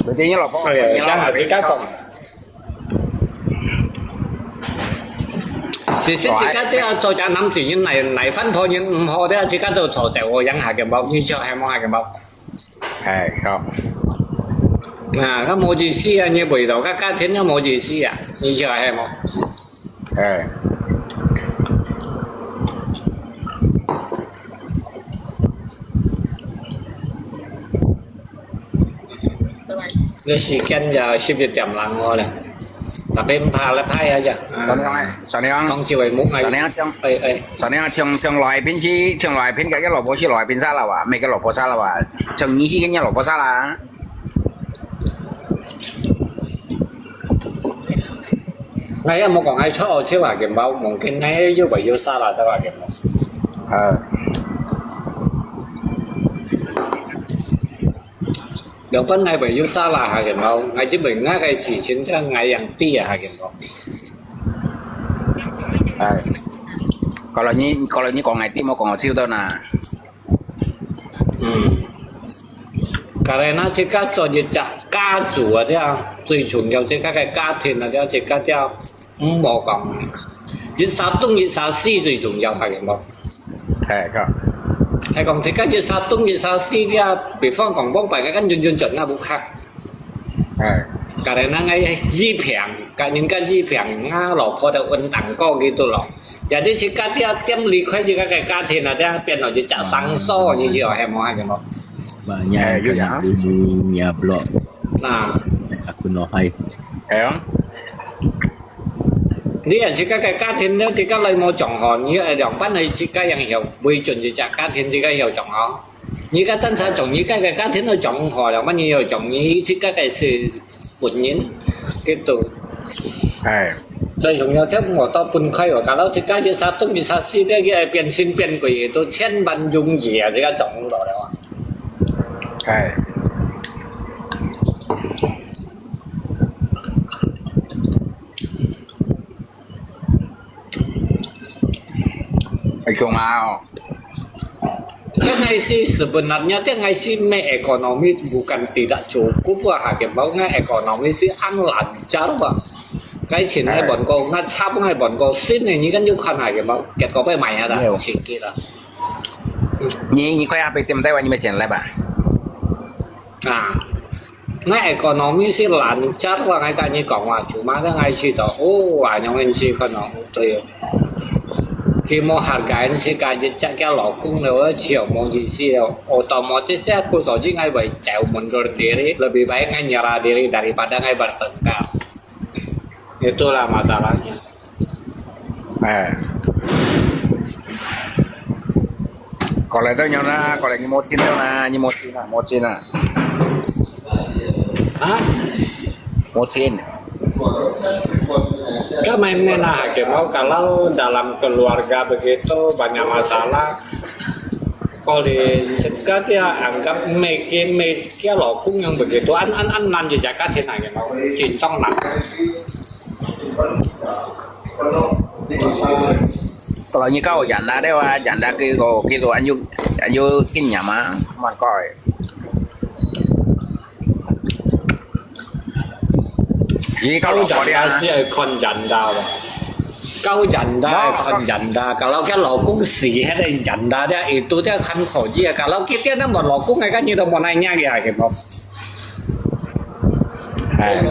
Berarti ini law kong. Oh, ya, saya habis kata. Sisi自家都要做隻男仔人，泥泥分婆人毋好，都要自家都坐在我養下个包，你就係無下个包。哎，好。啊，佢無意思啊，你為到个家庭都無意思啊，你就係無。哎。 這時間也十一點零哦咧，tapi毋怕咧，怕啊呀。Saniang，Saniang，當時為目哎，Saniang，像，哎哎，Saniang，像像來賓去，像來賓个个老婆去來賓啥了哇，每个老婆啥了哇，像你去跟人家老婆啥啦。哎呀，莫講哎，錯，錯啊，根本望見哎，又為又啥啦，對吧？根本。呃。 Yang pun ngai bai yuta lah ha keno, ngai cuma ngai kai si cinta ngai yang tia ha keno. Ai. Kalau ni kalau ni kong ngai ti mo kong siu tau na. Hmm. Karena 自家做一隻家族啊，這樣最重要，自家个家庭啊，這樣自家這樣 毋好講，一儕東一儕西最重要，係無？係，係。係講自家一儕東一儕西，你啊，比方講，往擺个跟準準準啊，毋卡。係。Karena ngai一平，跟人家一平，啊，老婆的溫當高幾多咯。Jadi自家這點離開自家个家庭啊，這變到一隻生疏，你知道係無？係無？Banyak yang punya blog. Nah. Aku no hai. 係啊。 你啊，自家个家庭咧，自家來無掌控，你愛兩班來自家樣曉，為準自家家庭自家曉掌控。你个單單從你个个家庭來掌控，兩班你要從你自家个係本人，gitu。哎。最重要，這我到分開哦，kalau自家一儕東一儕西，這个變心變鬼，都千萬容易啊，自家掌控到了啊。哎。 Ay, kung ano. Kan ngai si sebenarnya kan ngai si may ekonomi bukan tidak cukup ah, hakim bau ngai ekonomi si ang lancar ah. Ngai chin ngai bon ko ngai chap ngai bon ko sin ngai ni kan yuk kan hakim bau. Ket ko pai mai ada sikit ah. Ni ni ko ya pe tim tai wa ni me chen lai ba. 啊，𠊎ekonomi係lancar，𠊎同你講話，cuma kan𠊎知道，哦，恁樣个事可能對。佢無hargain自家一隻个老公了，就無意思了。Otomatis隻古早就𠊎會走mundur diri，lebih baik𠊎nyerah diri daripada𠊎bertengkar。Itulah masalahnya。哎。 過來都有啦，過來你無錢了啦，你無錢啦，無錢啦。啊？無錢。Kan main-main ah, hakim bau kalau dalam keluarga begitu banyak masalah. Boleh sekat ya anggap makin makin 老公 yang begitu, an an an nan je jaga sih hakim bau, cintong lah. Kalau ni kau janda deh wah, janda ke kau ke tu anju anju kinyam ah, man kau. Ni kau kau janda sih ai kon janda bah. Kau janda ai kon janda. Kalau kan 老公死 hai janda dia itu dia kan kau je. Kalau kita nak buat 老公 ai kan ni dah mau nanya ya gitu. Hai.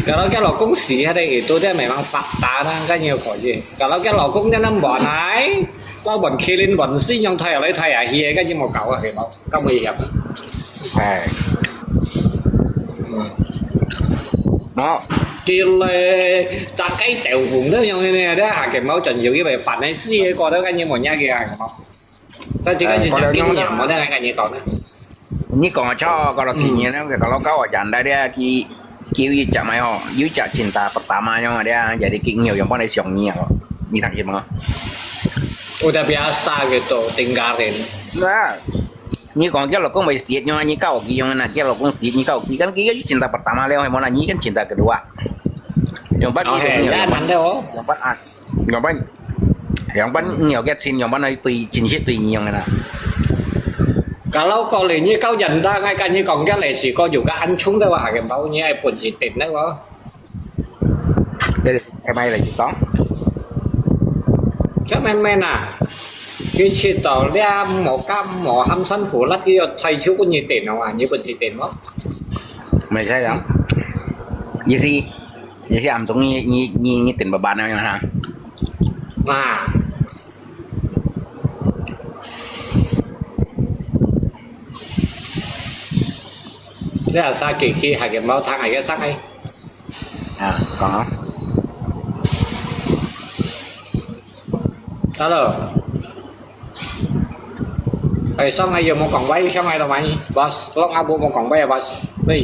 Kalau kan 老公死 hai itu dia memang fakta lah kan 有可以。Kalau kan 老公 dia nak buat ai, kau buat kilin buat si yang thai lai thai ahi kan ni mau kau ah gitu. Kan mau hiap. Hai. Hmm. No. Kile cakai tèo hùng đó yang ni ada hakim bau chọn 有一位 phản ai si kau đó kan ni mau nya gitu. 但係佢就經驗，我等下跟你講啦。你講啊，錯，kalau 體驗呢，kalau kau aja ada dia ki kiu 一隻咪吼，有一隻 cinta pertama 樣啊，dia jadi 佢有樣般來想你啊，你聽識無？Udah biasa gitu, tinggalin. Nah, 你講佢老公會死樣啊，你教佢樣啊，佢老公死你教佢，kan佢有 cinta pertama 了，係無啦？你跟 cinta kedua，樣般佢 Okay, 有樣般，樣般啊。 樣般，樣般你有个親，樣般來對，真實對你樣个啦。Kalau kau leh，你教人家，𠊎跟你講，這類似个有个安全个話，還包你愛本事定个話。這係咪來講？這慢慢啊，佢知道了，無काम無閒辛苦，那佢要退休，你定个話，你本事定無？毋使啊，意思。 你係暗中你你你你等爸爸那樣哈？啊。你啊，啥機器還係無聽，還係啥个？啊，講啊。Hello。 Ay, song ay, yo mo kong bai, song ay lo mai, boss. Lo nga bu mo kong bai, boss. Wei.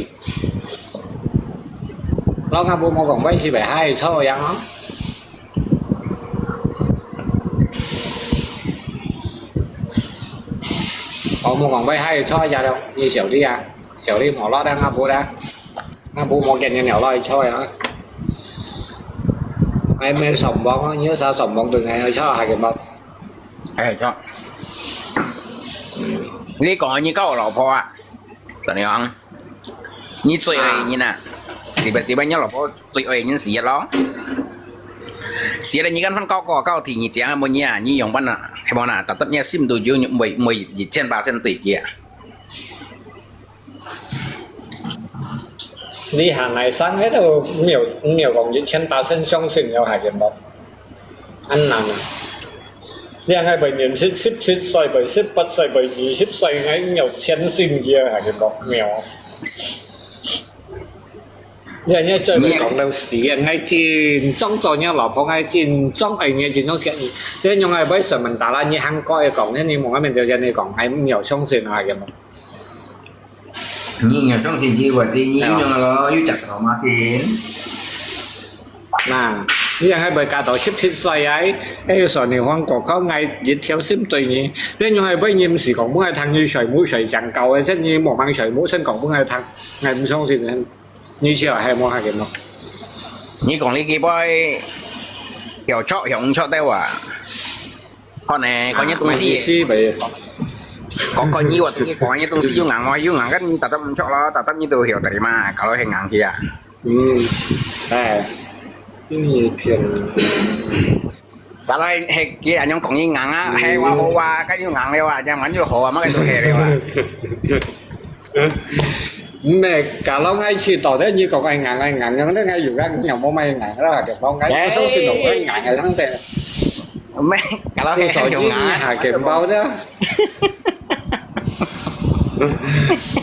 Lo nga bu mo kong bai, si bai hai, cho yang, oh. Oh, mo kong bai hai, cho ya lo, ni siu li ya. Siu li mo lo da nga bu da. Nga bu mo gen ni lo cho ya. Ai, me song bong, ni sa song bong tu ngai cho hai ke mo. 哎，錯。你講你交老婆啊？怎樣？你最愛个人啊？特別特別，你老婆最愛个人死了咯？死了，你跟佢交過，交替你講，無你啊，你樣般啊？係無啦？tetap你心肚就毋會毋會一千巴仙對佢啊？ 你行來生，該都沒有沒有講一千巴仙相信了，還係無？恁難啊！你還愛年十十七歲，未十八歲，未二十歲，還有千信佢，還係無？沒有。你還要做咩講到死啊？𠊎真中意你老婆，𠊎真中意你，真中意你。你用愛為什麼打啦？你還過來講，你無愛面對人你講，還沒有相信啊，還係無？ 你有相信佢，或者你用了咯，有隻頭嘛先。那，你還會加到十七歲啊？哎，說你還過高，𠊎一條心對你。你用來為你毋係講分𠊎聽，你睡目睡正覺个，你無吂睡目，先講分𠊎聽，𠊎毋相信呢。你知道係無還係無？你講你幾杯，曉著曉毋著个話。 看呢，講你東西，啊，意思呗。講，講你，我同你講，你東西又硬，我又硬，kan你tetap毋著咯，tetap你都曉得嘛，kalau係硬去啊。嗯，哎，你騙。Kalau係佢恁樣講你硬啊，嗯。係話好啊，kan又硬了啊，樣樣又好啊，麼个都係了啊。 毋係，kalau𠊎知道咧，你講𠊎硬，𠊎硬，硬咧，𠊎有个，你又無買硬啦，就講𠊎相信到𠊎硬个，ทั้งแต่。毋係，kalau係用硬啊，下件包啫。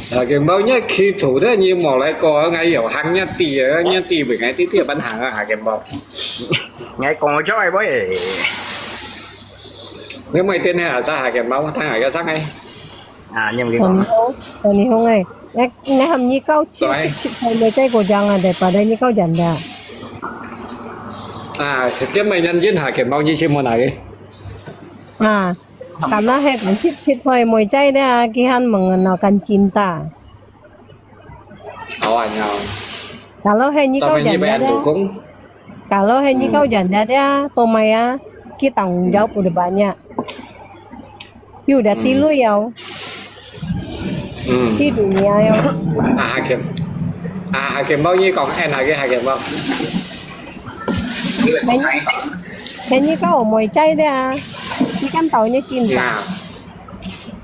下件包，你企圖咧，你無來過，𠊎有行一啲啊，一啲，𠊎啲啲分行啊，下件包。𠊎講出來喂。你咪天天下下件包，聽下个聲哎。 啊，你有幾講啊？Sony Hong, Sony Hong哎，你你喊你到七十七歲未再過獎啊？對，pada你到現在。啊，點解人人下件包你先問下佢？啊，karena係講七十七歲未再咧，佢還問啊，kan cinta。 好啊，你好。Kalau hai你kau janda dah. Kalau hai ni kau janda dah, tomai ah, kita tanggung jawab udah banyak. Ki udah tilu ya. Hmm. Di dunia ya. Ah, hakim. Ah, hakim mau ni kong en lagi hakim mau. Hai ni, hai ni kau umoi cai dah. Ni kan tahu ni cinta. Nah.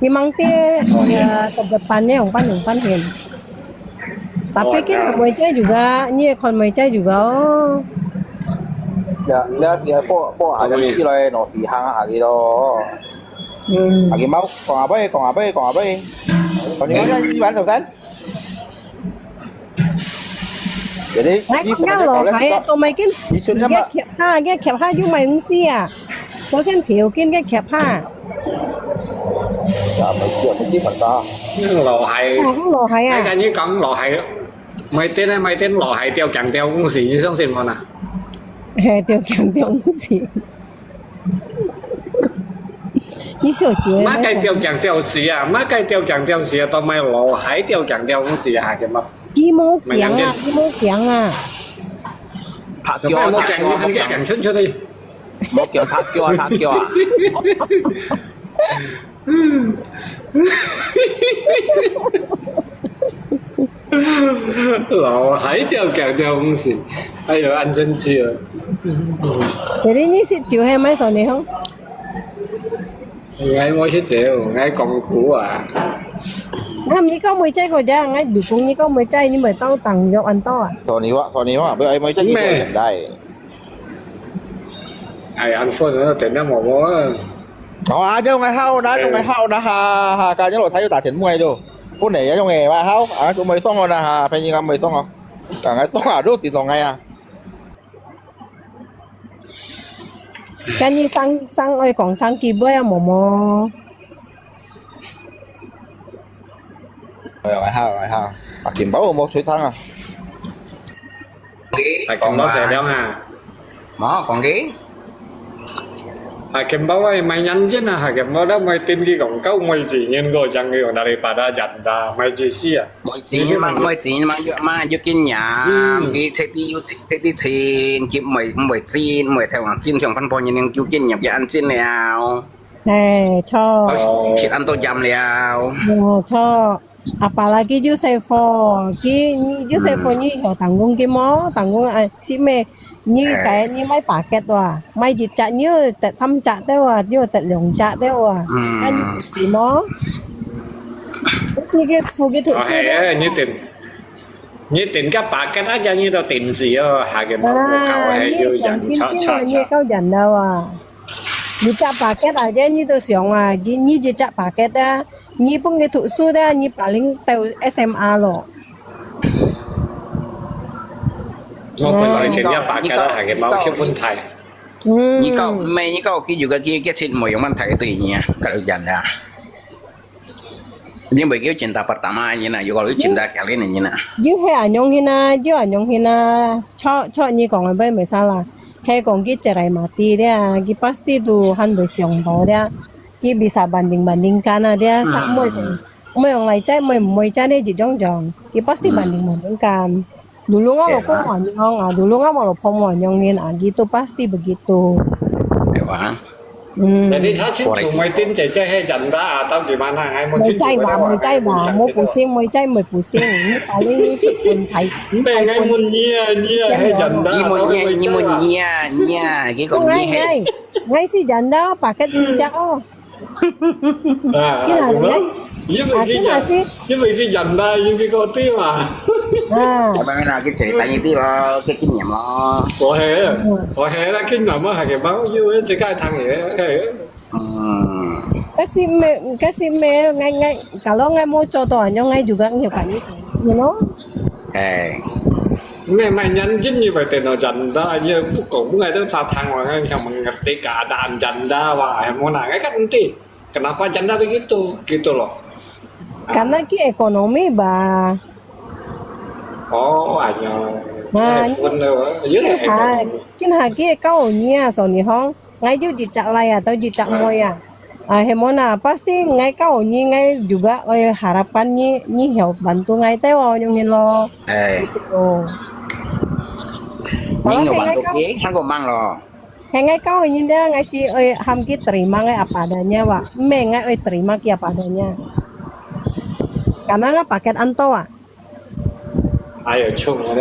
Memang ti, oh, ya, ke depannya umpan umpan hin. Tapi kan umoi cai juga, ni kon umoi cai juga. Oh. Ya, ya, ya, po po ada mesti lah, no, si hang hari lo. Hmm. Hari mau, kong apa, kong apa, kong apa? Kong ni kan iban tu kan? Jadi, ngai kong lo, hai, to mai kin. Ni chun sama. Kep ha, kep ha, you mai mesti ya. Ko sen piu kin kep ha. 啊，無叫，無叫大家。老海，啊，老海啊。哎，跟你講老海，每天呢，每天老海釣強釣魚時，你相信無呢？嘿，釣強釣魚時。你小姐，麼个釣強釣魚啊？麼个釣強釣魚啊？都賣老海釣強釣魚時啊，係無？佢無強啊，佢無強啊。拍腳啊，拍腳啊，拍腳啊。 莫叫他叫啊，他叫啊。老海釣強釣魚時，哎喲，恁神奇啊！你你食酒還買啥呢吼？𠊎無食酒，𠊎講古啊。那你講妹仔个呀，𠊎如果你講妹仔，你袂當當約恁多啊？Sorry話，sorry話，不要妹仔你講人來。 哎，安分啊，天天摸摸啊。哦，啊，這種个好啦，這種个好啦，哈哈，今日老太又打電話了，分你這種个嘛好，啊，都無爽哦啦，哈，便宜个無爽哦，剛剛爽啊，都跌落來啊。今日上上愛講上機會啊，摸摸。哎呀，還好還好，啊，金寶有無吹糖啊？ 啊，講到這樣啊。無，講佢。啊，Kembau啊，買眼鏡啊，啊，Kembau都買電器廣告，買幾年個，將佢用daripada janda，買幾時啊？買錢嘛，買錢嘛，有嘛，有經驗，嗯。佢徹底有，徹底錢，佢買，買錢，買台灣錢，像番婆人能有經驗，佢安全了。哎，著。哦。食恁多鹽了。哦，著。 Apalagi Josepho，佢，你Josepho，嗯。你曉當工个無？當工，哎，係咩？你，哎。該你賣paket哇？賣一隻，你有得三隻對哇？你有得兩隻對哇？嗯。該你busy無？你係个付个投資哦，係，哎，你等，你等个paket啊，你都等死哦，下个毛不搞，啊，你想進進啊，哎，就人，你也夠人了啊。你隻paket啊，你都想啊，你，你一隻paket啊， 你分佢讀書个，你paling到S M A咯。我本來就要把个，還个毛就分開。嗯。你搞，沒，你搞，佢有个，佢，佢錢無用，問題對你啊，搞人啊。你袂叫cinta pertama你啊，有个cinta kali你啊。就係恁樣个啊，就恁樣个啊，著，著你講个，毋係，毋係啦。係講佢一個mati了，佢pasti都還會想到了。 佢bisa banding-bandingkan啊，dia sa-，嗯。Mo, mo yung lai chai, mo, mo chai ni jijong jong.佢pasti banding-bandingkan. Dulu nga mo ko mo anyong, ah, dulu nga mo lo po mo anyong nin, ah, gitu pasti begitu. Di ba? Hmm. Jadi, sa sin Correct. Sumaitin, cece, he, janda, atau gimana? Ngai mo Mo chai ba, mo chai ba, mo pusing, mo chai, mo pusing. Ni paling ni si pun pai. Ni pai pun. Ngai mo nia, nia, he, janda. Ni mo nia, ni mo nia, nia. Gitu, ngai, ni, he. Ngai, ngai si janda, paket si ja, oh. 啊，因為，因為是，因為是人啦，有幾個對嘛？啊。Abang nak kita tanya ti lo, kita kinyam lo. 我係，我係啦，今日嘛係嘅，包要自家聽嘅，係。嗯。Kasi me, kasi me, ngai, ngai, kalau ngai mo cho to, nyo ngai juga nyo kani, you know? 哎。咩，買眼鏡你買電腦真的，你不講，不愛等他談我，看看我們這個ada janda，哇，哎，mo na，哎，看你，kenapa janda begitu，gitu loh。Karena ki ekonomi ba。哦，哎呀，啊，哎，分了，有點ekonomi。Kin ha, kin ha ki kau ni ah, so ni hong, ngai ju jijak lai ah, tau jijak moi ah. Ah, hemona, pasti ngai kau ni ngai juga oi harapan ni, ni heo bantu ngai teo nyong hin lo. Eh. Gitu. Ni ngai ngai bantu kau ki, sang ko mang lo. He ngai kau ni dia ngai si oi ham ki terima ngai apa adanya wa. Me ngai oi terima ki apa adanya. Karena ngai paket anto wa. 哎呦，窮啊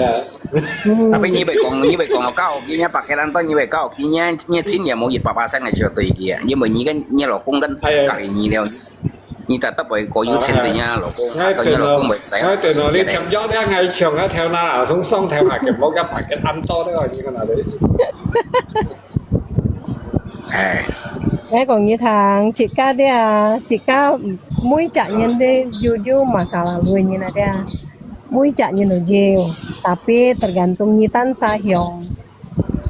！Tapi你會講，你會講到教佢，你白个人當你會教佢，你你錢也無一百巴仙个就對佢啊，因為你跟你老公跟隔離你了，你在得會過有錢對你老公，對你老公會使。我對你貼咗啲藝場啊，跳那啦，從上跳下嘅，冇个白个暗多啲，你个那裡。哎。 𠊎講你聽，自家个啊，自家每隻人都有有masalah个人啊个啊，每隻人都有，tapi tergantung你單儕曉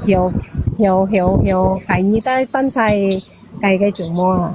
曉曉曉曉，該你單單儕該个做麼啊？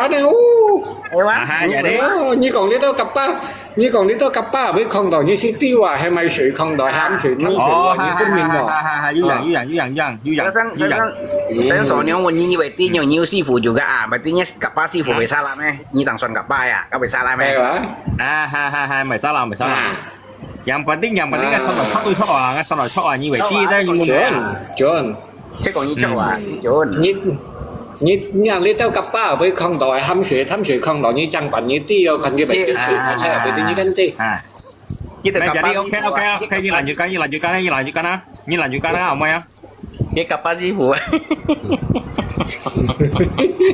恁樣哦。係哇？啊哈，有咧。哦，你講你到kapal，你講你到kapal，會看到你係對哇，係買水看到，係水，你水哦，哇，你分明哦。哈哈哈哈，有影，有影，有影，有影，有影，有影。等等，等所娘問你，你會知有牛師傅就个啊，berarti你kapal師傅會salah咩？你打算kapal啊？該會salah咩？係哇？啊哈哈哈，會salah，會salah。啊。 Yang penting，yang penting，啊。該算到出對出啊，該算到出啊，你會知，但你問啊。準，準。這講你出啊，準。你，你，你，你到kapal會看到，鹹水，鹹水看到，你正辦，你知哦，看你會知，啊，啊，啊，啊，你看知。啊。你到kapal，OK，OK，OK，你lanjutkan，你lanjutkan，你lanjutkan啊，你lanjutkan啊，好無啊？ Dia kapal師傅啊。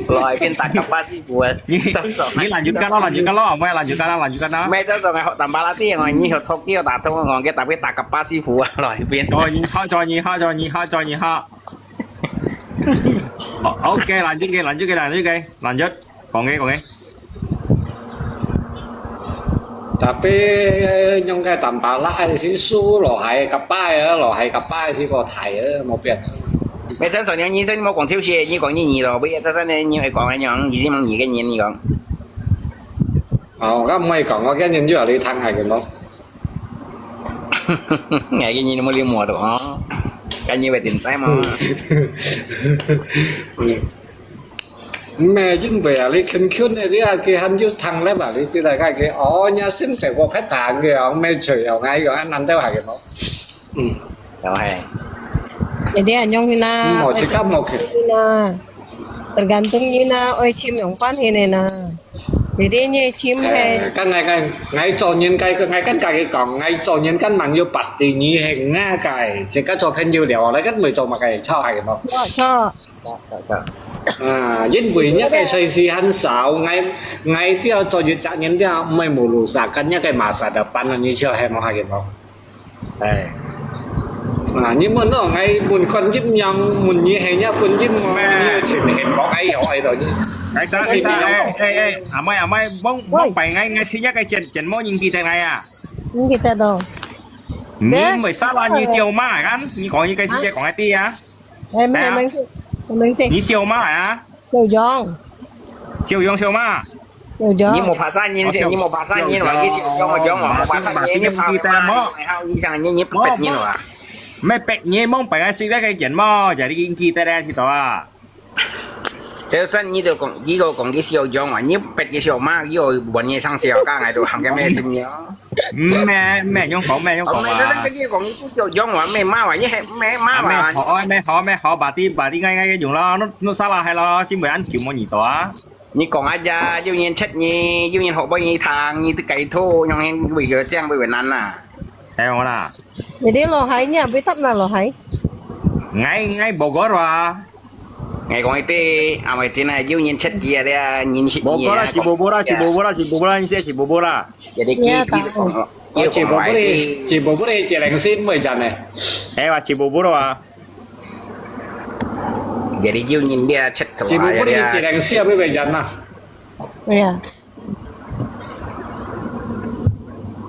來，變打kapal師傅啊。你，你lanjutkan咯，lanjutkan咯，好無啊？Lanjutkan啦，lanjutkan啦。Mai，到時候𠊎學打巴拉啲，𠊎你學Tokyo打通，𠊎个打俾打kapal師傅啊，來，變。哦，你好，你好，你好，你好。哦，OK，lanjut，lanjut，lanjut，lanjut。 講个，講个。Tapi用个打巴拉係輸落海kapal啊，落海kapal係個大啊，無變。Mai，真所娘，你真無講笑死，你講你你咯，不要在那你會講个樣，你是問你个人，你講。哦，我毋會講，我跟人就有你聽下个咯。哎，你你冇你摸到哦，跟你會點在嘛？嗯。 毋係，因為啊，你近近个，你啊，佢還有聽咧嘛，你知道該个，哦，人家心情過較淡个，哦，毋係隨哦，𠊎講，恁難得下个咯。嗯。就係。Jadi，恁樣啦，嗯，我自家無去。Tergantung你啦，愛尋樣關係个啦。Jadi，你尋係。誒，該𠊎，𠊎，𠊎做人，該个，𠊎跟家己講，𠊎做人，跟朋友，berarti你係𠊎个，自家做朋友了，來跟佢做麼个，吵下个咯。錯，錯。 啊，因為若个世事還少，𠊎，𠊎都要做一隻人，都毋會無路殺，跟若个masa depan啊，你就係無下个無？哎。啊，你問我，𠊎問看一樣，問你係若分一樣，你要全係無愛要愛到你。哎，等一下，哎，哎，哎，阿妹，阿妹，莫，莫擺𠊎，𠊎係若个真，真無人記得𠊎啊。你記得咯？你毋會salah，你叫嘛？你講一個直接講一啲啊。 哎，毋係，毋係，毋係。你笑麼啊？笑容。笑容笑麼？笑容。你無拍散人，你無拍散人，你笑容，你笑容，無拍散人，你拍散人，你拍散人，你，你，你，你，你，毋係逼你，莫逼𠊎食該个件無，就你緊記得咧，知道啊？就算你就講，你就講你小樣啊，你逼你小媽，你又問你上小，該𠊎就喊个咩情況？毋係，毋係，用講，毋係，用講啊。你講你小樣啊，咩媽啊，你係咩媽啊？啊，咩好，咩好，咩好，把啲，把啲，𠊎，𠊎，𠊎用咯，你，你啥啦，係咯，真會恁久無耳朵啊？你講啊呀，有人出你，有人好不你聽，你都改圖，用人為了這樣為為難啊。係我啦。你啲落海，你也會答那落海？𠊎，𠊎無講啊。 𠊎講一啲，阿妹聽啊，有人出dia啊，人識你啊。無過啦，是無無啦，是無無啦，是無無啦，你寫是無無啦。Jadi你你講，哦，你講來啲。是無無哩，是無無哩，一零四毋會賺呢。哎哇，是無無啦啊。Jadi有人咧出頭啊，是無無哩，一零四毋會賺啦。哎呀。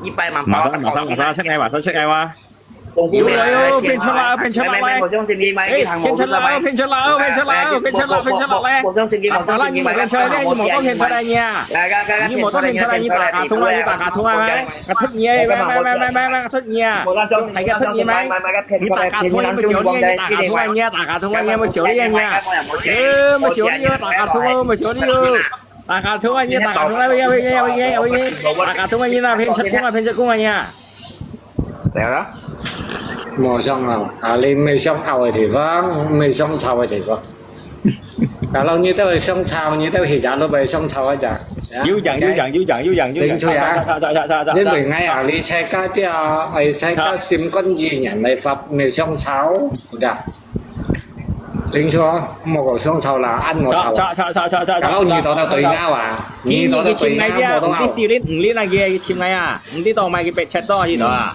一百萬。馬上馬上馬上出來，馬上出來哇！ 有有有，變出來，變出來咧！哎，變出來，變出來，變出來，變出來，變出來咧！啊，你無變出來咧，你無當變出來呢？你無當變出來，你打卡通啊，你打卡通啊，啊，出你啊，喂喂喂喂喂，出你啊！用大家出你咩？你打卡通啊，你無少你啊，你打卡通啊，你無少你啊，你啊！哎，無少你啊，打卡通啊，無少你啊！ 大家同啊，你大家同啊，喂喂喂喂喂，大家同啊，你那騙出工啊，騙出工啊你啊！對啊。無想啊，啊，你毋係想拗个地方，毋係想吵个地方。Kalau你兜係想吵，你兜係也都毋係想吵个咋？有講有講有講有講有講，零歲啊，吵吵吵吵吵吵，因為𠊎啊，你在家底啊，哎，在家心肝意念來發，毋係想吵，係啊。 清楚，莫講想吵啦，恁無吵啊。吵吵吵吵吵吵！Kalau你到到對拗啊，你到到對拗，莫到拗。你你你尋來啊，你你到買个白切到去到啊。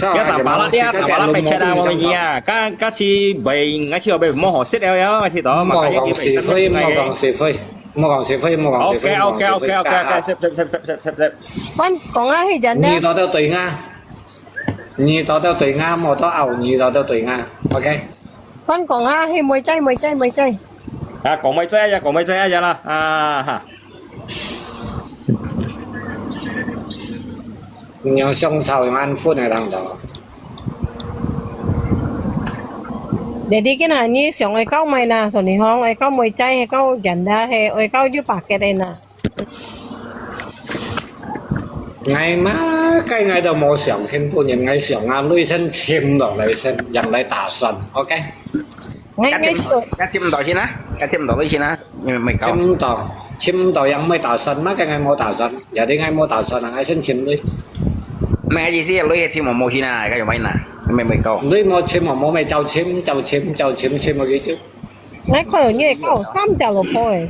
要打巴拉的啊，打巴拉白切啊，我跟你讲，刚刚去买，我去买莫好食了呀，我去到。莫講是非，莫講是非，莫講是非，莫講是非。OK OK OK OK OK，sip sip sip sip sip sip。Pan講啊，係真个。你到到對拗。 你到到對拗，莫到拗，你到到對拗，OK？Pan講啊，係妹仔，妹仔，妹仔。啊，講妹仔啊，講妹仔啊，啦，啊哈。你用想吵用安分个當中。Jadi今下你想愛搞咩呢？所以講愛搞妹仔，愛搞人啦，係愛搞有巴結个呢。 𠊎嘛，該𠊎都無想，根本人𠊎想啊，雷聲沉落來先，人來打算，OK？𠊎𠊎想，該沉到先啊，該沉到雷先啊，你咪搞。沉到，沉到人毋會打算嘛，該𠊎無打算，也係𠊎無打算啊，𠊎先沉雷。毋係意思，雷係沉無無先啊，該有咩啦？你咪咪搞。雷無沉無無，咪照沉，照沉，照沉，沉無幾久。 𠊎看到你个狗三隻老婆誒。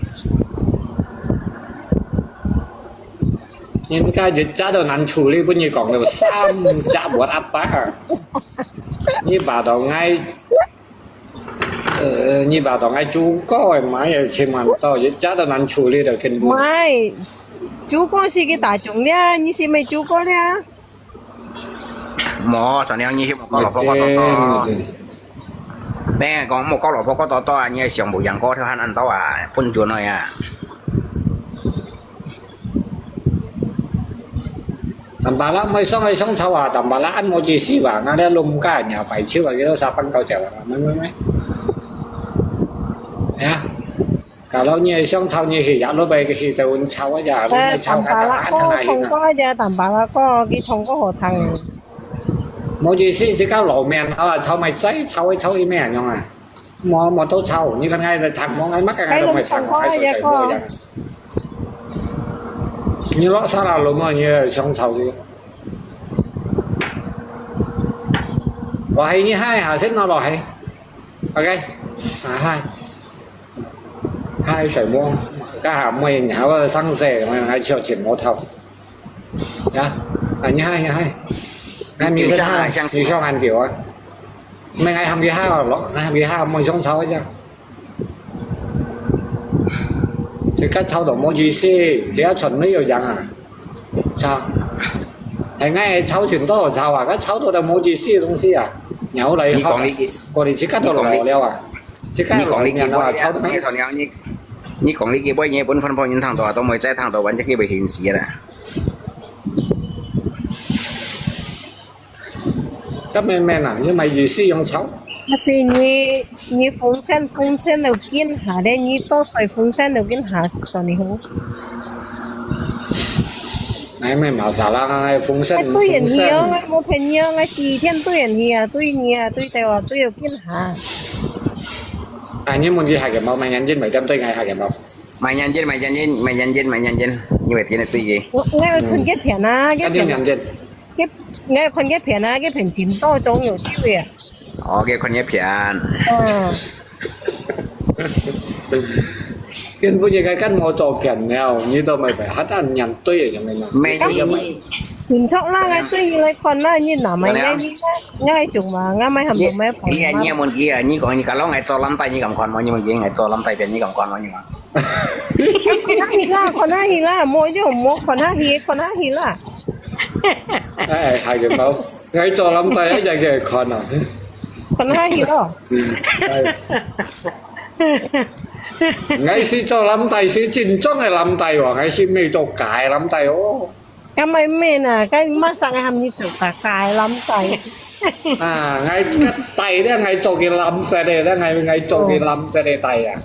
人家一隻都難處理，分你講到三隻無阿爸。你把到𠊎，呃，你把到𠊎豬哥誒，買也千萬多，一隻都難處理到根本。買，豬哥係佢打中了，你係毋係豬哥了？ 無，昨日你去莫搞老婆搞多多。你講莫搞老婆搞多多啊，你想無贏過，佢還恁多啊，分準了呀。Tambah啦，毋係想愛想吵啊，tambah啦，恁無意思吧，𠊎這弄家人家擺酒啊，佢都三班九隻啊，咩咩咩。哎呀。 Kalau你係想吵，你去也落去去就問吵啊呀，你吵啊，打啊，打啊，打啊，打啊。Tambah啦哥，佢唱歌好聽。無意思，自家老命啊，吵咪再吵，吵去咩樣啊？莫莫都吵，你看𠊎在談，我𠊎乜个𠊎都會談，𠊎都在做呀。你落沙拉路嘛，你也想吵去？我係你嗨下先，我落去。OK，啊嗨。 Hai soi mo, ka ha mo yin ha wa sang se, ma ngai chio chin mo thao. Ya, a ni hai, ni hai. Ngai mi sen ha, mi song an kiu a. Mai ngai ham ki ha lo, ngai ham ki ha mo song chao ja. Chỉ cách chao đó mo gì si, chỉ là chuẩn mới有讲啊。 Sao? Hay ngay cháu chuyển đó sao à? Các cháu tôi đã mua gì xí東西à? Nhau lại 你講你，過年時間都老了啊！時間你講你幾多啊？你講你幾多，你本分分人聽到啊，都冇再聽到，完全佢會現時啦。該咩咩啊，你買意思用炒？但是你你風扇風扇都緊下咧，你多水風扇都緊下，所以好。哎，没毛啥啦，哎，风扇，哎，对人去哦，风扇。我朋友，我几天对人去啊，对你啊，对待我，对有变哈。哎，你问题下个毛，买眼镜买点对，哎，下个毛。买眼镜，买眼镜，买眼镜，买眼镜，你会听得对个。我我要看这片啊，这看见片，眼镜。这我要看这片啊，这片挺多种有趣味啊。哦，给看一片。嗯，跟不应该跟我做片了，你都没白，还当眼对，有没有？没你，挺错啦，我对你来看啦，你哪买个你我种嘛，我买很多买你你你问题啊，你讲你kalau ngai做lam tai，你敢看吗？你问题ngai做lam tai片，你敢看吗？你讲。看下去啦，看下去啦，莫就莫看下去，看下去啦，哎，下个毛，哎，做lam tai一样个看啊。看下去咯。嗯，哎。哎，是做lam tai，是正宗个lam tai哦，还是没做假个lam tai哦？咁咪咩啊？咁乜生个喊你做假假个lam tai。啊，哎，个tai咧，哎做个蓝色个咧，哎哎做个蓝色个tai啊。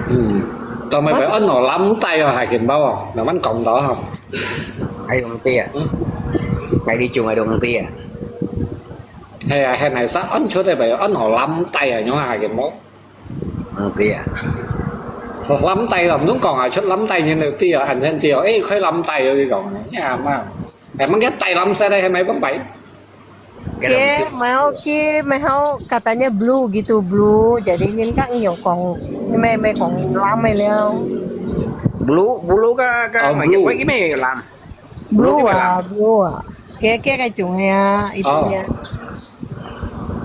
嗯，做咩会安到lam tai哦，下个毛哦，慢慢讲到哈。还用对啊？还你种还用对啊？系啊，系系，啥安出嚟咪安到lam tai啊，样下个毛。嗯，对啊。Lam tai咯，唔通讲啊，出lam tai人就知啊，安全知啊，诶，佢lam tai有呢讲，呀嘛，诶，乜个tai lam色咧，系咪咁白？ Oke, mau oke, mau katanya blue gitu, blue. Jadi nyin kak nyo kong, may may kong lam may liao. Blue, blue ka ka Oh, may blue. May may lam. Blue Blue ah, blue ah. Kaya kaya kay chung ya, itu Oh. ya.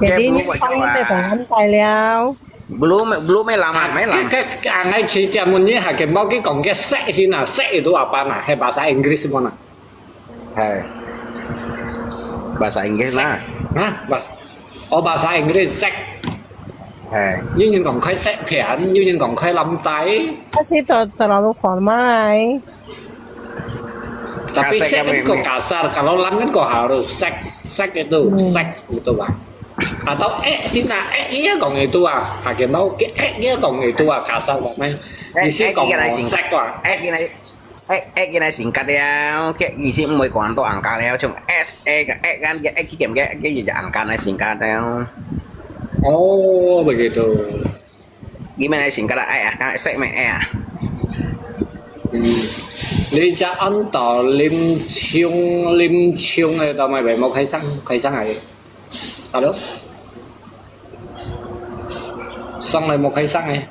Jadi Kaya nyin blue kong ah. may kong lam tay liao. Blue may blue may lam ah, may lam. 个个硬係似只門呢，下个毛佢講个色先啊，色itu apa啊？係bahasa Inggris mana？ Hai. Bahasa Inggris na. 啊，bahasa，哦，bahasa Inggris 色。哎，有人講開色片，有人講開lam tai。 Kasi to terlalu formal ay. Tapi Kasar sek kami, kan ko mi. kasar, kalau lam kan ko halus. Sek, sek itu, Hmm. sek itu ah. Atau eh sina, eh iya kong itu ah. Hake mau ke eh iya kong itu ah, kasar kong mai. Eh, Isi eh, kong iya, mau sing. Sek ah. Eh, gini, eh, eh, gini singkat ya. Oke, isi mau kono to angka ya, cuma S E, eh kan, eh kirim ke, eh jadi angka na singkat ya. Oh, begitu. Gimana singkat ah? Eh, ah, sek me eh. Hmm. 你隻安到林沖，林沖个到尾尾冇開聲，開聲啊！Hello，上來冇開聲誒。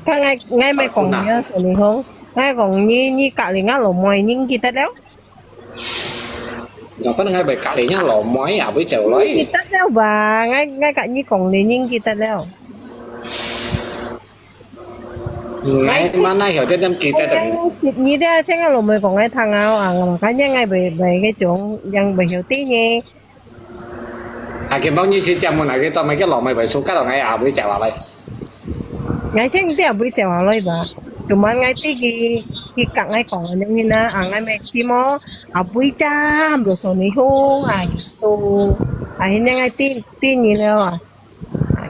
Kan ngai ngai may kong niya sa Nihong. Ngai kong ni ni kak li nga lo moy ning kita leo. Dapat ngai bai kak li nga lo moy ya bai jauh loi. Kita leo ba? Ngai ngai kak ni kong li ning kita leo. Ngai mana hiểu đến năm kita tadi. Sit ni dia siang lo moy kong ngai thang ao ang. Makanya ngai bai bai cái chung yang bai hiểu tí ni. Hake mau ni si jam mun hake to mai ke lo mai bai su ka lo ngai a bai jauh loi. Ngai cheng dia bai jauh loi ba. Cuman ngai ti ki ki kak ngai kong ni na ang ngai mai ti mo. A bai jam lo so Nihong a gitu. A hin ngai ti ti ni leo a.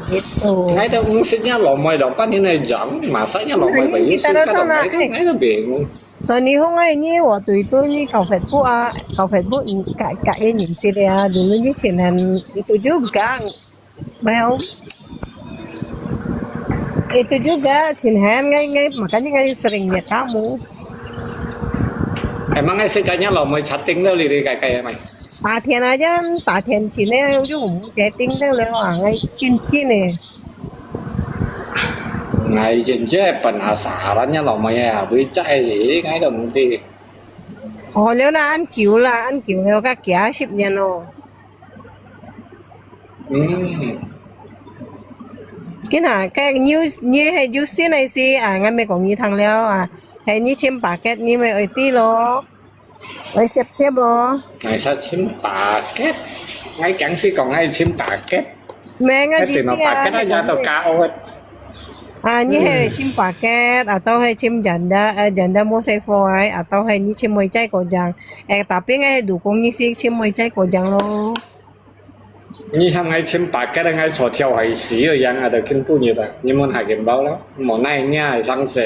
Gitu. Ngai to ung sit nya lo mai dong pan ni nai jam, masa nya lo mai bai su ka lo ngai to ngai to bingung. So Nihong ai ni, 我對對你搞Facebook啊，搞Facebook你改改一年系列啊，dulu你前年itu juga, well, itu juga前年ngai ngai makanya ngai sering lihat kamu. Emang ngai sit ka nya lo mai chatting lo li li kai kai mai. 打天啊，这样打天前呢就唔决定的了啊，ngai 真真的。 Ngai jen je penasaran nya lo mai ya bai jauh si ngai to mesti. Oh，了啦，恁久啦，恁久了，个幾十年咯。 Hmm. 今下个 news 你係有線个事啊，我咪講你聽了啊，係你簽 paket，你咪愛知咯，愛識識咯。 Ngai sa chim paket. Ngai kiang si kong ngai chim paket. 咩？我 Ngai 意思 tino 啊， paket aja to ka owet. 啊，你係尋巴結，啊，到係尋人家，呃，人家無細貨哎，啊，到係你尋妹仔過樣，哎，tapi係如果你係尋妹仔過樣咯。你喊𠊎尋巴結，𠊎坐條海死个樣啊，都根本就，你問下見包咯，無奈你係生死，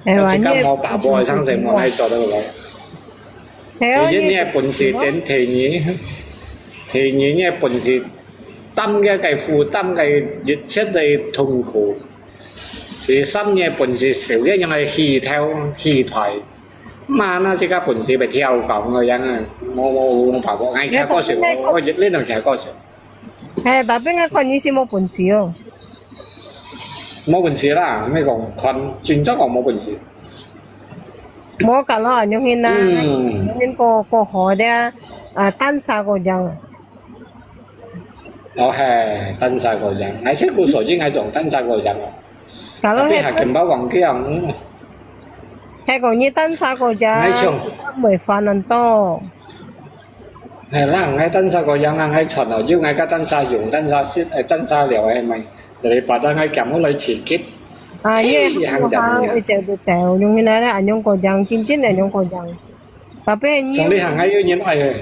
哎呀，自家無把握，生死無奈做得來。係啊，第一，你个本事，第二，第二，你个本事 擔个个負擔个一切个痛苦。第三个本事，少个樣个氣頭、氣態。嘛，那自家本事被跳高个樣啊，無，無，無把握，𠊎徛過少，𠊎一日都徛過少。哎，tapi𠊎看你係無本事哦。無本事啦，毋係講看，真正講無本事。無，kalau恁樣形啊，嗯。恁樣過，過好个，啊，單殺過樣啊。 哦，嘿，單殺過樣。𠊎識故所以𠊎種單殺過樣哦。Tapi下見包忘記啊，嗯。係講你單殺過樣，𠊎想。毋會煩恁多。係啦，𠊎單殺過樣啊，𠊎賺哦，有𠊎个單殺用，單殺食，誒，單殺了，係咪？你把單𠊎減落來刺激。啊，你行路行，會走就走，用你那，恁樣過樣，真正恁樣過樣。 Tapi你，像你行个有人愛，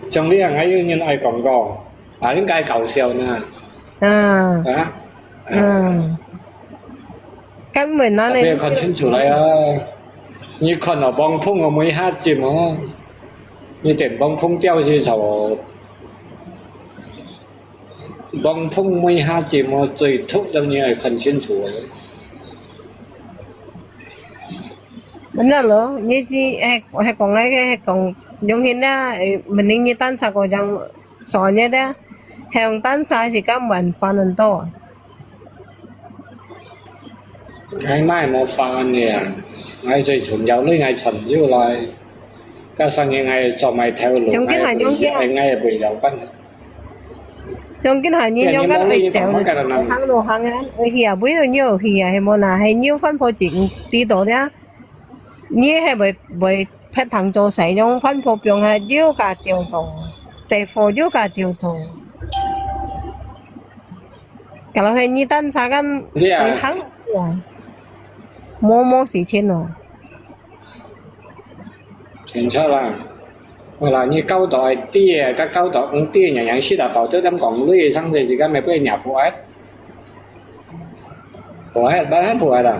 像你行个有人愛講過，啊，應該搞笑呢。啊。啊？嗯。根本哪里？Tapi看清楚來啊！你看到幫碰我們一下子哦，你等幫碰掉去就，幫碰我們一下子哦，最突然你愛看清楚哦。 Mana lo，你知，誒，係講該個，係講，用現在，誒，mending你單殺過樣，所以呢，係用單殺時間還煩很多啊。𠊎買無煩个啊，𠊎最重要，你𠊎賺出來，加上个𠊎做埋頭路，總經還用个啊。𠊎也會了解。總經還你用个，愛走，行路行啊，愛去啊，不要你有去啊，係無啦，係你有飯泡錢，知道的啊。 你係會，會別行做事，用飯泡放下又加掉動，細貨又加掉動。Kalau係你單殺kan，你啊。會行啊，無，無事情啊。清楚啦。好啦，你搞到愛跌，甲搞到毋跌，樣樣事啊，到底點講，你上世時間咪不會惹禍啊？ Buat, buat, buat lah.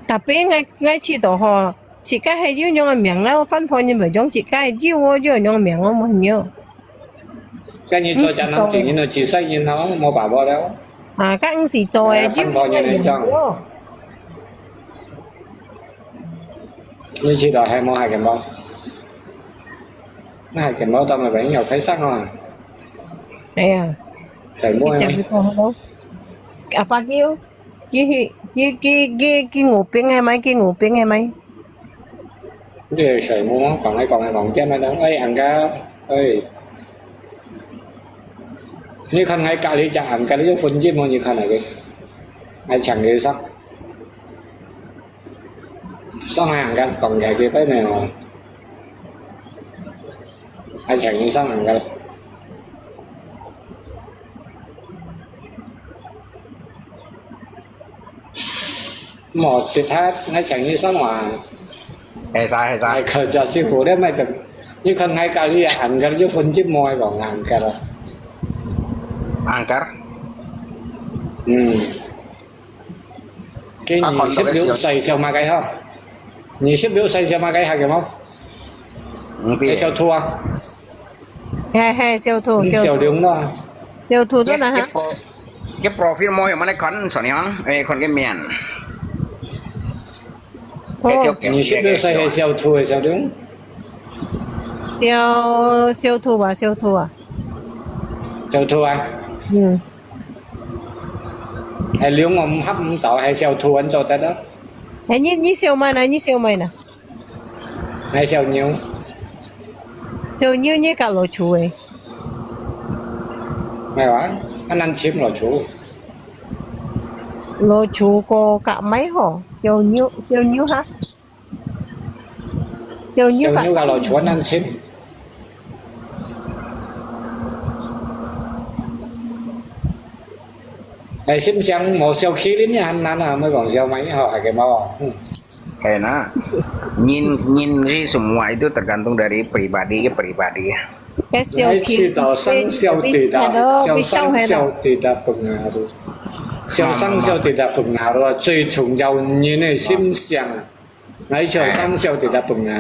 Tapi ngai, ngai cik tu ho, cik kai hai jiu nyong miang lah, fan pho ni bejong cik kai jiu wo jiu nyong miang wo mo nyo. Kan ni cuaca nanti ni no cik sai ni no mo ba bo lah. Ah, kan si cuaca jiu fan pho ni nyong miang wo. Ni cik tu hai mo hai kan bo. Nah, hai kan bo tao mai bánh ngọt khai sắc ho. Ai ya. Sai mo. Apa kiu? Ki, ki, ki, ki, ki ngô ping hai mai, ki ngô ping hai mai. Ni sai mo, kong hai kong hai kong kia mai dong. Ai, angka. Ai. Ni kan ngai kali jak angka ni phun jim mo ni kan ai. Ai chang ni sak. Song hai angka kong kia kia pai mai mo. Ai chang ni song angka. Mo, sit hat, ngai chang ni song wa. Hai sa, hai sa. Ai, kerja si hu le mai kan. Ni kan ngai kali ya angka, ni phun jim mo ai kong angka. Angka? Hmm. Kini sip liu sai siau makai ha. Ni sip liu sai siau makai ha ke mo. Hai siau thu a. Hai, hai, siau thu, siau thu. Siau liu no. Siau thu tu na ha. Ke profil mo yang mana kan soni hang? Eh, kan ke mian. Oh. Ni sip liu sai hai siau thu, hai siau liu. Siau, siau thu ba, siau thu a. Siau thu a. Hmm. Hai liu ngom hap mtau hai siau thu an cho ta da. Hai ni, ni siau mai na, ni siau mai na. Hai siau niu. Siau niu ni ka lo chu e. Mai wa, an nan chim lo chu. Lo chu ko ka mai ho. Siau niu, siau niu ha. Siau niu ka lo chu an nan chim. 哎，心想無小氣，你也很難啊，莫講笑嘛，你好，還給貓啊，嗯。 Kaya na, nyin nyin ri semua itu tergantung dari pribadi ke pribadi. Ai, 去到生肖地的，小生肖地的朋友，小生肖地的朋友，最重要人的心想。Ai, 小生肖地的朋友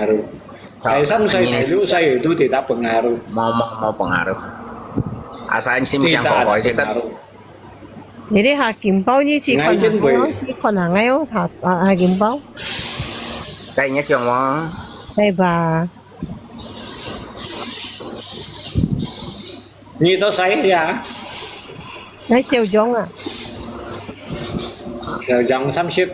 ，ai，三歲、六歲都地的朋友。 Mau mau mau pengaruh. Asal sim siang pokoknya kita. Jadi ha Kim Bao ni chỉ còn hàng ấy, chỉ còn hàng ấy, ha Kim Bao. Kayaknya siang mo. Đây bà. 你多歲呀？ Ngai siêu jong à? 小張三十，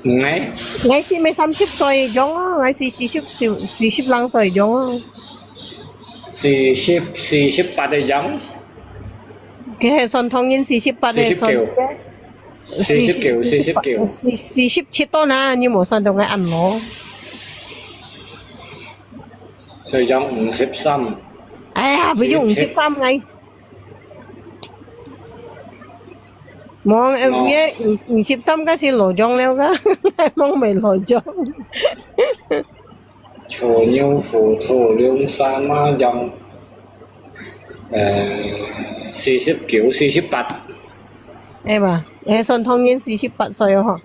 嗯，哎，ngai si me 三十歲 jong à, ngai si 四十, 四十零歲 jong à. 四十、四十八个張。 Kaya son thong yin 四十八个 son. 四十九，四十九。 四十七多啦，你無算到 ngai ăn lo. 所以講五十三。 哎呀，不用五十三 ngai. Mong em ye 五十三 kasi lo jong leo ka, mong 沒lo jong. 處女、虎、兔、龍、蛇、馬、羊。呃，四十九、四十八。 哎吧，哎，son thong yin 四十八歲哦，吼。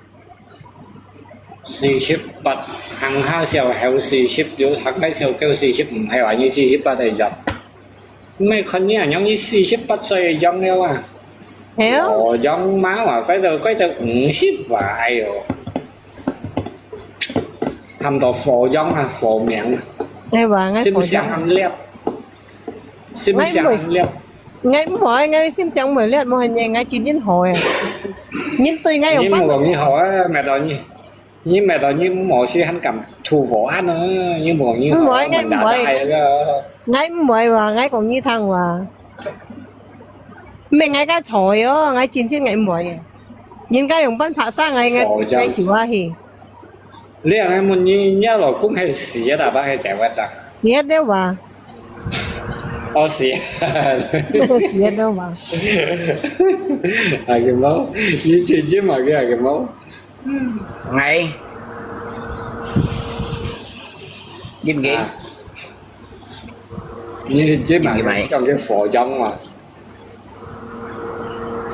四十八，行下小猴四十，有行下小狗四十，毋係話你四十八个樣。毋係看你啊，像你四十八歲个樣了啊。係啊。哦，樣嘛話，該到該到五十話，哎喲。喊到火樣啊，火名啊。哎吧，ngai 心想暗粒。心想暗粒。 Ngai毋會，ngai心想毋會，無係，ngai真真好誒。人對 ngai 你 用 莫講你好啊，買到你，你買到你無事還敢吐火汗啊？你莫講你好啊，毋會，ngai毋會。問大大个。 ngai毋會話，ngai講你聽話。毋係，ngai該錯哦，ngai真真ngai毋會誒。人家用辦法殺 ngai，ngai ngai 笑下去。 你係問你，你老公係死啊，打扮係走啊？死了哇！哦，死啊！死了哇！啊，个貓，你姐姐嘛个啊，个貓。 Ngai. Gin gin. 你姐嘛講个火樣嘛。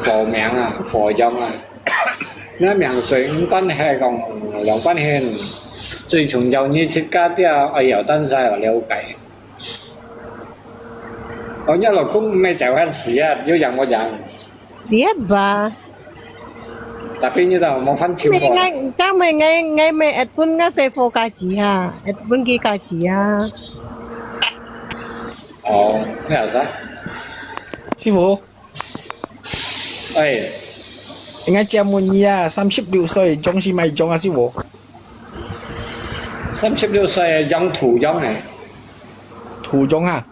火名啊，火樣啊。那名水應該係講兩半年，最重要你自家啲啊，哎呀，但係要了解。哦，你老公毋係就係死啊，有樣無樣。死了吧？特別你都無翻跳過。你ngai，今日ngai，ngai乜at pun ngai sa fo 家己啊，at pun 佢家己啊。哦，咩事？師傅，哎，應該借問你啊，三十六歲，中是買中啊，師傅？三十六歲，養土養誒，土中啊，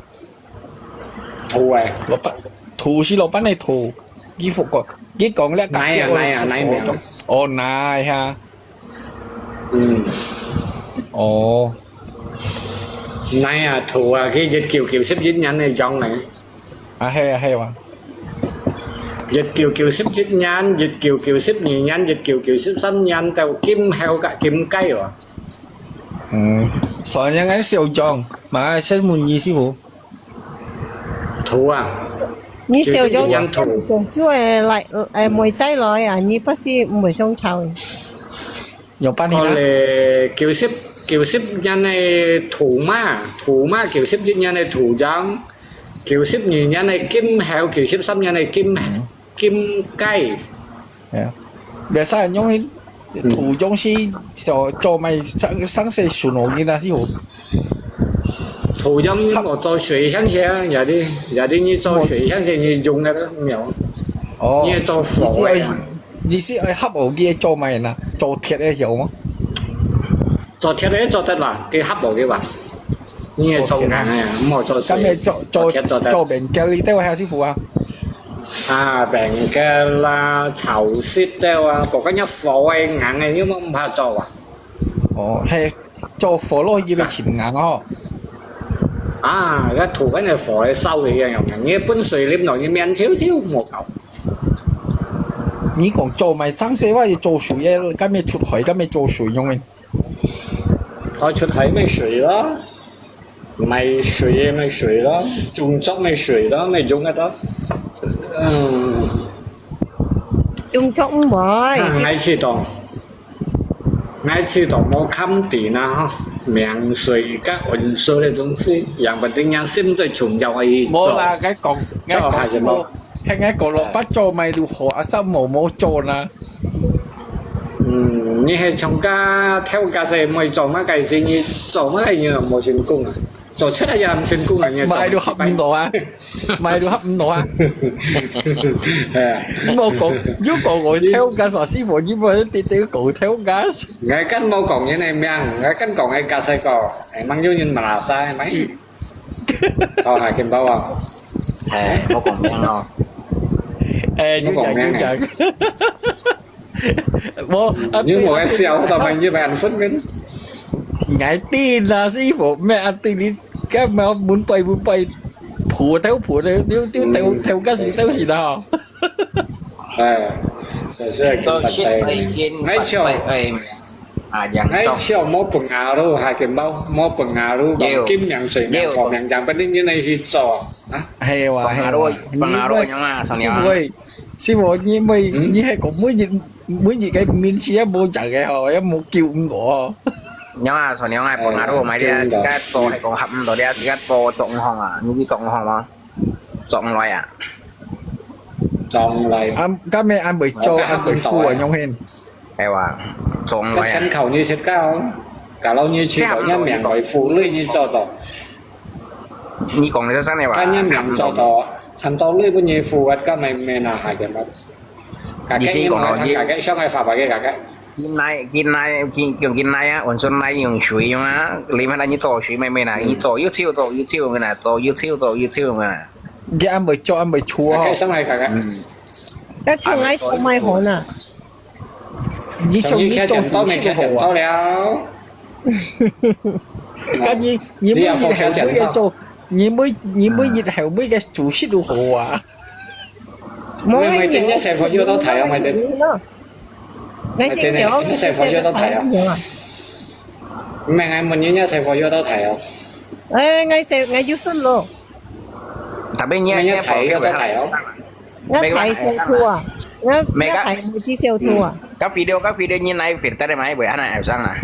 土誒，老闆，土是老闆的土，衣服個，佢講咧，泥啊泥啊泥名。哦，泥哈，嗯，哦，泥啊土啊，佢一九九十一年个養誒。 啊係啊係哇，一九九十一年、一九九十二年、一九九十三年到今後个今屆哦。嗯，所以應該小張，馬來西亞問你師傅，土啊，你小張九十一年土。做誒來誒妹仔來啊，你不是毋會想吵？有半年啦，哦咧，九十九十年个土馬，土馬九十一年个土養，九十二年个金猴，九十三年个金金雞。係啊，biasa用去土中是小做賣上上些樹農个啦，師傅。土養你莫做水香些啊，有啲有啲你做水香些你用个啦，沒有。哦，你係做火个啊。 你係愛合我个做賣啦，做鐵个有嗎？做鐵个做得啦，佢合我个話，你係做硬个，毋好做水。今日做做鐵做得。做面膠你都係師傅啊？啊，面膠啦，潮濕个啊，不過你火个硬个，你毋怕做啊？哦，係做火落去要尋硬哦。啊，該土跟个火个燒个一樣，你本水淋落，你面燒燒無搞。你講做麼个？正式話係做水个，敢係出海，敢係做水樣个？哦，出海賣水咯，賣水个賣水咯，種作賣水咯，賣種个咯。嗯，種作毋會。啊，𠊎知道，𠊎知道，無看地啦吼，名水甲運輸个東西，也不定人心最重要个一種。無啦，𠊎講，𠊎講師傅，係𠊎講老闆做麼个都好，啊，三毛無做啦。嗯，你係從家頭家勢，毋會做麼个生意，做麼个你又無成功啊？做出來也毋成功啊，你買都合毋落啊，買都合毋落啊。係啊。莫講，又講我偷gas啊，師傅，你莫一直講偷gas。 𠊎敢無講人个名，𠊎敢講个價錢个，係吂有人馬來西亞買。好，下見包啊。係，莫講名哦。誒，有影有影。我啊，你無个笑，到半夜半分明。𠊎知啦，師傅，咩啊？對你，今日滿背滿背，普偷普偷，你你偷偷gas都係啦。 哎，就係咁白睇。哎，哎，啊，樣哎，笑無本牙路，下見包，無本牙路，講金樣水樣，講樣樣，不定你來去做啊。係哇，係哇。Pengaruh，pengaruh樣啊，上年。師傅，師傅，你每你係講每日每日个面試也無人个吼，也無叫我。樣啊，上年啊，pengaruh，買啲啊，自家做係講合毋到啲啊，自家做做毋好啊，你知做毋好嗎？ 做毋來啊？做毋來。啊，今日還未做，還未付啊，永興。係哇，做毋來啊。先求你食到，假如你去到一名來付，你你做到。你講你真係話。看一名做到，很多你不你付，我今日沒拿下嘅嘛。你先講咯，你大家上海發發嘅大家。 今來今來今用今來啊，運送來用水用啊，你們來你做水妹妹啦，你做又潮做又潮个啦，做又潮做又潮个啦。你還未做，還未出啊？該上海大家。該從來從來好呢。你從你做主食好啊？該你你每日後尾个做，你每你每日後尾个主食都好啊？ Mày mày tin nhá xe phone vô tao thầy không mày tin? Ngai xin nhớ xe phone vô tao thầy không? Mày ngai muốn nhá xe phone vô tao thầy không? Ê, ngai xe ngai yêu sân lo. Tapi nhá nhá thầy vô tao thầy không? Ngai thầy siêu thu à? Ngai ngai thầy mày chỉ siêu thu à? Các video các video như này phải tao đây mày buổi ăn này sang à?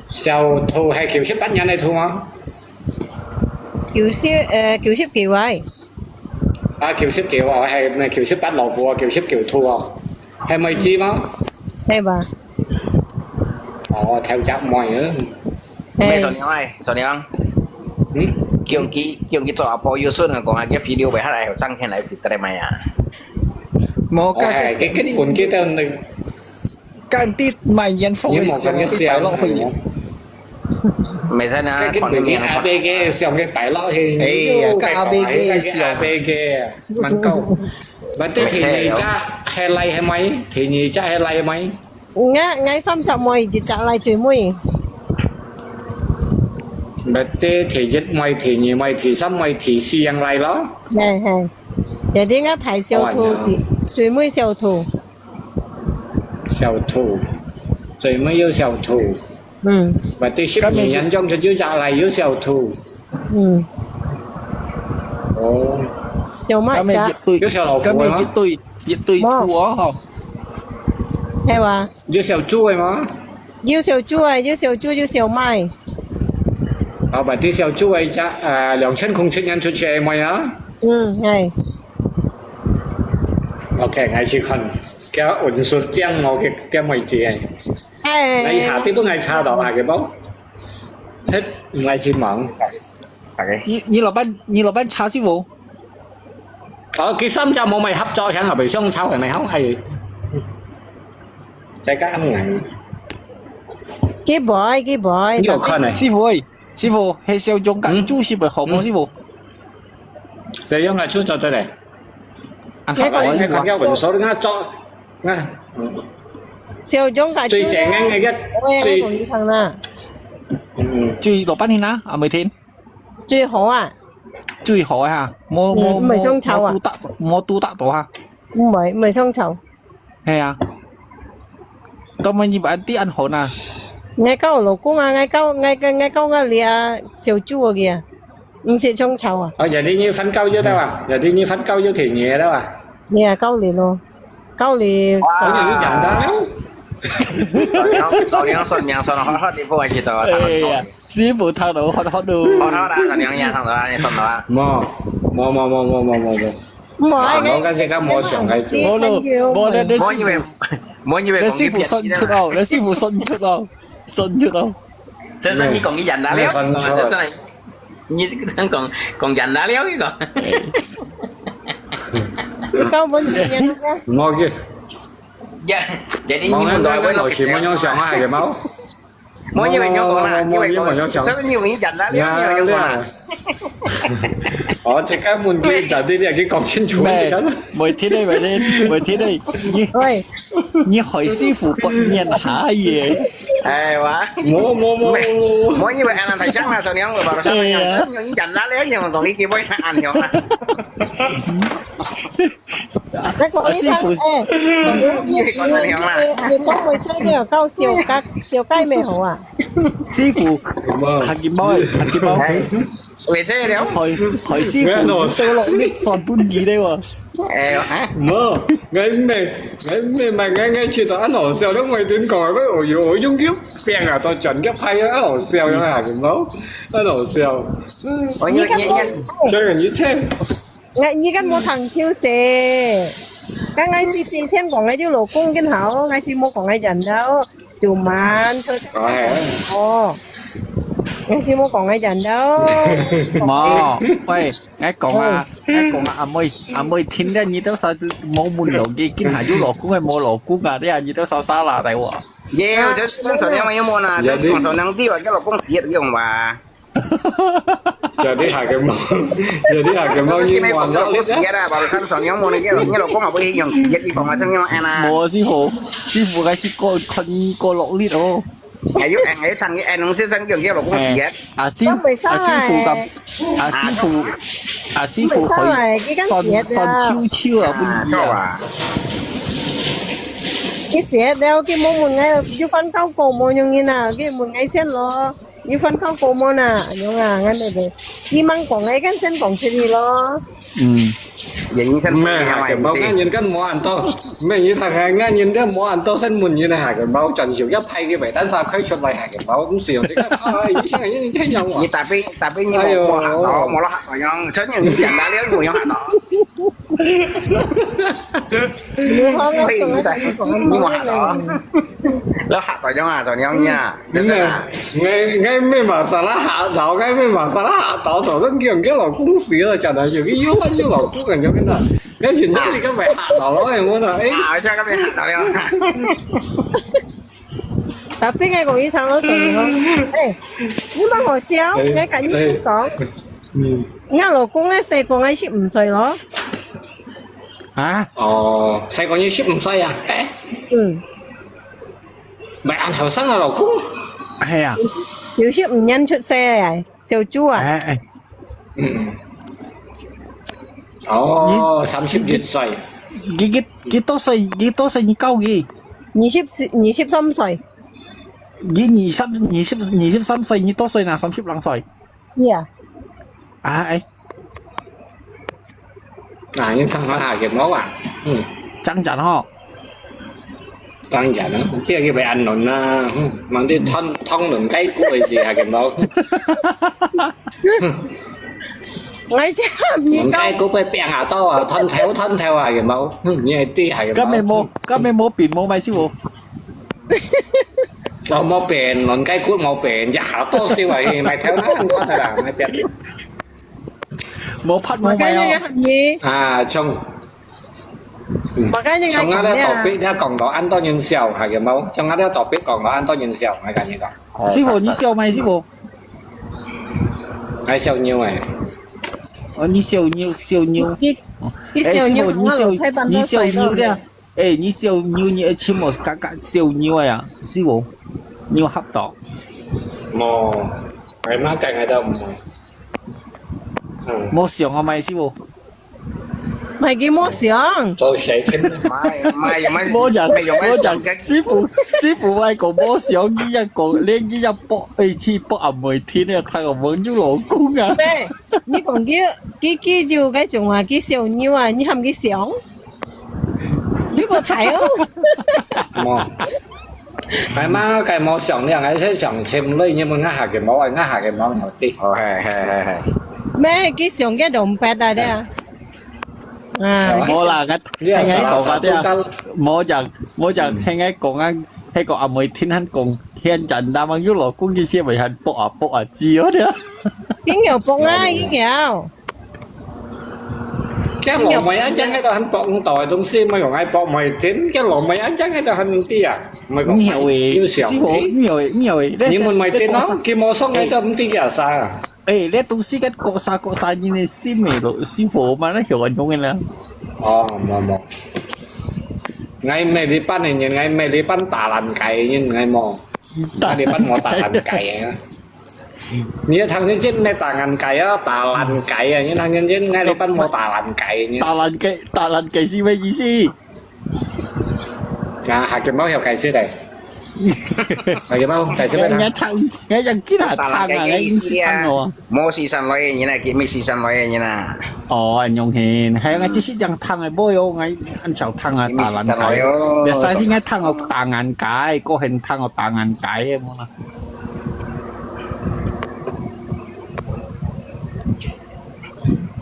Siêu thu hay kiểu xếp bắt nhá này thu không? Kiểu xếp ờ, kiểu xếp kiểu ai? À kiểu xếp kiểu à hay là kiểu xếp bắt lò vua kiểu xếp kiểu thu không? Hay mày chi không? Hay ba? Ồ theo chắc mày nữa. 咩做娘哎，做娘。嗯？叫佢叫佢做阿婆有孫啊，講下佢video會下來，上天來fit得來買啊。無，該个根本佢都能，間啲賣煙火个時候，佢擺落去。未使啊，看你面。阿伯个相个擺落去。哎呀，个阿伯个相。阿伯个，蠻高。Berarti第二隻係來係咪？第二隻係來係咪？ Nga ngai三隻妹，一隻倈最尾。Berarti第一妹、第二妹、第三妹、第四樣倈咯。係係，有啲nga排小兔，最尾小兔。小兔，最尾有小兔。嗯。 Berarti十二人中就有隻倈有小兔。嗯。哦。有嘛？有小老虎啊？一對一對兔哦，吼。係哇？有小豬个嘛？ 有小豬啊，有小豬，有小妹。啊，berarti小豬个一隻，呃，兩千空七年出世个妹啊。嗯，係。 OK，𠊎去看，佢運輸靚我个點位置个。係。你下邊都𠊎查到下个無？忒毋愛去忙。你你老闆你老闆查師傅？哦，佢三隻無咪合作，響後背相抄係咪好？係。再加硬。佢會，佢會。你有看呢？師傅誒，師傅，係小種个豬係咪好無？師傅？這樣啊，出咗出嚟。啊，你講你看要穩手，你看做，你看。小種个最正个一個，我也講一聲啦。嗯，最老闆聽啊，阿美婷。 最好啊。最好啊，無無嗯，毋係相抄啊。無拄得，無拄得到哈。毋係，毋係相抄。係啊。到尾你把安迪安好呢？𠊎交老公啊，𠊎交，𠊎，𠊎，𠊎交𠊎這啊，小豬个啊，毋識種草啊。哦，jadi你翻交友了啊？Jadi你翻交友體驗了啊？你啊，交你咯，交你。哇所以你簡單了。老杨，老杨算命算得好好地方去到啊，哎呀，師傅頭腦好好咯。好好啦，老杨呀，上头啊，你上头啊。冇冇冇冇冇冇冇冇。唔係，我跟這个冇想太久冇咯，冇咧，你我以為，我以為你師傅信出哦，你師傅信出哦，信出哦。先生，你講佢人大了，真係，你真講講人大了呢個。你交本錢啊？冇嘅，呀，人哋冇你問到咧，我全部用想下嘅冇。我以為你講啦，冇冇冇，因為我用想。所以你問人大了，你又講啦。我即刻問佢，但係你又講清楚咩先。？每天都每天每天都，你喂，你海師傅不念下耶。哎哇，冇冇冇冇冇。我以為俺大家嘛，說你講我把他用人大了，用東西給我看用啦。那个一般，師傅哎，你你你讲回这个搞小该小该没好啊？師傅，下件包，下件包，哎，為這了，海海師傅都落力算本錢的喎。哎，啊，冇，𠊎毋係，𠊎毋係，𠊎𠊎覺得恁好笑，因為點講啊？我有我用个病啊，到轉个派啊，恁好笑，有下个冇？恁好笑。我有你你。所以你切，哎，你敢冇听清楚？刚刚是先天讲个就老公更好，还是冇讲个人了？就慢，哎，哦，还是冇讲个人了。冇，喂，𠊎講啊，𠊎講啊，阿妹，阿妹聽得你都啥都冇問老公，今下有老公係冇老公啊？你啊，你都啥啥啦，大鑊。耶，我就講說你有冇呢？就講說能對我叫老公死也用吧。有啲下个冇，有啲下个冇，你你講玩到你老公死啦，把看說你有冇呢？你老公啊，不會用死，你講啊，真用安啦。冇啊，師傅，師傅，𠊎係過看過落力哦。哎，有哎，哎，上个哎，農先生用叫老公死。阿師阿師傅咁，阿師傅阿師傅可以算算秋秋啊，不一樣。佢寫了，佢冇問𠊎，佢翻交過冇用人啊，佢問𠊎先咯。佢翻交過冇啊？用啊，俺那个，佢吂講，𠊎跟先講出去咯。嗯。人生咩下个冇，啱人跟冇人到，咩你睇下，啱人跟冇人到，先問你下个冇，轉手一派个被單衫開出來下个冇，咁時候即刻，哎，以前人真有啊你。打俾打俾你冇冇行到，冇落行到樣，真正你人打了冇用行到。你好，我你打你冇行到，你行到樣啊，做樣呀，真的啊，我我没马上啦吓到，我没马上啦吓到，早上叫人家老公死了，讲的有个又换又老公，感觉跟那，而且你这个没吓到了，我呢，哎，啊，这个没行到了。打俾𠊎講一聲咯，成日講，哎，你莫好笑，𠊎跟你講，嗯，我老公咧細過𠊎十五歲咯。啊？哦，細過你十五歲啊？哎，嗯，唔係恁後生啊，老公。係啊。有十五年出世个，小豬啊。哎哎，嗯，哦，三十一歲。幾幾幾多歲？幾多歲你交佢？二十四，二十三歲。你二十二十二十三歲，你多歲呢？三十零歲。呀，啊哎，嗱，你聽下下个冇啊？嗯，爭陣吼。當然啦，即係叫佢安倫啦，嗯，問啲湯湯倫雞骨个事下个冇。𠊎真唔倫雞骨个病下多啊，吞頭吞頭下个冇，嗯，你係啲下个冇。今日冇，今日冇變冇買師傅。我冇病，倫雞骨冇病，一下多少啊，買頭啦，唔得啦，買病。冇拍冇買哦。你啊，從我跟你從啱咧頭邊咧講到恁多人笑，下个冇？從啱咧頭邊講到恁多人笑，我跟你講。師傅，你笑嗎？師傅？還笑牛哎。哦，你笑牛，笑牛。你你小牛，我老太板都你笑睡到牛这样，哎，你笑牛，你的亲我嘎嘎笑牛哎呀，是我，你有吓到？冇，我媽講个都唔會。嗯，我想啊，买是我。買佢無相。做事情，買買有買無講，有買無講，師傅，師傅愛講無相，你也講，你你也博，哎，去博阿妹聽了，他有無有老公啊？咩？你講佢佢佢就該種啊，佢小妞啊，你喊佢相？你個睇哦。無。該嘛，該無上量，還是上深類，因為我下个無，我下个無有啲。哦，係係係係。咩？佢相个動物啊，對啊。啊，無啦，我你啊聽佢講啊，啥對啊啥，無講，無講，聽佢講啊，聽講阿妹聽佢講，天然啦嘛，有老公佢先會喊博啊博啊知哦，對啊。佢有博啊，佢有。該老妹啊，真係都很博唔到个東西，沒有愛博妹聽，該老妹啊，真係都很啲啊，沒講沒有誒，有小師傅，弟。沒有誒，沒有誒。你們妹聽咯，佢無送个都唔知佢啥。哎，這東西跟國殺國殺人的心美咯，師傅嘛，那有人用的啦。哦，無無。𠊎每日班个人，𠊎每日班打爛雞个人，𠊎無。𠊎每日班無打爛雞个。你要聽真正个打爛雞啊，打爛雞啊！你聽真正，𠊎每日班無打爛雞个人。打爛雞，打爛雞是咩意思？啊，下个無曉解釋个。下个無解釋人家咩？燙，人家這下燙啊，人家意思燙哦。無時辰來个人啊，佢未時辰來个人啊。哦，恁樣係，還有𠊎只是講燙个，無有，𠊎恁少燙啊，打爛雞。哦你啥時間燙哦，打爛雞，個人燙哦，打爛雞个，無啦。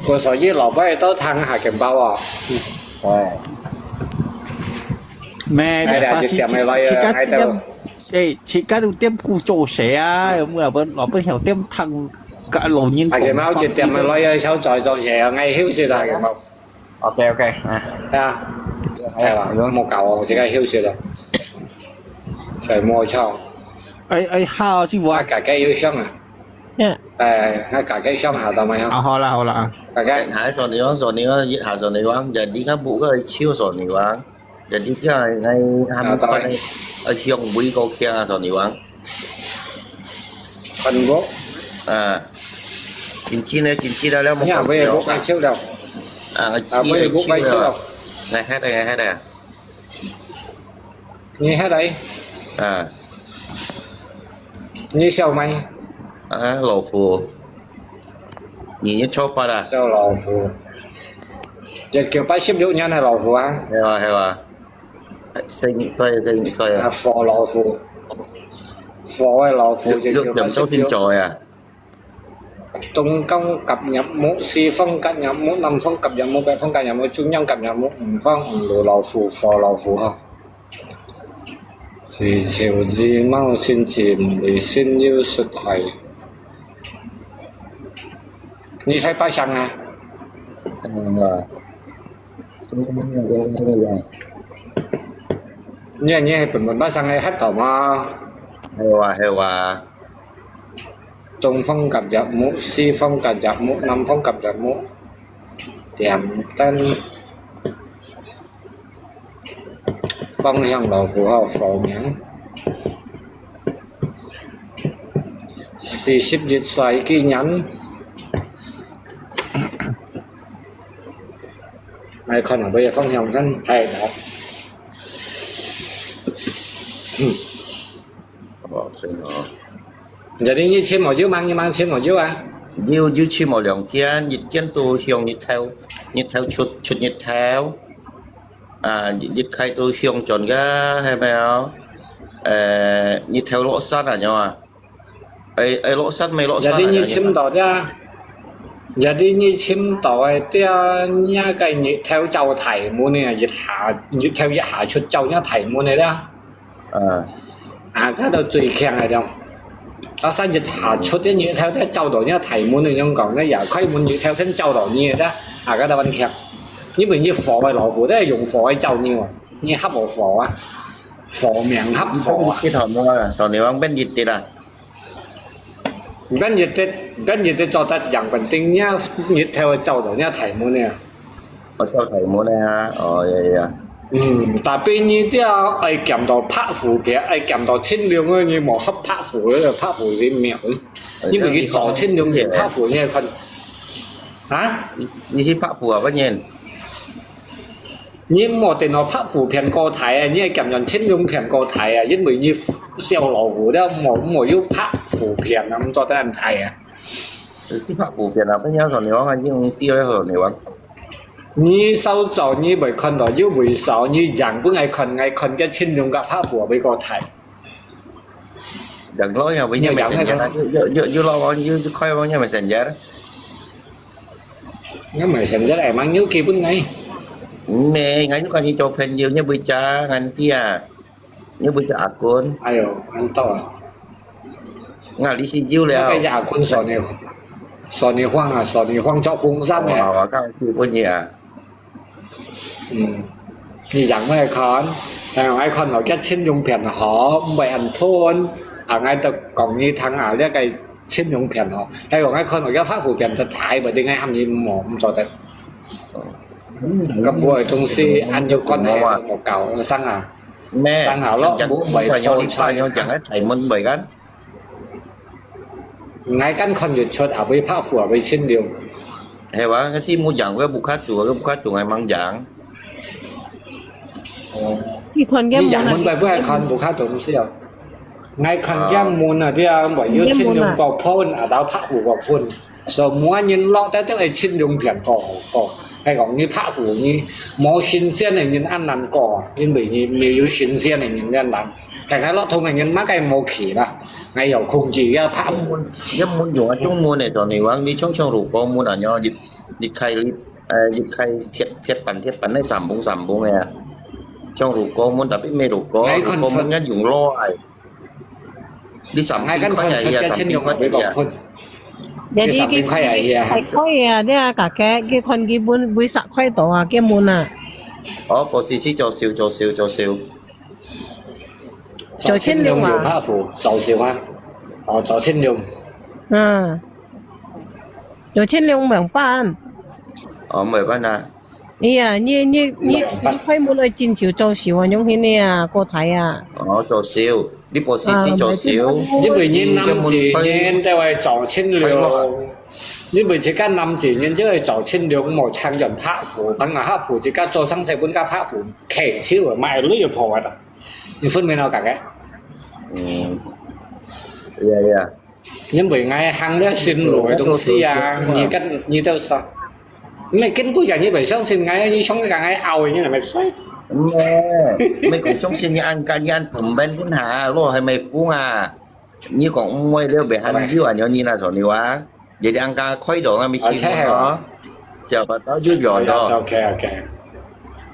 我所以老板都聽下个包啊。哎，咩，哎呀，啥時一點个來啊，自家哎都。點，哎，自家都點鼓做事啊，有冇啊？老板曉點燙，个老人下个包一點个來啊，小在做事啊，𠊎休息啦，下个包。 OK OK，啊，係啊，係啊，莫搞哦，自家休息咯。所以莫吵。哎哎，好，師傅啊，啊，家家有相啊，嗯，誒，啊，家家相下到沒有？啊，好啦好啦啊，大家下一索尼王，索尼王，一下索尼王，jadi kan buka chiu索尼王，jadi kan ngai ham Ah, tahu. kan a hiong bui ko kia 索尼王。很多，啊，近期呢，近期了了，你也不也不开手了，啊，啊，不也不开手了，来，还得，还得，你还来，啊，你笑没？啊，老虎，你你错八啊，笑老虎，一九八十六年个老虎啊，系哇系哇，生岁生岁啊，啊，火老虎，火个老虎，一九八十六六点钟天。做啊，東方甲入木，西方甲入木，南方甲入木，北方甲入木，中央甲入木，五方五路老虎，火老虎哈。自潮自貓先至毋會先要出去。你在八上啊？嗯啊，你你係本本八上个黑头吗？系哇系哇，東方甲入木，西方甲入木，南方甲入木，點燈。方向老虎號火明。四十一歲紀念。來看下佢个方向燈，睇到。哦，所以哦。 Jadi你尋無有，吂你吂尋無有啊？有有尋無兩間，一間都向日頭，日頭出出日頭，啊，一一開都向轉个，係咪啊？誒，日頭落山啊，樣啊？誒誒，落山未落山啊？ Jadi你尋到个，jadi你尋到个，這你个日頭照大門呢，一下日頭一下出照你大門个啦。 啊，啊，該都最強个了。啊，三日下出个日頭，才照到你大門个樣講，該也開門日頭先照到你个，啊，該都還強。因為你火个老虎，都係用火个照你哦，你合無火啊？火命合火啊！去頭毛啊，頭你往邊一跌啊？變一跌，變一跌做得贏本定，你日頭照到你大門个。 我照大門啊，哦呀呀，嗯，tapi你這愛減到白虎片，愛減到清涼个，你無合白虎个，白虎人命。你咪去找清涼个白虎，你看，啊？你你去白虎啊，不然，你莫電腦拍負片過大啊，你愛兼用信用片過大啊，因為你小老虎了，莫，莫有拍負片啊，毋做得恁大啊。你拍負片啊，不要说你玩玩用跌了后你玩。你少做，你會看到有位少，你贏分𠊎看，𠊎看个信用个拍負會過大。贏了呀，不要没神呀，又又又又老王又又快王又没神呀。 Ngăn mày xem rất là mang nhiêu kỳ bún ngay. Mẹ, ngăn nhiêu cái cho phần nhiều như bây giờ ngăn kia. Như bây giờ akun. Ayo, ăn to. Ngăn lý sĩ dữ Ngăn cái leo. Giờ akun sổ này, sổ này hoang à, sổ này hoang cho phung giáp này. Ồ, các chị bún gì à? 嗯，你让我看，让我看到个信用片好，毋会恁吞，啊，𠊎都讲你听啊，这个信用片哦，还有我看到个发福片就大，不定，𠊎喊你莫，毋做得。咁我个东西，按照关系都莫搞，生啊，咩？生啊咯，唔好为错菜。用讲个大门袂干。 𠊎敢看得出，啊，會拍負，啊，會清流。係哇，該是無贏，該無卡住，該無卡住，𠊎mang贏。哦。你看个你贏門，門拜拜看無卡住，毋係哦。𠊎看个門啊，對啊，唯有清流个分，啊，到拍負个分。所以每人落得都係清流片个，个。係講你拍負，你無新鮮个人恁難過啊，因為你沒有新鮮个人恁難。大家落通个人，麼个無去啦。 哎喲，控制个拍負。一門用啊，中門个，做你玩，你像像如果門啊，你一一开一，呃，一开铁铁板铁板，那三本三本个啊。像如果门，tapi没如果，如果门个用落来，你三本块啊，也三本块啊。你三本块啊，也。还可以啊，你啊，大概佢看佢本为十块多啊，个门啊。哦，不是，是做少，做少，做少。 九千六啊。有拍負，少少啊。哦，九千六。嗯。九千六無辦法。哦，無辦法啊。哎呀，你你你你開門來進修做少啊，用現在啊，過台啊。哦，做少，你不是是做少。因為你男子人在外九千六，因為自家男子人在外九千六，無參與拍負，等下拍負自家做生意本家拍負，開始買鐳要破壞啦。 你分明了，大概。嗯，呀呀。因為𠊎行了新路个東西啊，你跟你都說，你根本就你不相信𠊎，你想跟𠊎拗，你那麼衰。咩？你講相信你安家，你安本本本下，路還沒封啊。你講毋會了，別喊你啊，你那時候你啊。 Jadi angka koi dong lah mesti. Aceh hewan. Siapa tahu juga jodoh. OK, OK.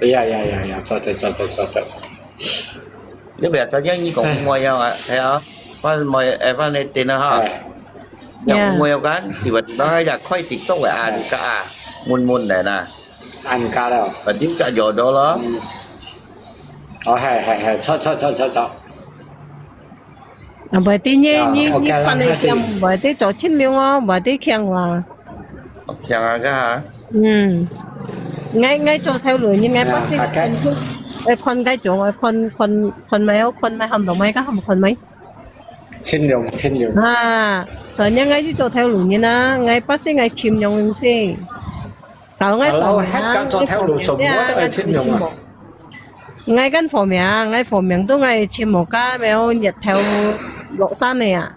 Iya, iya, iya, iya. 做得，做得，做得。你不要做樣，你講我要啊，係啊，反正我，哎，反正定了哈。哎。要我要幹，tiba-tiba ya koi TikTok ya, ah, buka ah, mun-mun dah nah. Angka dah. Berarti buka jodoh loh. Hmm. Oh, hai, hai, hai. 做，做，做，做，做。 啊，毋係，你，你，你看你點，毋係，你做清涼哦，毋係，你強啊。強啊，个哈？嗯。𠊎，𠊎做頭路，你，𠊎不識，哎，看該種，哎，看，看，看咩哦，看咩，看到咩，个，看看咩。清涼，清涼。啊，所以𠊎，𠊎做頭路人啊，𠊎不識，𠊎清涼先。 到𠊎發明啊，𠊎發明啊，𠊎跟火名，𠊎火名都𠊎尋無家，沒有日頭落山个啊。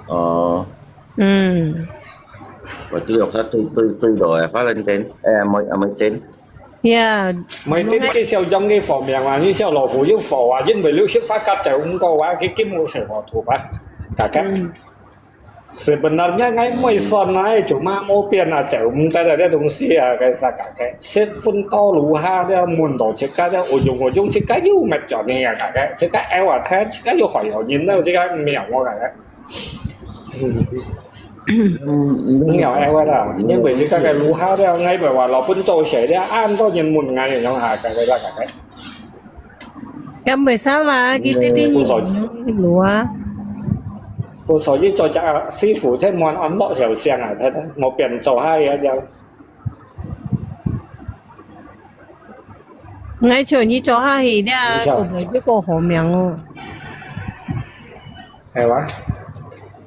哦。嗯。我知落山對，對，對落个，發人天，哎，沒，啊，沒天。呀。沒天，佢小將个火名啊，你小老虎有火啊，因為你識發甲就毋過啊，佢根本成火土啊，大概。嗯。 Sebenarnya𠊎無算啊，cuma無變啊，就毋得了，這東西啊，該啥个，十分到樓下了，問到自家了，我用我用自家又沒叫你啊，大概自家愛話聽，自家又好有人了，自家沒有我个。嗯，沒有愛話啦，因為自家个樓下了，𠊎不話老本做事了，恁多人問𠊎用下个，該啥个。 Kan besar lah, kita ni. Lusau. Lusau. Lusau ji做隻師傅，即滿安樂條聲啊，睇睇，我變做下去啊，就。𠊎叫你做下去了，你笑。Ko ko ko ho miang oh. 係哇？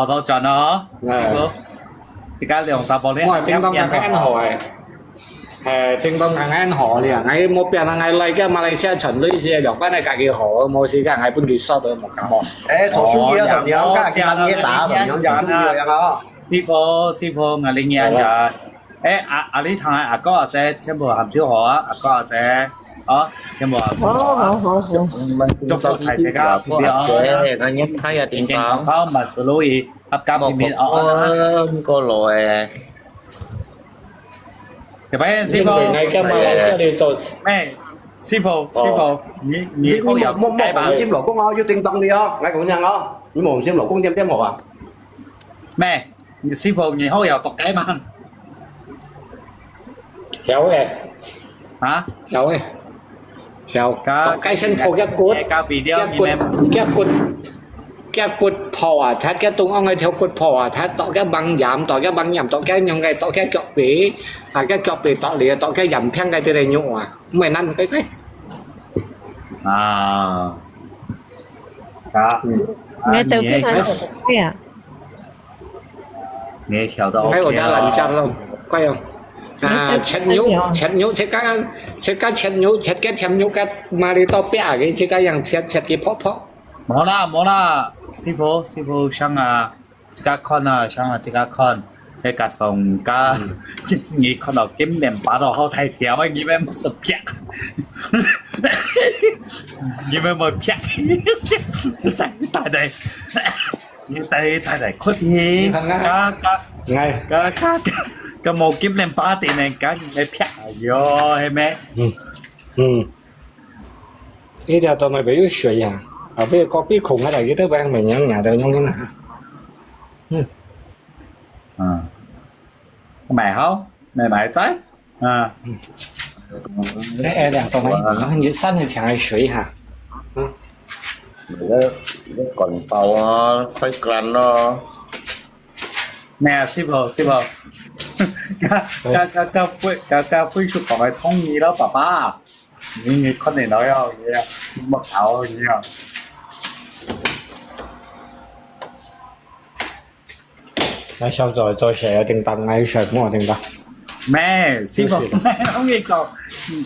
好多轉哦，師傅。自家兩三步呢，𠊎叮當剛剛好誒。誒，叮當剛剛好了，𠊎無變啊，𠊎來个馬來西亞全類似兩班个家己好，無時間，𠊎本地燒到無搞。誒，做生意啊，哦，同樣个，今日打同樣做生意个啊。師傅，師傅，𠊎領你啊。誒，阿阿里堂阿哥阿姐全部含就好啊，阿哥阿姐，哦，全部含就好啊。好好好好。祝福大家平安啊。誒，那你看呀，叮當。健健康康，萬事如意。 合家平平安安啊。過來誒。這邊師傅，𠊎今日來這裡做。誒，師傅，師傅，你你好有莫莫莫放心老公哦，有叮當的哦，𠊎講你哦，你莫放心老公點點好啊。咩？師傅，你好有毒雞嗎？ 曉誒。啊？曉誒。曉。該，該先破隻骨，該，該video隻骨，你們隻骨，隻骨破啊，佢个中央个條骨破啊，佢到个橫炎，到个橫炎，到个樣个，到个腳背，啊，个腳背到了，到个炎病个這個肉啊，毋係難个个。啊。啊。嗯。你都不想死啊？ 你曉得哎，我家人家咯，OK咯。快哦。啊，切肉，切肉，切个，切个切肉，切个切肉个，買得到邊个，切个樣切，切个薄薄。無啦，無啦，師傅，師傅想啊，自家看啊，想啊，自家看。該加上加，你看到金蓮花都好大條啊，你們毋使劈。你們莫劈。大，大，大。 你帶，帶來哭去，你看啊。該，該，𠊎。該，該，該，該無金蓮花店呢，該你來劈，哎喲，係咩？嗯，嗯。一條都沒有水呀，啊，被隔壁孔下來，佢都不讓人家拿到用的拿。嗯。嗯。買好，買，買在。 啊。哎，哎，兩个人，然后你上去抢来水哈。嗯。你个，你个管包啊，太干咯。咩啊，師傅，師傅。該，該，該，該灰，該，該灰叔講个同意咯，爸爸。你，你肯定都要，你要，莫搞，你要。 那小左做事要叮当，那有什么叮当？咩，師傅，就是。我同你講，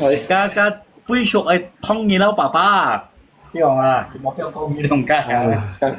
哎。該，該灰叔个同意咯，爸爸。對啊，莫叫同意同該。嗯。